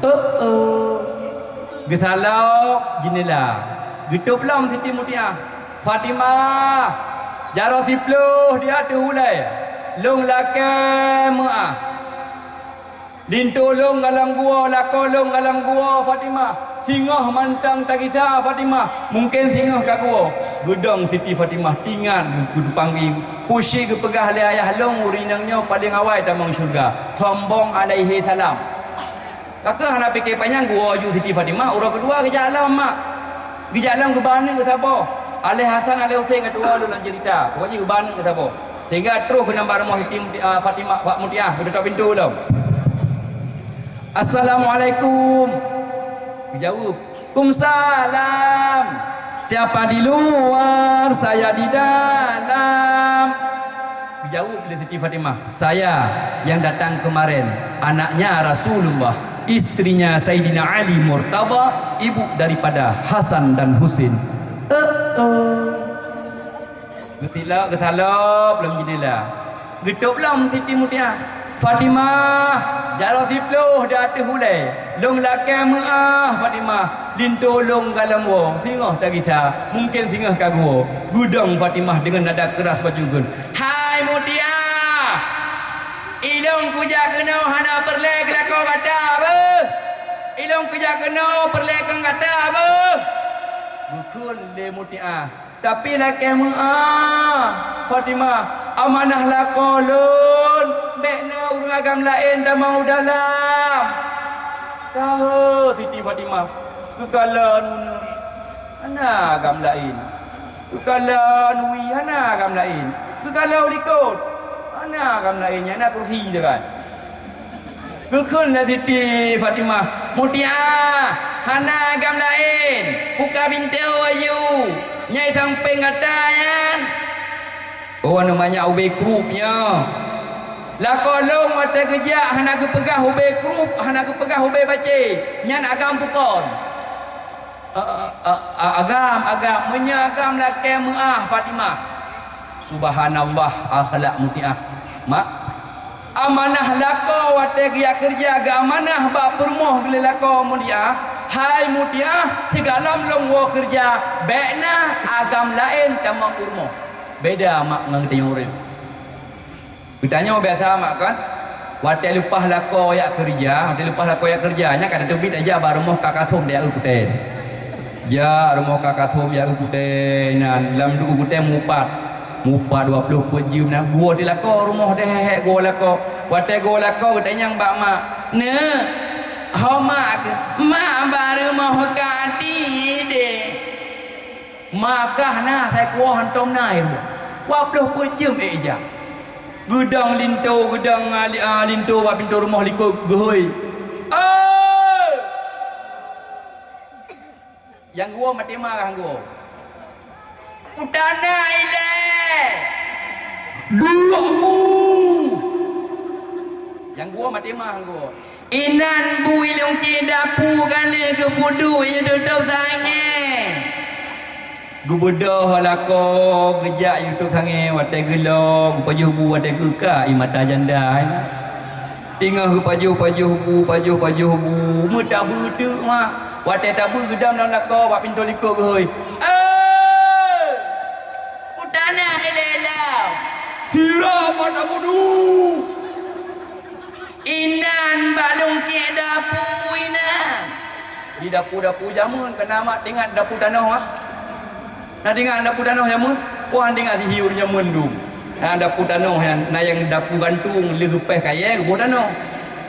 Oh, oh. Geusalok jendela. Geutôb lom Siti Mutiah. "Fatimah, jaroe siploh di ateueh ulée. Lôn lakée meuáh. Linto lôn galom guwoe, lakoe lôn galom guwoe, Fatimah. Singoh mantong tagisa, Fatimah. Mungken singoh ka guwoe." Geudong Siti Fatimah, tingat geupanggée. "Peue cit geupeugah lé ayah lôn, ureuëng inong nyoe paleng awai tamong syeuruga. Sombong alaihi salam." Ka keuh hana pike panyang, geuwoe ju Siti Fatimah, uroe keudua geujak lom mak. Geujak lom geuba aneuëk saboh. Alé Hasan, alé Husein, ka tuwoe lôn lam ceurita. Pokoknya geuba aneuëk saboh. Sehingga troh keunan bak rumoh Siti Muti-, ah, Fatimah, Fa-, Mutiah, geututob pintoe lom. "Assalamualaikum." Geujaweueb, "Kumsalam. Siapa di luar, saya di dalam." Geujaweueb lé Siti Fatimah, "Saya yang datang kemarin, anaknya Rasulullah, istrinya Saidina Ali Murtadha, ibu daripada Hasan dan Husein." Oh, oh. Geutilok, geusalop lom jendela. Geutôb lom Siti Mutiah. "Fatimah, jaroe siploh di ateueh ulée. Lôn lakée meuáh, Fatimah. Linto lôn galom woe, singoh tagisa, mungken singoh ka guwoe." Geudong Fatimah deungon nada keuras bacut geun, "Hai Mutiah! Ilôn kujak keunoe hana peureulée keu lakoe gata beuh! Ilôn kujak keunoe peureulée keu gata beuh!" Geukheun lé Mutiah, "Tapi lakée meuáh, Fatimah, amanah lakoe lôn, bék na ureuëng agam laén tamong u dalam." Tahe Siti Fatimah, geukalon uneuen, hana agam laén. Geukalon wie, hana agam laén. Geukalon likot, hana agam laén, nyang na kursi sagai. Geukheun lé Siti Fatimah, "Mutiah, hana agam laén, buka pintoe laju, nyang sampéng gata nyan." Oh, aneuk manyak ubé krup nyoe. Lakoe lôn watée geujak hana geupeugah ubé krup, hana geupeugah ubé bacé, nyan agam bukon. A-, a-, a-, agam, agam, meunyoe agam lakée meuáh Fatimah. Subhanallah, akhlak Mutiah. Mak, amanah lakoe watée geujak keureuja geuamanah bak peurumoh geulée lakoe Mutiah. Hai Mutiah, sigohlom lôn woe keureuja, bék na agam laén tamong u rumoh. Beda mak ngon geutanyoe ureuëng. Geutanyoe biasa mak kan, watée leupah lakoe jak keureuja, watée leupah lakoe jak keureuja, nyan ka teubiet jak bak rumoh Kak Kasom jak eu kutée. Jak rumoh Kak Kasom jak eu kutée, nan lam duek kutée mupat. Mupat dua ploh peuet jeuem na, geuwoe di lakoe rumoh deh, geuwoe lakoe. Watée geuwoe lakoe geutanyong bak mak, "Neuk, ho mak keuh?" "Mak bak rumoh Kak Ati deh." Mak kah na, sai kuwoe hantom na i rumoh. Dua ploh peuet jeuem ék jak. Geudong linto, geudong, ah, li-, ah, linto bak pintoe rumoh likot geuhôi. "Oi!" Nyang geuwoe maté marah geuwoe. "Peue tana ilée? Duek bu!" Nyang geuwoe maté marah geuwoe. "Inan bu ilungkét dapu ka lheueh geupeuduek, iduek-duek sangée." Geubeudôh lakoe geujak iduek-duek sangée, watée geulok geupajoh bu, watée geuka i mata janda. Teungoh geupajoh-pajoh bu, pajoh-pajoh bu, meutabeu teuk mak. Watée tabeu geudong lam lakoe bak pintoe likot geuhôi, "Eh! Peue tana ilée lom? Sira pat tabudu!" "Inan bak lungkét dapu inan." Di dapu-dapu jameun ka na mak teuingat dapu tanoh ah. Na teuingat dapu tanoh jameun? Wah, teuingat sihi ureuëng jameun dum. Na dapu tanoh nyan, na nyang dapu gantung, lheueh geupéh kayée geuboh tanoh.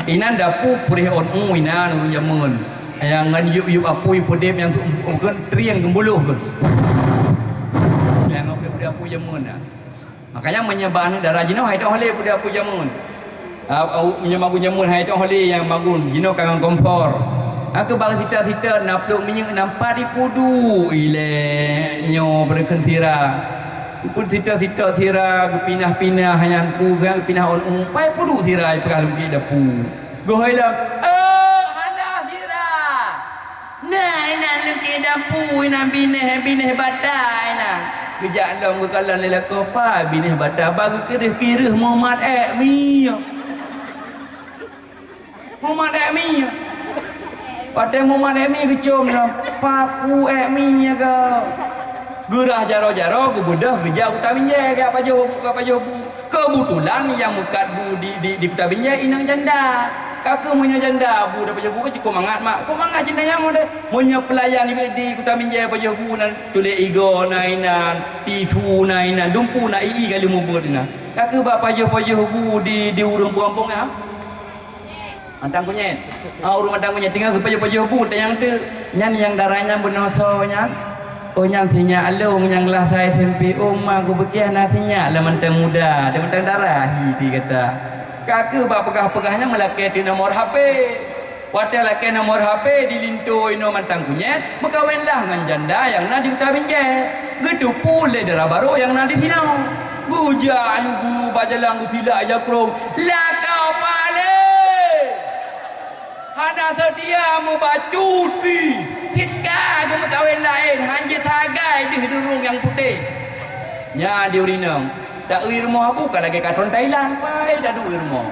Inan dapu preh ôn u inan ureuëng jameun. Nyang ngon yueb-yueb apui peudeb nyang su-, trieng geumbuluh keuh. Nyang ngon peudeb apui jameun na. Makanya meunyoe bak aneuk dara jinoe hai toh lé peudeb apui jameun. Ah, au, meunyoe magun jameun hai toh lé nyang magun, jinoe ka ngon kompor. Aku bak sita-sita na pluek minyeuk na pat ipudu ilée nyoe beureukeuen sira. Pun sita-sita sira geupinah-pinah nyan pu, geupinah ôn u, pai pudu sira ipeugah lungkét dapu. Geuhôi lom, "Eh, hana sira! Na inan lungkét dapu inan binéh, binéh bata inan." Geujak lom geukalon lé lakoe, "Pa binéh bata ba geukeureuh-keureuh mumat ék mi." Mumat ék mi. Watée mumat ék mi geucom lom, "Pa pu ék mi nyoe?" Geurah jaroe-jaroe geubeudôh geujak u Kuta Binjai geujak pajoh, geujak pajoh bu. Keubeutulan nyang meukat bu di, di, di Kuta Binjai inong janda. Ka keuh meunyoe janda bu dan pajoh bu ka cukôp mangat mak. Kôp mangat cit na nyang modéh. Meunyoe peulayan di, di Kuta Binjai pajoh bu nan tulék igoe na inan, tisu na inan, dumpeue na, ié ka lheueh mubuet inan. Ka keuh bak pajoh-pajoh bu di, di ureuëng peugampông nyan. Mantang kunyét. Ah, ureuëng mantang kunyét teungoh geupajoh-pajoh bu tanyong teuk. Nyan nyang dara nyan beunoe soe nyan? Oh, nyan sinyak lôn nyang glah sa S M P. Oh, ma geupeugah na sinyak lam mantong muda, di mantong dara hi ti gata. Ka keuh bak peugah-peugah nyan meulakée teuk nomor H P. Watée lakée nomor H P di linto inoe mantang kunyét, meukawenlah ngon janda nyang na di Kuta Binjai. Geuteupeue lé dara barô nyang na di sinoe. Geujak bu bak jalan geusilak jakrong, "Lakoe paleng! Hana seutia meubacut pih! Cit ka geumeukawen laén, han jeuet sagai deuh di ureuëng nyang putéh!" Nyan di ureuëng inong, taeu i rumoh bu ka lagée katron Thailand, pai taduek i rumoh.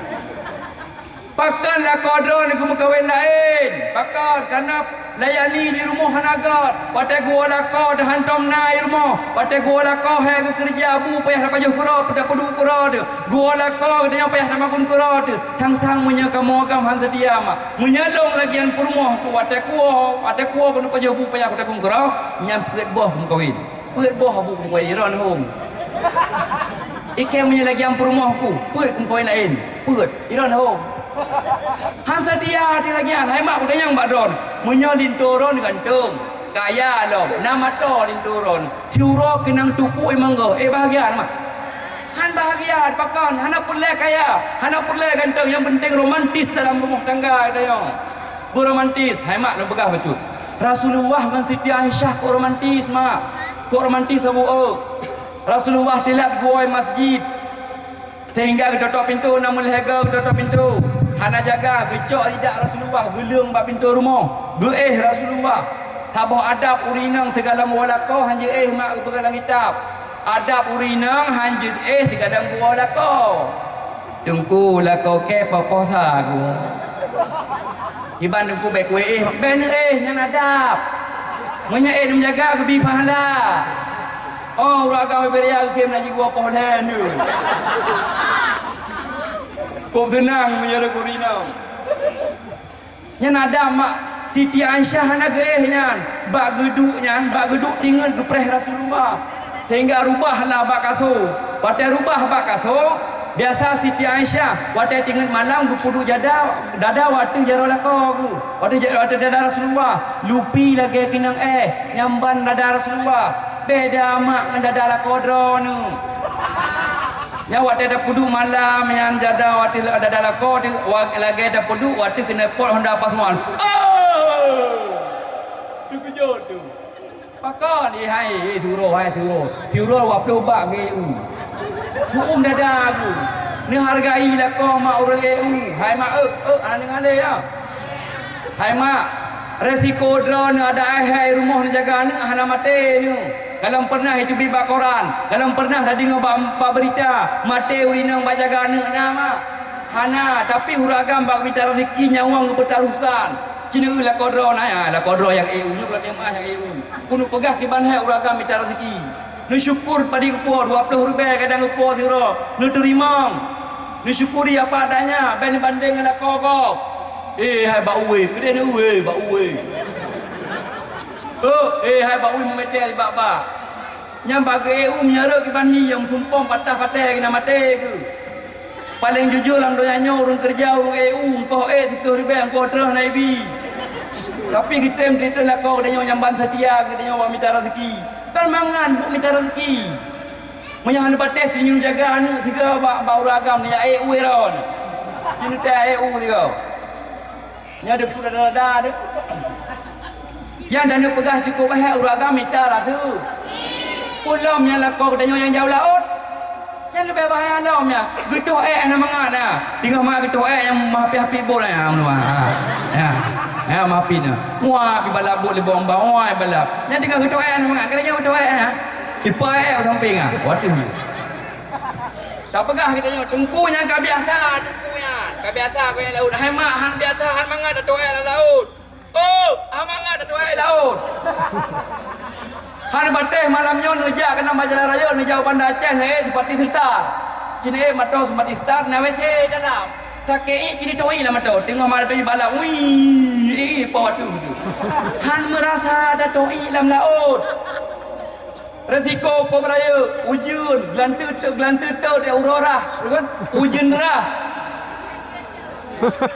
Pakon lakoe droeneuh geumeukawen laén? Pakon? Kareuna layani di rumoh hana göt. Watée geuwoe lakoe teuh hantom na i rumoh. Watée geuwoe lakoe hai geukeureuja bu payah tapajoh keudroe, tapeuduek keudroe teuh. Geuwoe lakoe geutanyoe payah tamagun keudroe teuh. Sang-sang meunyoe kamoe agam han seutia mak. Meunyoe lôn lagée nyan peurumoh ku, watée kuwoe, watée kuwoe keuneuk pajoh bu payah kutagun keudroe, nyan peuet boh geumeukawen. Peuet boh bu kumeukawen, iron hom. Ikei meunyoe lagée nyan peurumoh ku, peuet kumeukawen laén. Peuet, iron hom. Han seutia di lagée nyan, hai mak kutanyong bak droen. Meunyoe linto droen gantong, kaya lom, na mato linto droen. Siuroe keunong tupuk imong goh, eh, bahagia mak. Han bahagia, pakon, hana peureulée kaya, hana peureulée gantong, nyang penting romantis dalam rumoh tangga geutanyoe. Beuromantis, hai mak neupeugah bacut. Rasulullah ngon Siti Aisyah kok romantis, mak. Kok romantis saboh ôk. Rasulullah tilat geuwoe masjid. Sehingga geutotok pintoe, na meulhée goe geutotok pintoe. Hana jaga, geucok ridak Rasulullah, geuleueng bak pintoe rumoh. Geuéh Rasulullah. Saboh adab ureuëng inong sigohlom woe lakoe, han jeuet éh mak geupeugah lam kitab. Adab ureueng inong han jeuet éh sigadang geuwoe lakoe. Teungku, lakoe kèe poh-poh sa geuh. Kiban teungku bèk kuéh éh, bèk neuéh, nyan adab. Meunyoe éh meujaga geubri pahala. Oh, ureueng agam beuria geukhem na jiguwoe poh lhèe nyoe. Kok seunang meunyoe ureueng inong. Nyan adab mak Siti Aisyah hana geuéh nyan. Bak geuduek nyan, bak geuduek teungeut geupreh Rasulullah. Sehingga rubah lah bak kaso. Watèe rubah bak kaso, biasa Siti Aisyah, watèe teungeut malam geupeuduek jada, dada watèe jaroe lakoe geuh. Watèe ja-, watèe dada Rasulullah, lupi lagèe keunong éh, nyan ban dada Rasulullah. Beda mak ngon dada lakoe droeneuh. Nyan watèe tapeuduek malam nyan dada watèe dada lakoe teuh wa-, lagèe tapeuduek watèe keuneuk pot Honda Passat. Oh! Teukeujot teuh. Pakon, eh, hai, eh, siuroe, hai, siuroe. Siuroe dua ploh bak geu-eu. Su'um dada geuh. Neuhargai lakoe mak ureueng eu. Hai mak, eu, eu, hana deungö lé, ya. Hai mak, resiko droeneuh ada hai rumoh neujaga aneuk hana maté neuh. Galom pernah iteubiet bak koran, galom pernah tadeungö bak, bak beurita, maté ureueng inong bak jaga aneuk na mak. Hana, tapi ureueng agam bak mita rezeki nyawöng geupeutarôhkan. Ci neueu lakoe droeneuh, ya, lakoe droe nyang eu, nyoe buleuen meuah nyang eu. Keuneuk peugah kiban hai ureueng agam mita rezeki. Neusyukur padum geupo, dua ploh ribèe kadang geupo sidroe, neuteurimong. Neusyukuri apa adanya, bèk neubandeng ngon lakoe gob. Eh, hai bak uwe, keudeh neueu, eh, bak uwe. Oh, eh, hai bak uwe meumeutèe bak-bak. Nyang bak geu-eu meunyoe rhot kiban hi nyang meusumpong patah patéh keunan maté geuh. Paleng jujur lam donya nyoe ureueng keureuja, ureueng eu, eungkôt ék siplôh ribèe, eungkôt trôh na ibi. Tapi geutem teuteun lakoe geutanyoe nyang ban seutia geutanyoe bak mita rezeki. Kon mangat buet mita rezeki. Meunyoe hana patéh, tanyoe jaga aneuk tiga bak, bak ureueng agam nyan ék uroe nyoe. Nyan teuh ék u tiga. Nyan deuh peue dada-dada deuh. Nyang taneuk peugah cukôp bahé ureueng agam mita rasu. Ulôn nyang lakoe geutanyoe nyang jaoh laôt. Nyan leubeh bahaya lom nyan. Geutoh ék hana mangat na. Teungoh ma geutoh ék nyang meuhapi-hapi bot na, ha, ha. Ya. Ya, meuhapi na. Wah, pi balap bot lé bong ba, wah, balap. Nyan teungoh geutoh ék hana mangat. Geutanyoe geutoh ék, ha. Ipa ék u sampéng, ha. Waduh. Tapeugah geutanyoe, teungku nyan ka biasa, teungku nyan. Ka biasa keu nyang laôt. Hai mak, han biasa, han mangat tatoh ék lam laôt. Oh, han mangat tatoh ék laôt. Han patéh malam nyoe neujak keunan bak jalan raya, neujak u Banda Aceh, neuék seupati seutar. Ci neuék mantong seupati seutar, na W C dalam. Sakét ék, ci neutoh ék lam mantong. Teungoh ma tatoh ék bak laôt, wih, ék, ék, po teuh. Han meurasa tatoh ék lam laôt. Resiko po beuraya, ujeuen, geulanteue teuh, geulanteue teuh di uroe rhah, kan? Ujeuen rhah.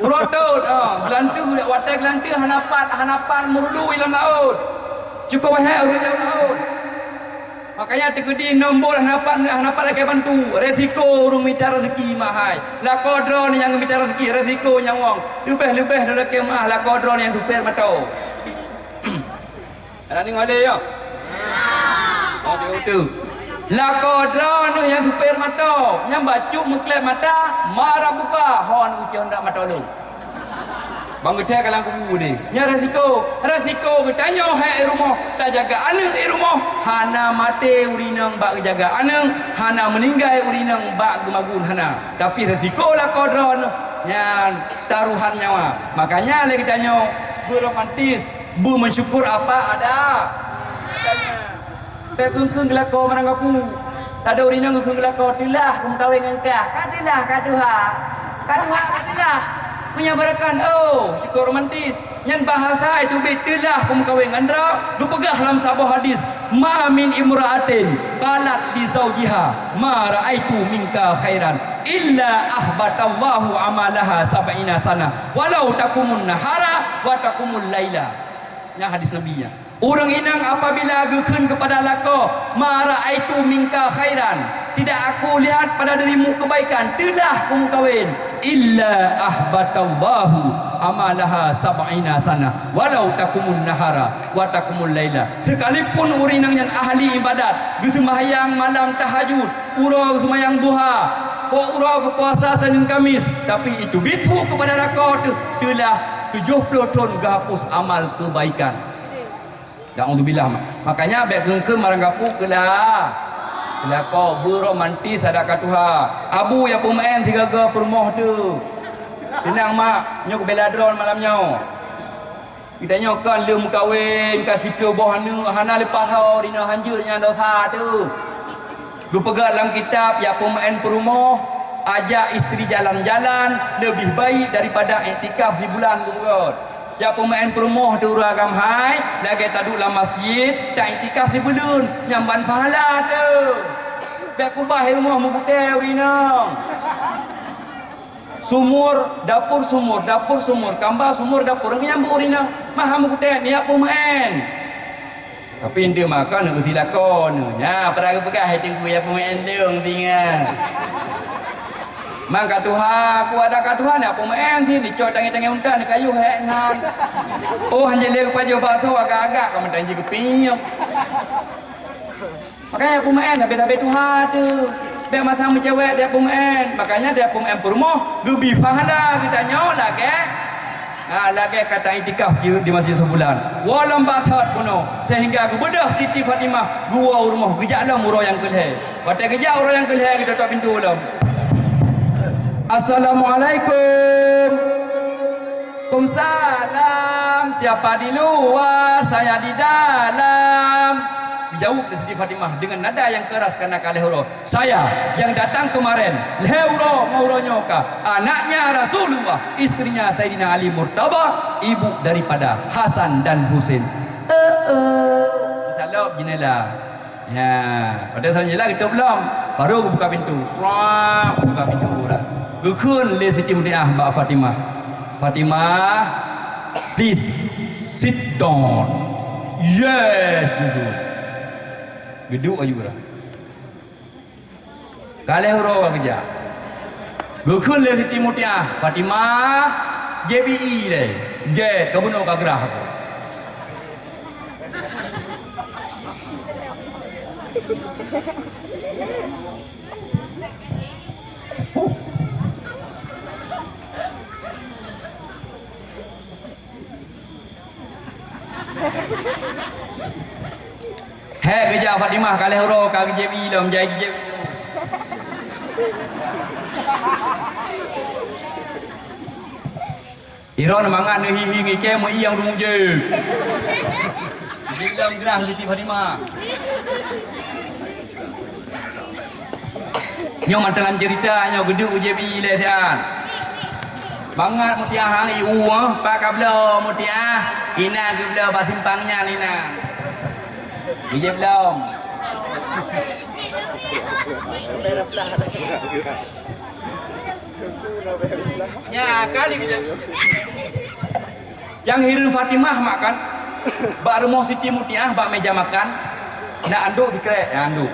Uroe teuh, ah, geulanteue, watèe geulanteue hana pat, hana pat meurulu lam laôt. Cukôp hék ureueng lam laôt. Makanya teukeudi nombor hana pat, hana pat lakèe bantu. Resiko ureueng mita rezeki mahai. Lakoe droeneuh nyang mita rezeki, resiko nyawöng. Leubeh-leubeh lakèe meuah lakoe droeneuh nyang supir moto. Adak deungö lé, ya? Adak deungö. Lakoe droeneuh nyang supir moto, nyang bacut meuklep mata, ma rabbuka, ho aneuëk ucok ndak mata lôn. Bang geuthèe ka lam kubu deh. Nyan resiko. Resiko geutanyoe hai rumoh, tajaga aneuk i rumoh, hana maté ureueng inong bak geujaga aneuk, hana meuninggai ureueng inong bak geumagun, hana. Tapi resiko lakoe droeneuh nyan taruhan nyawa. Makanya lé geutanyoe beuromantis. Beumeusyukur apa ada. Tanya. Bèk kheun-kheun geulakoe barang gapu. Ladôm ureueng inong geukheun geulakoe, teulah kumeukawen ngon kah. Ka teulah, ka tuha. Ka tuha, ka teulah. Meunyoe beureukan, oh, syukur romantis. Nyan bahasa teubiet, teulah kumeukawen ngon droe, geupeugah lam saboh hadis, "Ma min imra'atin qalat li zaujiha, 'Ma ra'aitu minka khairan, illa ahbatallahu amalaha sab'ina sanah, walau taqumun nahara wa taqumul laila." Nyan hadis Nabi nyan. Ureueng inong apabila geukheun keupada lakoe, "Ma ra'aitu minka khairan," tidak aku lihat pada dirimu kebaikan, teulah kumeukawen, "illa ahbatallahu amalaha sab'ina sanah, walau taqumun nahara wa taqumul laila." Sekalipun ureueng inong nyan ahli ibadat, geuseumbahyang malam tahajud, uroe geuseumbahyang duha, po uroe geupuasa Senin Kamis, tapi itu bisu kepada lakoe teuh, teulah tujoh ploh thon geuhapus amal kebaikan. Na'udzubillah. Makanya bèk kheun-kheun barang gapu keulah. Lakoe beuromantis adak ka tuha. Abu nyang peumeu'en sigoe-goe peurumoh teuh. Teunang mak, nyoe kubela droe malam nyoe. Geutanyoe kon lheueh meukawen ka siplôh boh aneuk, hana leupah ho rinah, hanjeuet nyan dosa teuh. Geupeugah lam kitab, nyang peumeu'en peurumoh, ajak istri jalan-jalan leubeh baik daripada iktikaf sibulan geupeugah. Nyang peumeu'en peurumoh teuh ureueng agam hai, lagèe taduek lam masjid, ta-iktikaf sibuleuen, nyan ban pahala teuh. Bèk kubah i rumoh meuputéh ureueng inong. Sumur, dapur sumur, dapur sumur, kamba sumur dapur, nyan beu ureueng inong. Maha meuputéh, nyan peumeu'en. Tapi eunteuk maka neueusi lakoe neuh. Nya, peue geupeugah hai teungku nyang peumeu'en lôn singoh. Mang ka tuha, ku adak ka tuha na peumeu'en sini, cok tanggai-tanggai unta neukayôh hék nyan. Oh, hanjeuet lé geupajoh bakso agak-agak ka meutanji geupiep. Makanya peumeu'en sabe-sabe tuha teuh. Bèk masa meucewek dia peumeu'en. Makanya dia peumeu'en peurumoh geubi pahala geutanyoe lagèe Ha, lagèe ka ta-iktikaf di, di masjid sibuleuen. Woe lom bak that bunoe, sehingga geubeudôh Siti Fatimah geuwoe u rumoh, geujak lom uroe nyang keulhèe. Watèe geujak uroe nyang keulhèe, geutôp pintoe lom. "Assalamualaikum." "Waalaikumsalam. Siapa di luar? Saya di dalam." Geujaweueb lé Siti Fatimah deungon nada nyang keuras kareuna ka lhèe uroe. "Saya yang datang kemarin, lhèe uroe ngon uroe nyoe ka, anaknya Rasulullah, istrinya Saidina Ali Murtadha, ibu daripada Hasan dan Husain." Eh, eh. Geutalop jeundela. Ya, pada saat jeundela geutôp lom, baru geubuka pintoe. Srap, buka pintoe uroe. Geukheun lé Siti Mutiah bak Fatimah. "Fatimah, please sit down." "Yes, Ibu." Geuduek laju uroe. Ka lhèe uroe ka geujak. Geukheun lé Siti Mutiah, "Fatimah, jieb ie lé. Gèt, ka bunoe ka grah aku." Hék geujak Fatimah, ka lhèe uroe ka geujieb ie lom, jai geujieb ie. Droeneuh mangat neuhi-hi ngon ikèe meu-ie nyang ureueng jieb. Jieb lom grah Siti Fatimah. Nyoe mantong lam ceurita nyoe geuduek jieb ie lé siat. Mangat Mutiah hana ié, pat ka bloe Mutiah, inan geubloe bak simpang nyan inan. Geujieb lom. Nya kali geujieb. Nyang hireuen Fatimah mak kan, bak rumoh Siti Mutiah bak meja makan, na andôk sikrek, ya, andôk.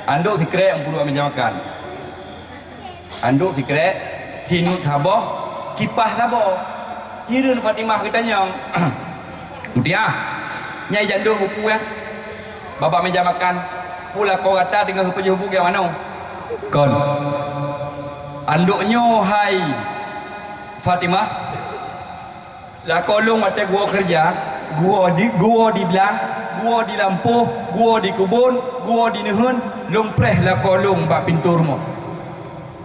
Andôk sikrek nyang peuduek bak meja makan. Andôk sikrek, sinut saboh, kipah saboh. Hireuen Fatimah geutanyong, "Mutiah, nyan jandôk buku, ya?" Bak meja makan, "Peue lakoe gata teungoh geupajoh buku nyang manoe?" "Kon. Andôk nyoe hai Fatimah, lakoe lôn watèe geuwoe keureuja, geuwoe di, geuwoe di blang, geuwoe di lampôh, geuwoe di keubon, geuwoe di neuheun, lôn preh lakoe lôn bak pintoe rumoh.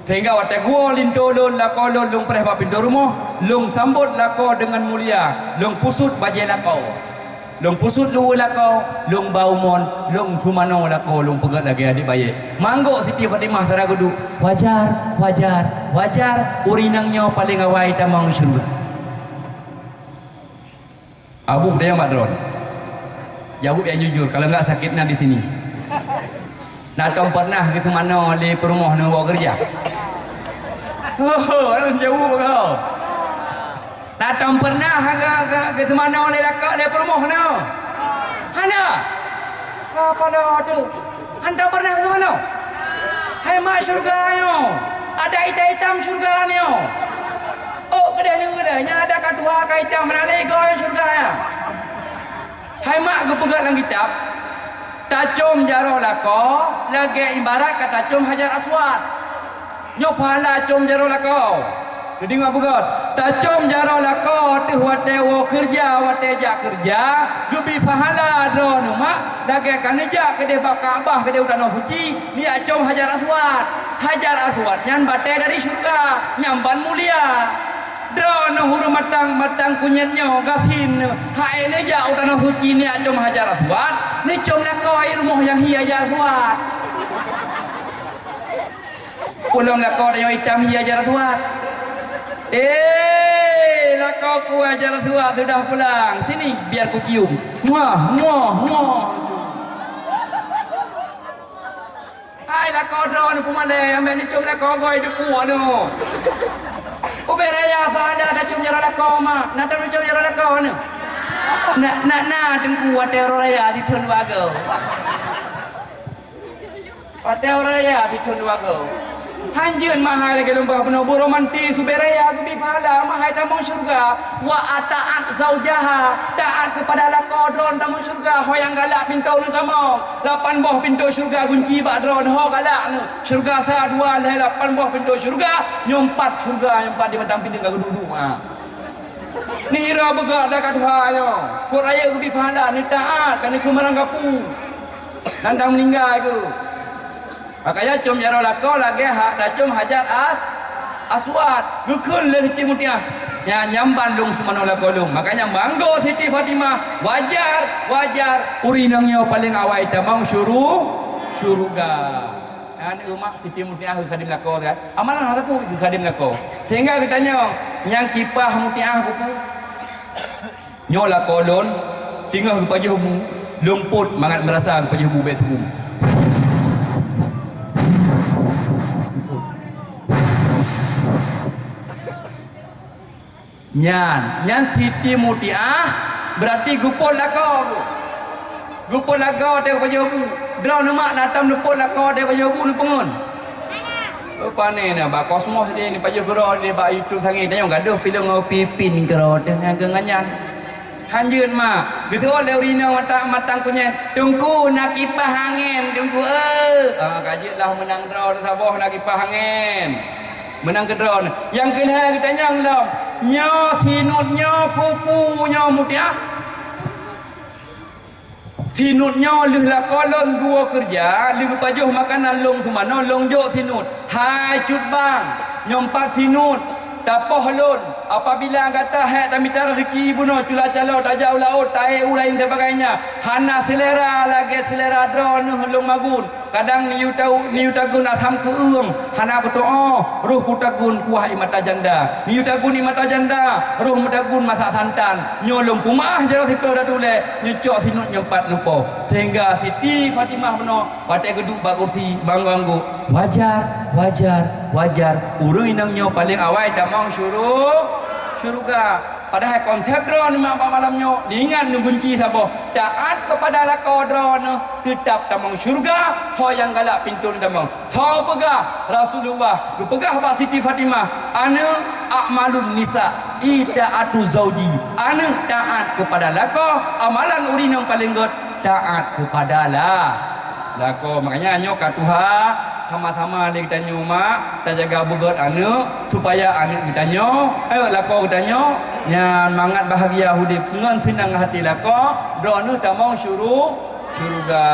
Sehingga watèe geuwoe linto lôn, lakoe lôn, lôn preh bak pintoe rumoh, lôn sambot lakoe deungon mulia, lôn pusut bajèe lakoe. Lôn pusut luweue lakoe, lôn ba umon, lôn seumanoe lakoe, lôn peugöt lagèe adék bayeue." Manggok Siti Fatimah sira geuduek, "Wajar, wajar, wajar, ureueng inong nyoe paleng awai tamong syeuruga." Abu tanyong bak droe. Jaweueb nyang jujur, kalau enggak sakitnya di sini. Na tom pernah geuteumanoe lé peurumoh neuwoe keureuja? Ho, ho, alun jaweueb kah? Na tom pernah geu-, geu-, geuteumanoe lé lakoe lé peurumoh neuh? Hana. Ka pala tu. Hana pernah geuteumanoe. Hai mak syeuruga nyoe. Ada itam-itam syeuruga nyoe. Oh, keudeh ni keudeh, nya ada ka tuha ka itam, mana lé goe syeuruga nyan. Hai mak geupeugah lam kitab, tacom jaroe lakoe lagèe ibarat ka tacom Hajar Aswad. Nyoe pahala com jaroe lakoe. Jadi ngon peugah, Tacom jaroe lakoe teuh watée woe keureuja, watée jak keureuja, geubi pahala droeneuh mak, lagée ka neujak keudeh bak Ka'bah keudeh u Tanoh Suci, neujak com Hajar Aswad. Hajar Aswad nyan batée dari syeuruga, nyan ban mulia. Droeneuh ureuëng matang-matang kunyét nyoe gasien neuh, hai neujak u Tanoh Suci neujak com Hajar Aswad, neucom lakoe i rumoh nyang hi Hajar Aswad. Ulôn lakoe tanyoe itam hi Hajar Aswad. Eh, lakoe ku Hajar Aswad sudah pulang. Sini, biar kucium. Muah, muah, muah. Hai lakoe droeneuh peumalée, ambek neucom lakoe goe deuk uak neuh. Ubé raya apa ada tacom jaroe lakoe mak? Na tacom jaroe lakoe neuh? Na, na, na teungku watée uroe raya sithon dua go. Watée uroe raya sithon dua go. Hanjeut mahai lagée lôn bah bunoe bu romantis, ubé raya geubi pahala mahai tamong syeuruga. Wa ata'at zaujaha, taat keupada lakoe droeneuh tamong syeuruga, ho nyang galak pintoe neuh tamong. Lapan boh pintoe syeuruga gunci bak droeneuh, ho galak neuh. Syeuruga sa dua lhée lapan boh pintoe syeuruga, nyoe empat syeuruga, nyoe empat di mantong pintoe ka geuduek-duek. Ha. Nira beugah dah ka tuha nyoe. Kot rayeuk geubi pahala, neutaat, ka neukheun meuranggapu. Nandang meuninggai geuh. Makanya com jaroe lakoe lagée ha-, tacom Hajar As-, Aswad. Geukheun lé Siti Mutiah, "Nyan nyamban lôn seumanoe lakoe lôn." Makanya manggo Siti Fatimah, wajar, wajar. Ureuëng inong nyoe paleng awai tamong syuru-, syuruga. Nyan umak Siti Mutiah keu khadem lakoe kan. Amalan hana sapeue keu khadem lakoe. Sehingga geutanyoe nyang kipah Mutiah buku. Nyoe lakoe lôn, teungoh geupajoh bu, lôn pôt mangat meurasa geupajoh bu bék sugu. Nyan, nyan Siti Mutiah, berarti geupôt lakoe. Geupôt lakoe teuh geupajoh bu. Droeneuh mak na tom neupôt lakoe teuh geupajoh bu neupeungon. Pane na bak kosmos deh, ni pajoh keudroe deh bak YouTube sangé, tanyoe gadoh pileng ngon pipin keudroe teuh ngon nyan. Hanjeut mak, geuseuôt lé ureueng inong mata-, matang kunyét, "Teungku, na kipah angén, Teungku, eu." Ah, ka jeuet lah meunang droe saboh na kipah angén. Meunang keudroe. Nyang keu lhée geutanyong lom, "Nyoe sinut nyoe kupeue nyoe Mutiah?" Sinut nyoe lheueh lakoe lôn geuwoe keureuja, lheueh geupajoh makanan lôn seumanoe, lôn jok sinut. Hai cut bang, nyoe pat sinut, tapoh lôn. Apabila gata hék tamita raseuki bunoe cula caloe tajak u laôt, taék u laén sebagainya, hana seulera lagée seulera droeneuh lôn magun. Kadang neuyue tau, neuyue tagun asam keueung, hana kutoe, roh kutagun kuah ie mata janda. Neuyue tagun ie mata janda, roh mutagun masak santan. Nyoe lôn peumeu'ah jaroe siploh datu lé, nyoe cok sinut nyoe pat neupoh. Sehingga Siti Fatimah bunoe watée geuduek bak kursi banggong-anggok, "Wajar, wajar, wajar. Ureueng inong nyoe paleng awai tamong syuru-, syuruga." Padahai konsep droeneuh bak malam nyoe, ingat neugunci saboh, taat keupada lakoe droeneuh, teutab tamong syeuruga, ho nyang galak pintoe tamong. Soe peugah? Rasulullah geupeugah bak Siti Fatimah, "Ana a'malun nisa, ita'atu zauji." Aneuk taat keupada lakoe, amalan ureueng inong paleng gét taat keupada la-, lakoe. Makanya nyoe ka tuha, sama-sama lé geutanyoe mak, tajaga beugét aneuk, supaya aneuk geutanyoe, eh, lakoe geutanyoe, nyan mangat bahagia udeb ngon seunang hati lakoe, droeneuh tamong syuru-, syuruga.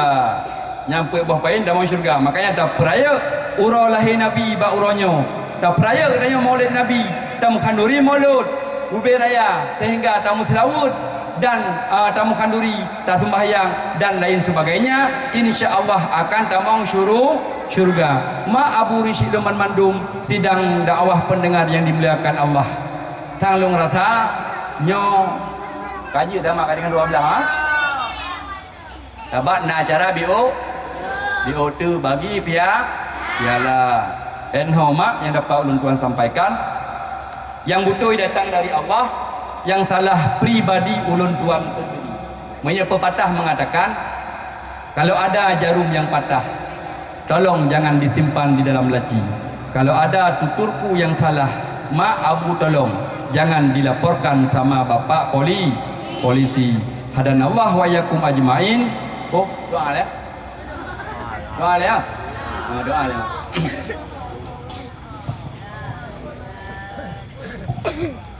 Nyang peuet boh poin tamong syuruga. Makanya tapeurayeuk uroe lahé Nabi bak uroe nyoe. Tapeurayeuk geutanyoe Maulid Nabi, tamukhanduri Maulud, ubé raya, sehingga tameuseulaweuet dan, a, tamukhanduri, tasumbahyang dan lain sebagainya, insya Allah akan tamong syuru-, syuruga. Mak abu risyik lôn banmandum sidang dakwah pendengar yang dimuliakan Allah. Sang lôn rasa nyoe ka jeuet dah mak, ka dengan dua belas, ha? Sabab na acara B O, B O tu bagi pia-, piala. Dan ho mak nyang dapat ulôn tuan sampaikan, nyang beutôi datang dari Allah, nyang salah pribadi ulôn tuan sendiri. Meunyoe pepatah mengatakan, kalau ada jarum yang patah, tolong jangan disimpan di dalam laci. Kalau ada tuturku yang salah, mak abu tolong jangan dilaporkan sama bapak poli-, polisi. Hadanallah wa iyyakum ajmain. Oh, doa ya. Doa ya. Ha, doa ya.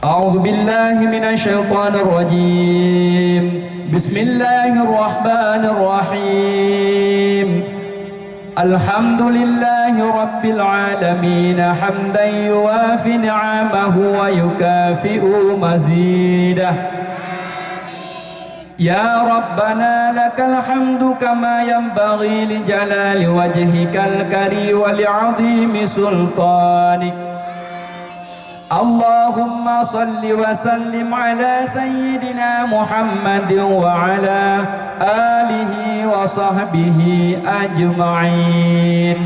أعوذ بالله من الشيطان الرجيم. بسم الله الرحمن الرحيم. الحمد لله رب العالمين، حمدا يوافي نعمه ويكافئ مزيده. يا ربنا لك الحمد كما ينبغي لجلال وجهك الكريم ولعظيم سلطانك. اللهم صل وسلم على سيدنا محمد وعلى آله وصحبه أجمعين.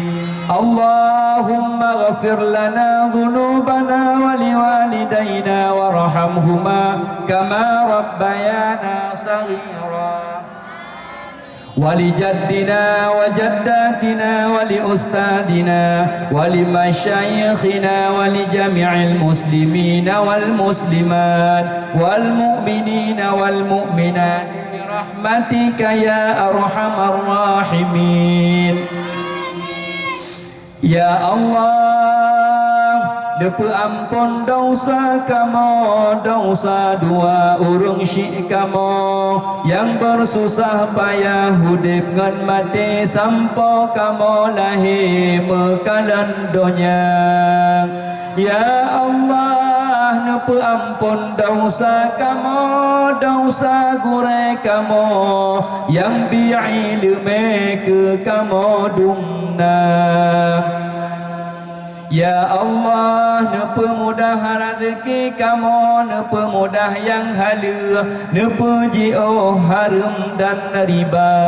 اللهم اغفر لنا ذنوبنا ولوالدينا وارحمهما كما ربيانا صغيرا. ولجدنا وجداتنا ولأستاذنا ولمشايخنا ولجميع المسلمين والمسلمات والمؤمنين والمؤمنات برحمتك يا أرحم الراحمين. Ya Allah, neupeuamphon desya kamoe, desya dua ureuëng syik kamoe nyang beususah payah udeb ngon maté sampoe kamoe lahé meukalon donya. Ya Allah, neupeuamphon desya kamoe, desya gurée kamoe nyang bi iéleumé keu kamoe dum na. Ya Allah, neupeumudah rezeki kamoe, neupeumudah nyang haleue, neupeujiôh hareuem dan riba.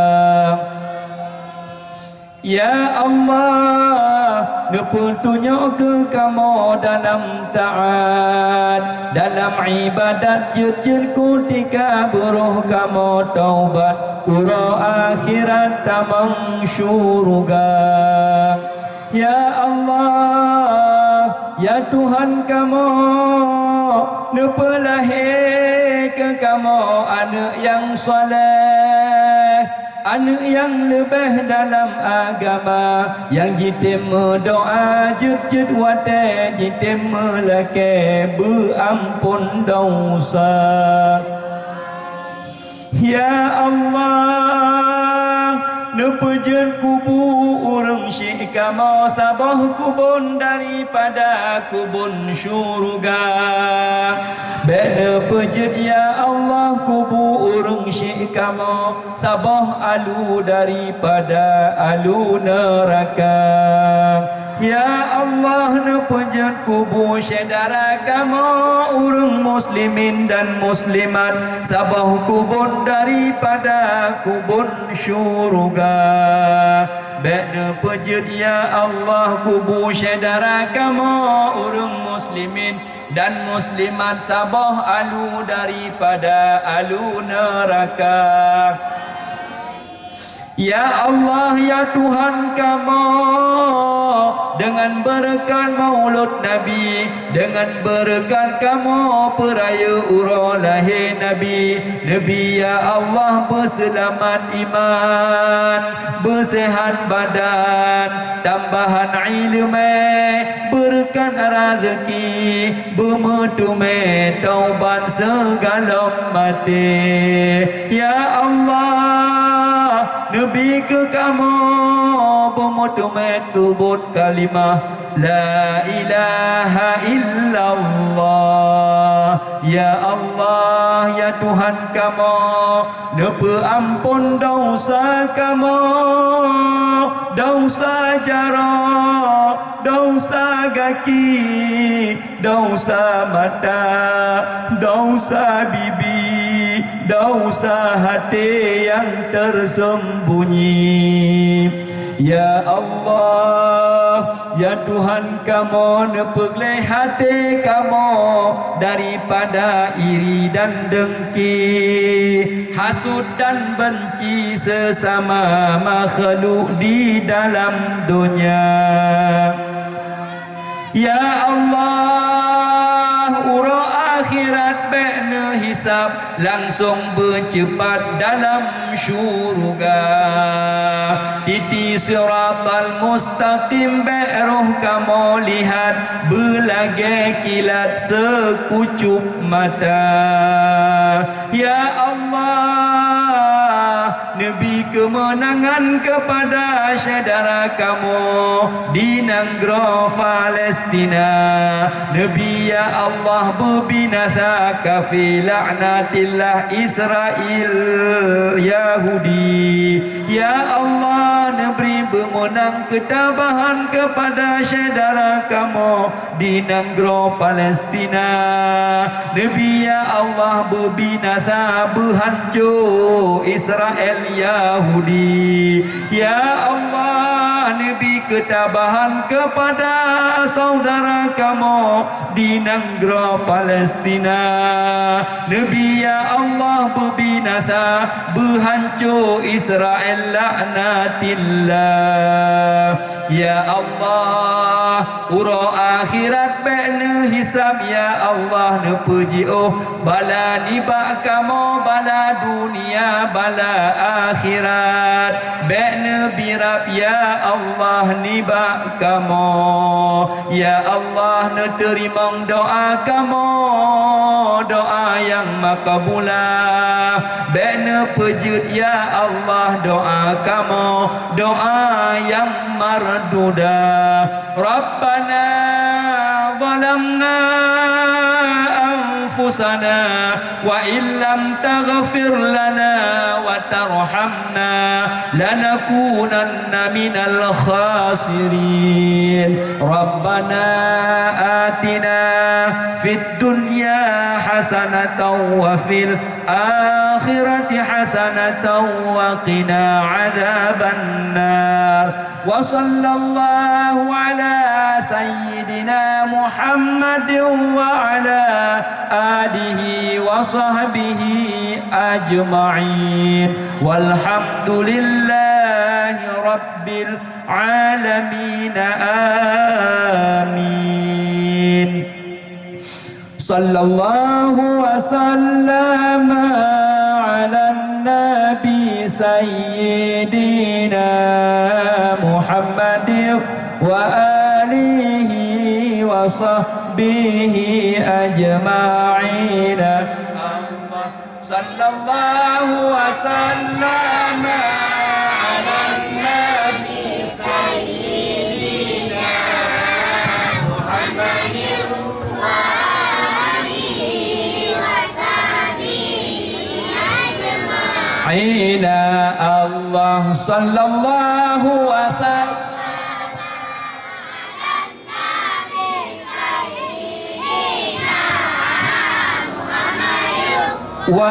Ya Allah, neupeutunyok keu kamoe dalam taát, dalam iébadat jeuet-jeuet kutika beurôh kamoe taubat, uroe akhirat tamong syuruga. Ya Allah, ya Tuhan kamoe, neupeulahé keu kamoe aneuëk nyang saleh, aneuëk nyang leubeh dalam agama, nyang jitem meudoá jeuet-jeuet watée jitem meulakée beuamphon desya. Ya Allah, neupeujeuet kubu ureuëng syik kamoe saboh kubon daripada kubon syuruga. Bék neupeujeuet, ya Allah, kubu ureuëng syik kamoe saboh alu daripada alu neuraka. Ya Allah, neupeujeuet kubu syedara kamoe ureuëng muslimin dan muslimat saboh kubon daripada kubon syuruga. Bék neupeujeuet, ya Allah, kubu syedara kamoe ureuëng muslimin dan muslimat saboh alu daripada alu neuraka. Ya Allah, ya Tuhan kamoe, deungon beureukat Maulud Nabi, deungon beureukat kamoe peurayeuk uroe lahé Nabi, neubi, ya Allah, beuseulamat iman, beuseuhat badan, tambahan iéleumé, beureukat rezeki, beumeuteumé taubat sigohlom maté. Ya Allah, neubi keu kamoe beumeuteumé tubot kalimah La ilaha illallah. Ya Allah, ya Tuhan kamoe, neupeuamphon desya kamoe, desya jaroe, desya gaki, desya mata, desya bibi, desya até nyang teurseumbunyi. Ya Allah, ya Tuhan kamoe, neupeugleh até kamoe daripada iri dan dengki, hasut dan benci seusama makhluk di dalam donya. Ya Allah, uroe akhirat bék neuhisab, langsong beuceupat dalam syuruga. Titi siratal mustaqim bék roh kamoe lihat, beulah lagée kilat seukucup mata. Ya Allah, neubi keumeunangan keupada syedara kamoe di nanggroe Palestina. Neubi, ya Allah, beubinasa kafé laknatillah Israel, Yahudi. Ya Allah, neubri beumeunang keutabahan keupada syedara kamoe di nanggroe Palestina. Neubi, ya Allah, beubinasa, beuhanco Israel, Yahudi. Ya Allah, neubi keutabahan keupada syedara kamoe di nanggroe Palestina. Neubi, ya Allah, beubinasa, beuhanco Israel, laknatillah. Ya Allah, uroe akhirat bék neuhisab, ya Allah, neupeujiôh bala nibak kamoe, bala dunia, bala akhirat. Bék neubirab, ya Allah, nibak kamoe. Ya Allah, neuteurimong doa kamoe, doa nyang makbulah. Bék neupeujeuet, ya Allah, doa kamoe, doa nyang mardudah. Rabbana zalamna anfusana wa illam taghfir lana wa tarhamna lanakunanna minal khasirin. Rabbana atina fid dunya hasanatan wa fil akhirati hasanatan wa qina adzabannar. Wa sallallahu ala sayyidina Muhammadin wa ala alihi wa sahbihi ajma'in. Walhamdulillahi rabbil alamin. Amin. Sallallahu wa sallama ala nabi sayyidina Muhammadin wa alihi wa sahbihi ajma'in. Sallallahu wa sallama ala nabi sayyidina Muhammadin wa alihi wa sahbihi ajma'in. Allah sallallahu wa sallam wa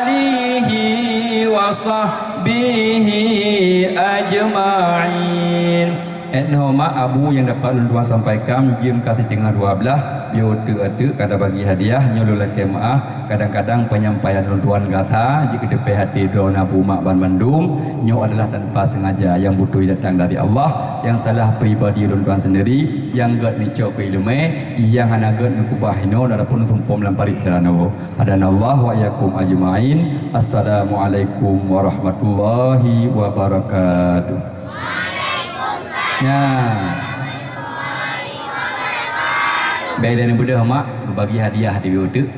alihi wa sahbihi ajma'in. Enho mak abu nyang dapat lôn tuan sampaikan, jeuem ka siteungoh dua blaih, piôh teuk-teuk ka tabagi hadiah, nyoe lôn lakée meuáh, kadang-kadang penyampaian lôn tuan gasa jeuet keu teupée até droeneuh abu mak banmandum, nyoe adalah tanpa sengaja, nyang beutôi datang dari Allah, nyang salah pribadi lôn tuan sendiri, nyang gét neucok keu iéleumé, nyang hana gét neukeubah inoe, ataupun neusumpom lam parit seuranoe. Hadanallahu wa iyyakum ajma'in. Assalamualaikum warahmatullahi wabarakatuh. Ya. Baik, dan beudôh mak, beubagi hadiah di bieu teuk.